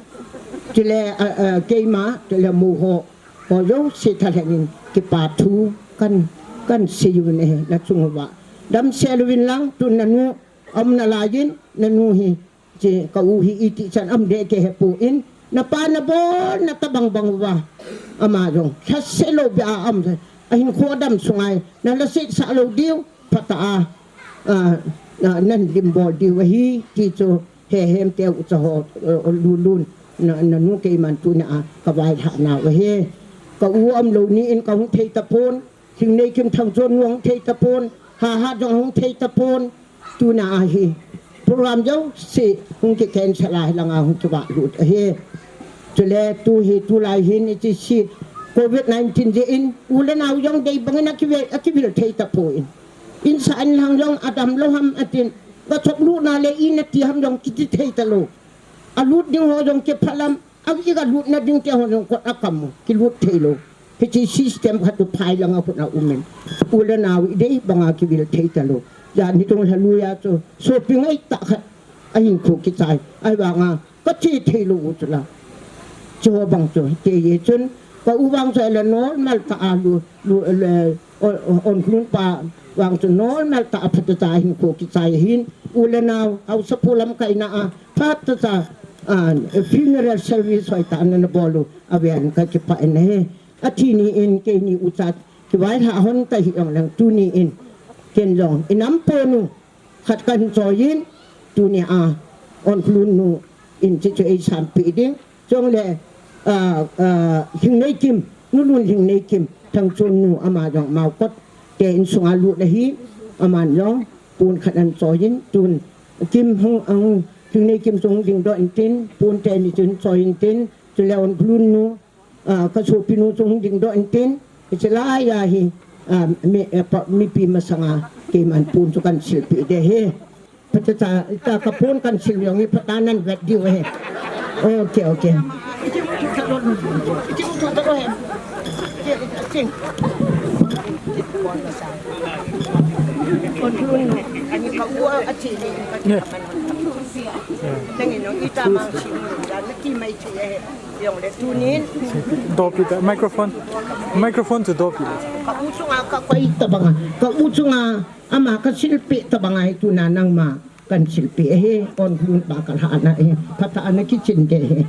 chule, a, a, keima, chule mou ho. Ho jouse thalheng in kipa thu kan, kan seiuvin ahi, nachung uva. Damsel uvin lang, tun nanu, aum nalai in, nanu hi. Che, ka u hi iti chan aum ding kei hepon, napa nabol na tabang bang uva. Ama jong, lhase lou beh a aum, ahinkho adam sunga, nala setsah lou diu, phatah a, a, a, nalim bol diu ahi, ti chu, Hehem te ucha ho, o, o, Lulun, na, nanu keiman tuna a, kavailhah nau ahi. Ka u aum lou ni in kahung thei tapon, Thingneikim Thangchon nu ahung thei tapon, Hahat jong ahung thei tapon, tuna ahi. Program jouse hung ki cancel a hilanga hung kivah lut ahi. Chule tu hi tulai hin hiche covid nineteen jeh in u le nao jong dei bangin akivil, akivil thei tapon. Insah inlhang jong adam lou ham atin. Gachop lutna le ina ti ham jong kiti thei talou. Alut ding ho jong kiphalam. A, iga lutna ding te ho jong kot akam u, kilut thei lou. Hiche system khat chu phai langa khut a um in. U le nao idei banga kivil thei talou. Jani tung lha lui a chu, sopi ngai tah khat, ahinkho kichai. Ahivanga, kache thei lou u chu la. Chu bang chu, te ye chun, ka u bang chu ala normal tah a lu, lu, le, O, o, Onkholun pa vang chu normal tah a phatah a hinkho kichai ahin, u le nao, haosapu lamkaina a, phatah a, a, funeral service hoitah a nana bol u, avel in kakipah in ahi. Athi ni in, keini ucha, kivailhah hon ta hih jongleng, tuni in, ken jong, inam pon u, khat kahin choi in, tunia, Onkholun nu in hiche chu eisanpeh ding. Chule, a, a, Thingneikim, Nu Lunlhingneikim, Thangchon nu, ama jong Maokot te insunga lut ahi, aman jong pon khat ahin choi in, tun Kim hung, ahung, Lhingneikim chu hung dingdoh intin, pon teni chu ahin choi intin, chule Onkholun nu, ah, ka sopinu chu hung dingdoh intin, hiche laiya hi, ah, mi, eh, pa, mipi masanga keiman pon chu kahin silpeh ding ahi. Phatecha, ita ka pon kahin sil jong hi phatecha nahin vet diu ahi. Okay, okay. Dopi ta, microphone. Microphone chu dopi. Ka u chunga ka koi tabanga, ka u chunga ama ka silpeh tabanga hi tuna nangma kahin silpeh ahi, Onkholun pa kalhahna ahi, phatecha ana kichin ding ahi.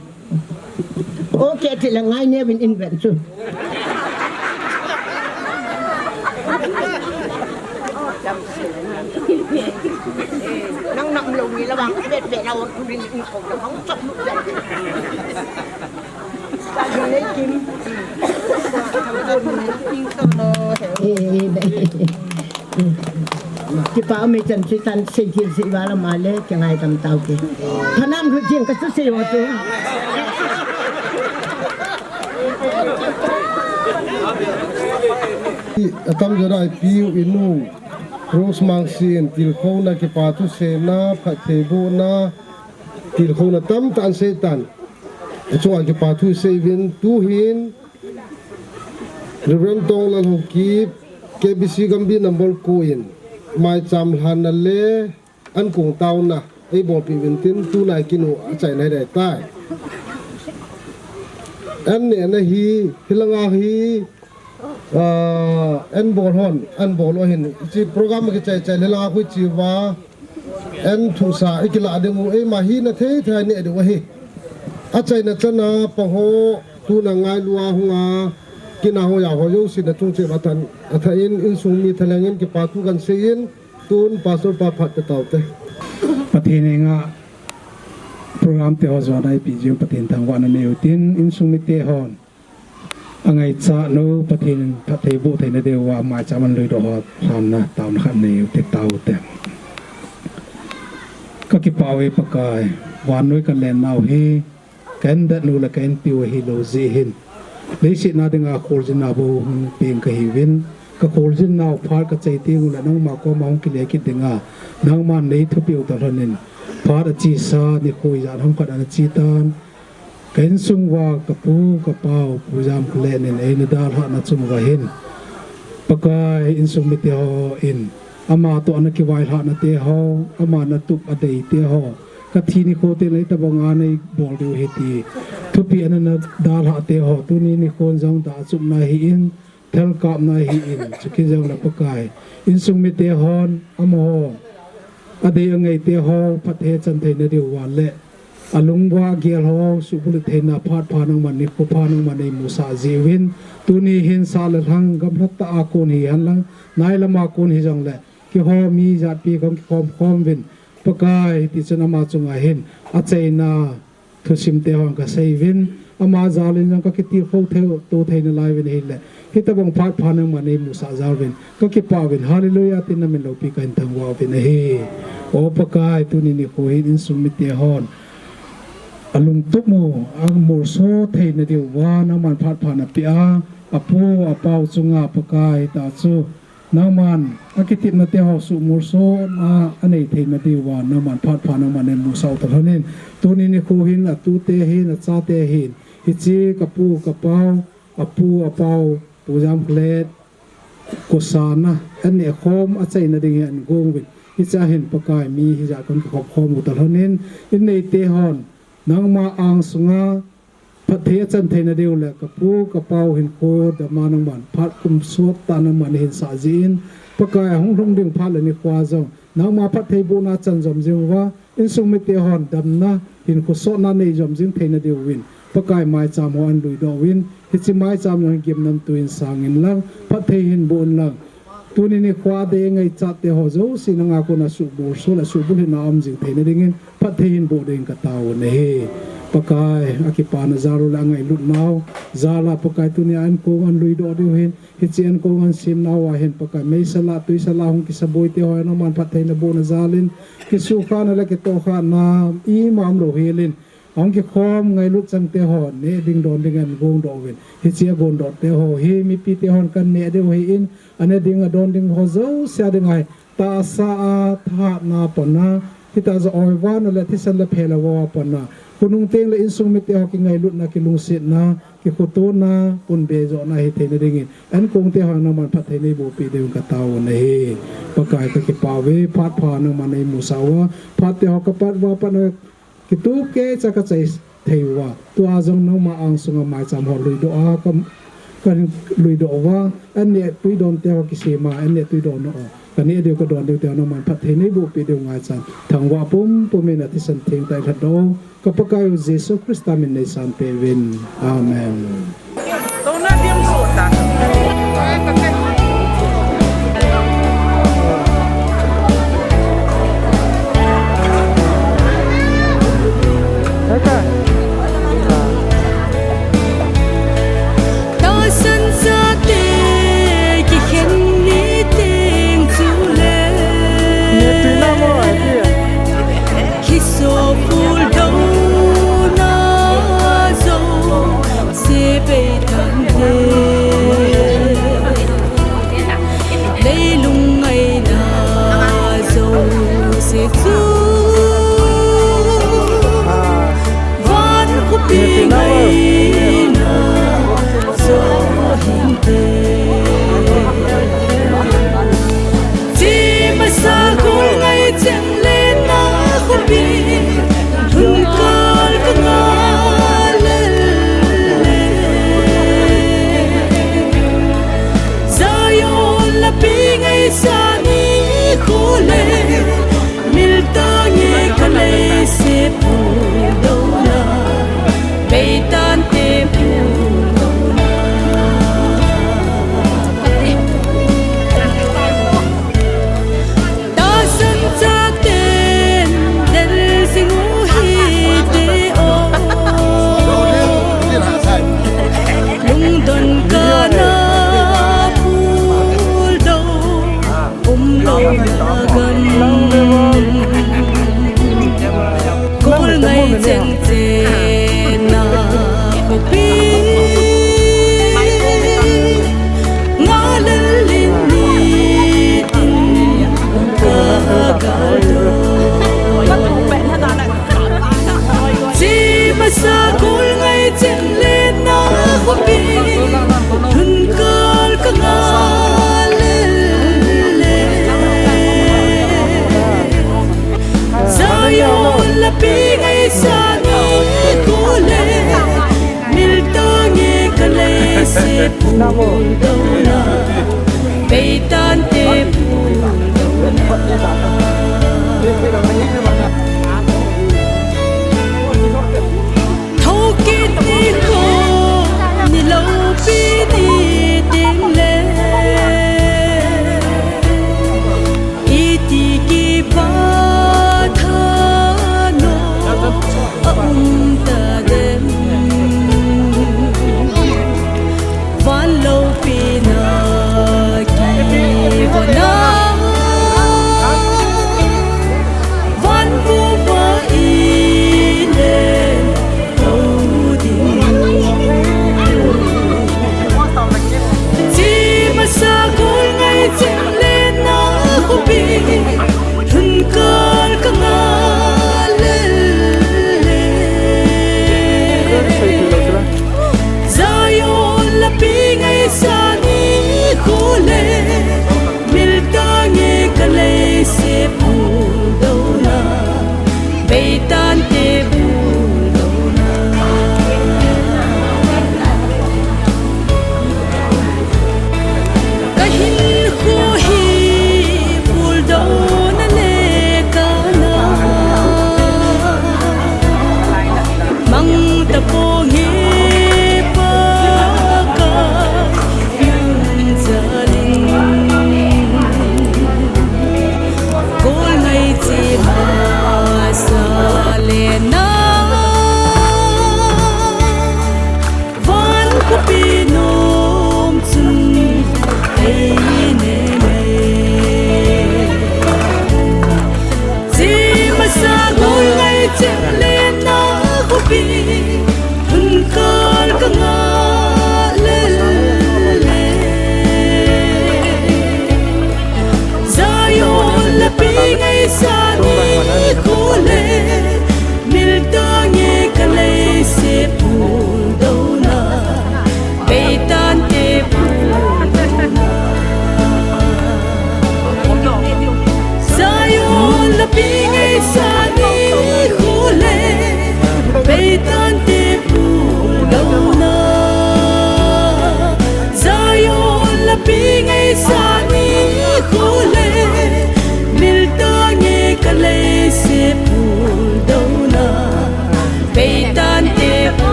Okay, ti le ngai neuvin in ven chu. Nang nam lou ni la vang bet bet la Onkholun in ko la hung chak lu ja. Ka Lhingneikim. Eh, eh, eh. Kipa um e, chan chu tan sei thil sei val ama le, kingaidam tau te. Phanam lut jing ka chu sei ho chu. Atam jora ipiu inu Rose Mangsin, tilkhouna, kipa thuseina, phattheibohna, tilkhouna tamtah ahin sei tan. Achunga kipa thu isei uvin, tuhin Reverend Tonglal Haokip, K B C Gambih number ko in, maicham lhanna le ankong taona eibolpeh uvin tin, tulai kinu achaina hidai tai. An nehna hi, hilanga hi, ah, an bol hon, an bol u ahin, hiche program kichai chai hilanga khu hiche va, an thusa ikilah ding u, eima hina thei thei neh diu ahi. Achaina chana pang ho, tuna ngailu a hung a, kina ho, ja ho, jouse na chung cheh uva tan, athah in, insung mi thalheng in kipa thu kahin sei in, tun Pastor pa phat pe tau te. Pathen henga program te ho jona ipi jing Pathen thangvahna nei utin, insung mite hon angaichat u Pathen in phattheiboh theina diuva maicham ahin luidoh ho lhanna taona khat nei ute, tau te. Ka kipah uve Pakai, vannoi ka lennau hi, ka indet nu le ka inpiu ahilou jeh hin, leiset na dinga kholjinna bou hung peng kahiuvin, ka kholjin nau phat ka chai teng ule nangma koma hung kile kit dinga, nangman nei thupeh u talhon in, phat achesa nikho ijat ham khat ana che tan, ka insung uva ka pu, ka pau, Pu Jamkholen in eina dalhahna chung uva hin, Pakai, insung mite hon ama toh ana kivailhahna te ho, ama na tup adei te ho, ka thi nikho teng le hitabanga nei bol diu ahi ti thupeh ana na dalhah te ho, tuni nikhon jong dah achupna ahin, thelkapna ahin, chukit jongle Pakai, insung mite hon amaho adei angai te ho phatthei achan theina diuva le alungvah gel ho suhbulhit theina phat pha nangman, nikho pha nangman eimusah jeh uvin, tuni hin sah le lhang gamlhat tah a kon hihen lang, nailam a kon hijongle, keiho mi jatpi kahung kikhom khom uvin, Pakai, hitichun ama chunga hin achaina thusim te hon kasei uvin, ama jal in jong ka kitilkhou thei, to thei nalai uvin ahile, hitabang phat pha nangman eimusah jal uvin, ka kipah uvin, Hallelujah, tin namin loupi kahin thangvah uvin ahi. O Pakai, tuni nikho hin insung mite hon alungtup u amolso theina diuva nangman phat pha napeh a, apu apau chunga Pakai, hita chu nangman akitepna te ho suhmolsona anei theina diuva nangman phat pha nangman eimusah u talhon in, tuni nikho hin atute hin achate hin, hiche ka pu ka pau, apu apau, Pu Jamkholen, kosana aneh khom achaina dingin ahin gong uvin, hichea hin Pakai, mi hijat kahung kikhop khom u talhon in, inneite hon nangma angsunga phatthei achan theina diu le ka pu ka pau hinkho damna nangman phat kum sot tah nangman neihinsah jeh in, Pakai, ahung lhung ding phat le nikho jong nangma phattheibohna achan jom jing uva, insung mite hon damna hinkho sotna nei jom jing theina diuvin, Pakai, maicham ho ahin luidoh uvin, hiche maicham jong hi gimnamtui in sang in lang, phatthei hin boh in lang, tuni nikho a dei angaichat te ho jouse nanga kona suhmolso le suhbulhitna aum jing theina dingin phatthei hin boh dingin katao u ahi. Pakai, akipana jal u le angailutnau jal a Pakai tunia ankong anlui doh diu hin, hiche ankong ansemnau a hin Pakai, meisel a tuisel a hung kisaboi teho nangman phattheina bohna jal in, kisukhana le kitohkhana ima umlou hel in, ahung kikhom ngailut chang teho neh ding don ding in gongdoh uvin. Hiche agondoh teho hi mipi tehon kan neh diu ahin, ane ding adon ding ho jouse a ding ahi. Tahsa a thahatna a pat na, hitia joh oivan a le thisan le phelou a pat na, khonung teng le insung mite ho kingailutna, kilungsetna, kikhotona, punbe johna hitheina dingin, ankong teho nangman phatthei neiboh peh diuvin katao u ahi. Pakai kakipah uve, phat pha nangman neimusah uva, phat teho kapat uva pat na, kitup keicha kachai thei uva, tua jong nangma angsunga maicham ho lui doh a, ka, kalui doh uva, anneh tui don teho kisem a, anneh tui don u, kaneh diu kadon diu teho nangman phatthei neiboh peh diu ngaichan, thangvah pumpum in athisan theng tah in lhatdoh u, ka Pakai u Jesu Christa min neisanpeh uvin. Amen. Tahsan chate kikhen ni teng chule, kiso puldouna jouse pei tante, leilung ngaina jouse chu, van khopi ngaina jo hinte. Chemasa khol ngai cheng le na khopi, lhun kal ka ngal le. Zion lapi ngaisa nikho le, miltang e ka leiset puldouna, bei tante puldouna. Tahsan chaten del jing u hite o, lungdon kana puldou umlouna gam. Kol ngai cheng chena khopi, ngalal in nitin ka galdoh. Chemasa khol ngai cheng le na khopi, lhun kal ka ngal le. Zion lapi ngaisa nikho le, miltang e ka leiset puldouna,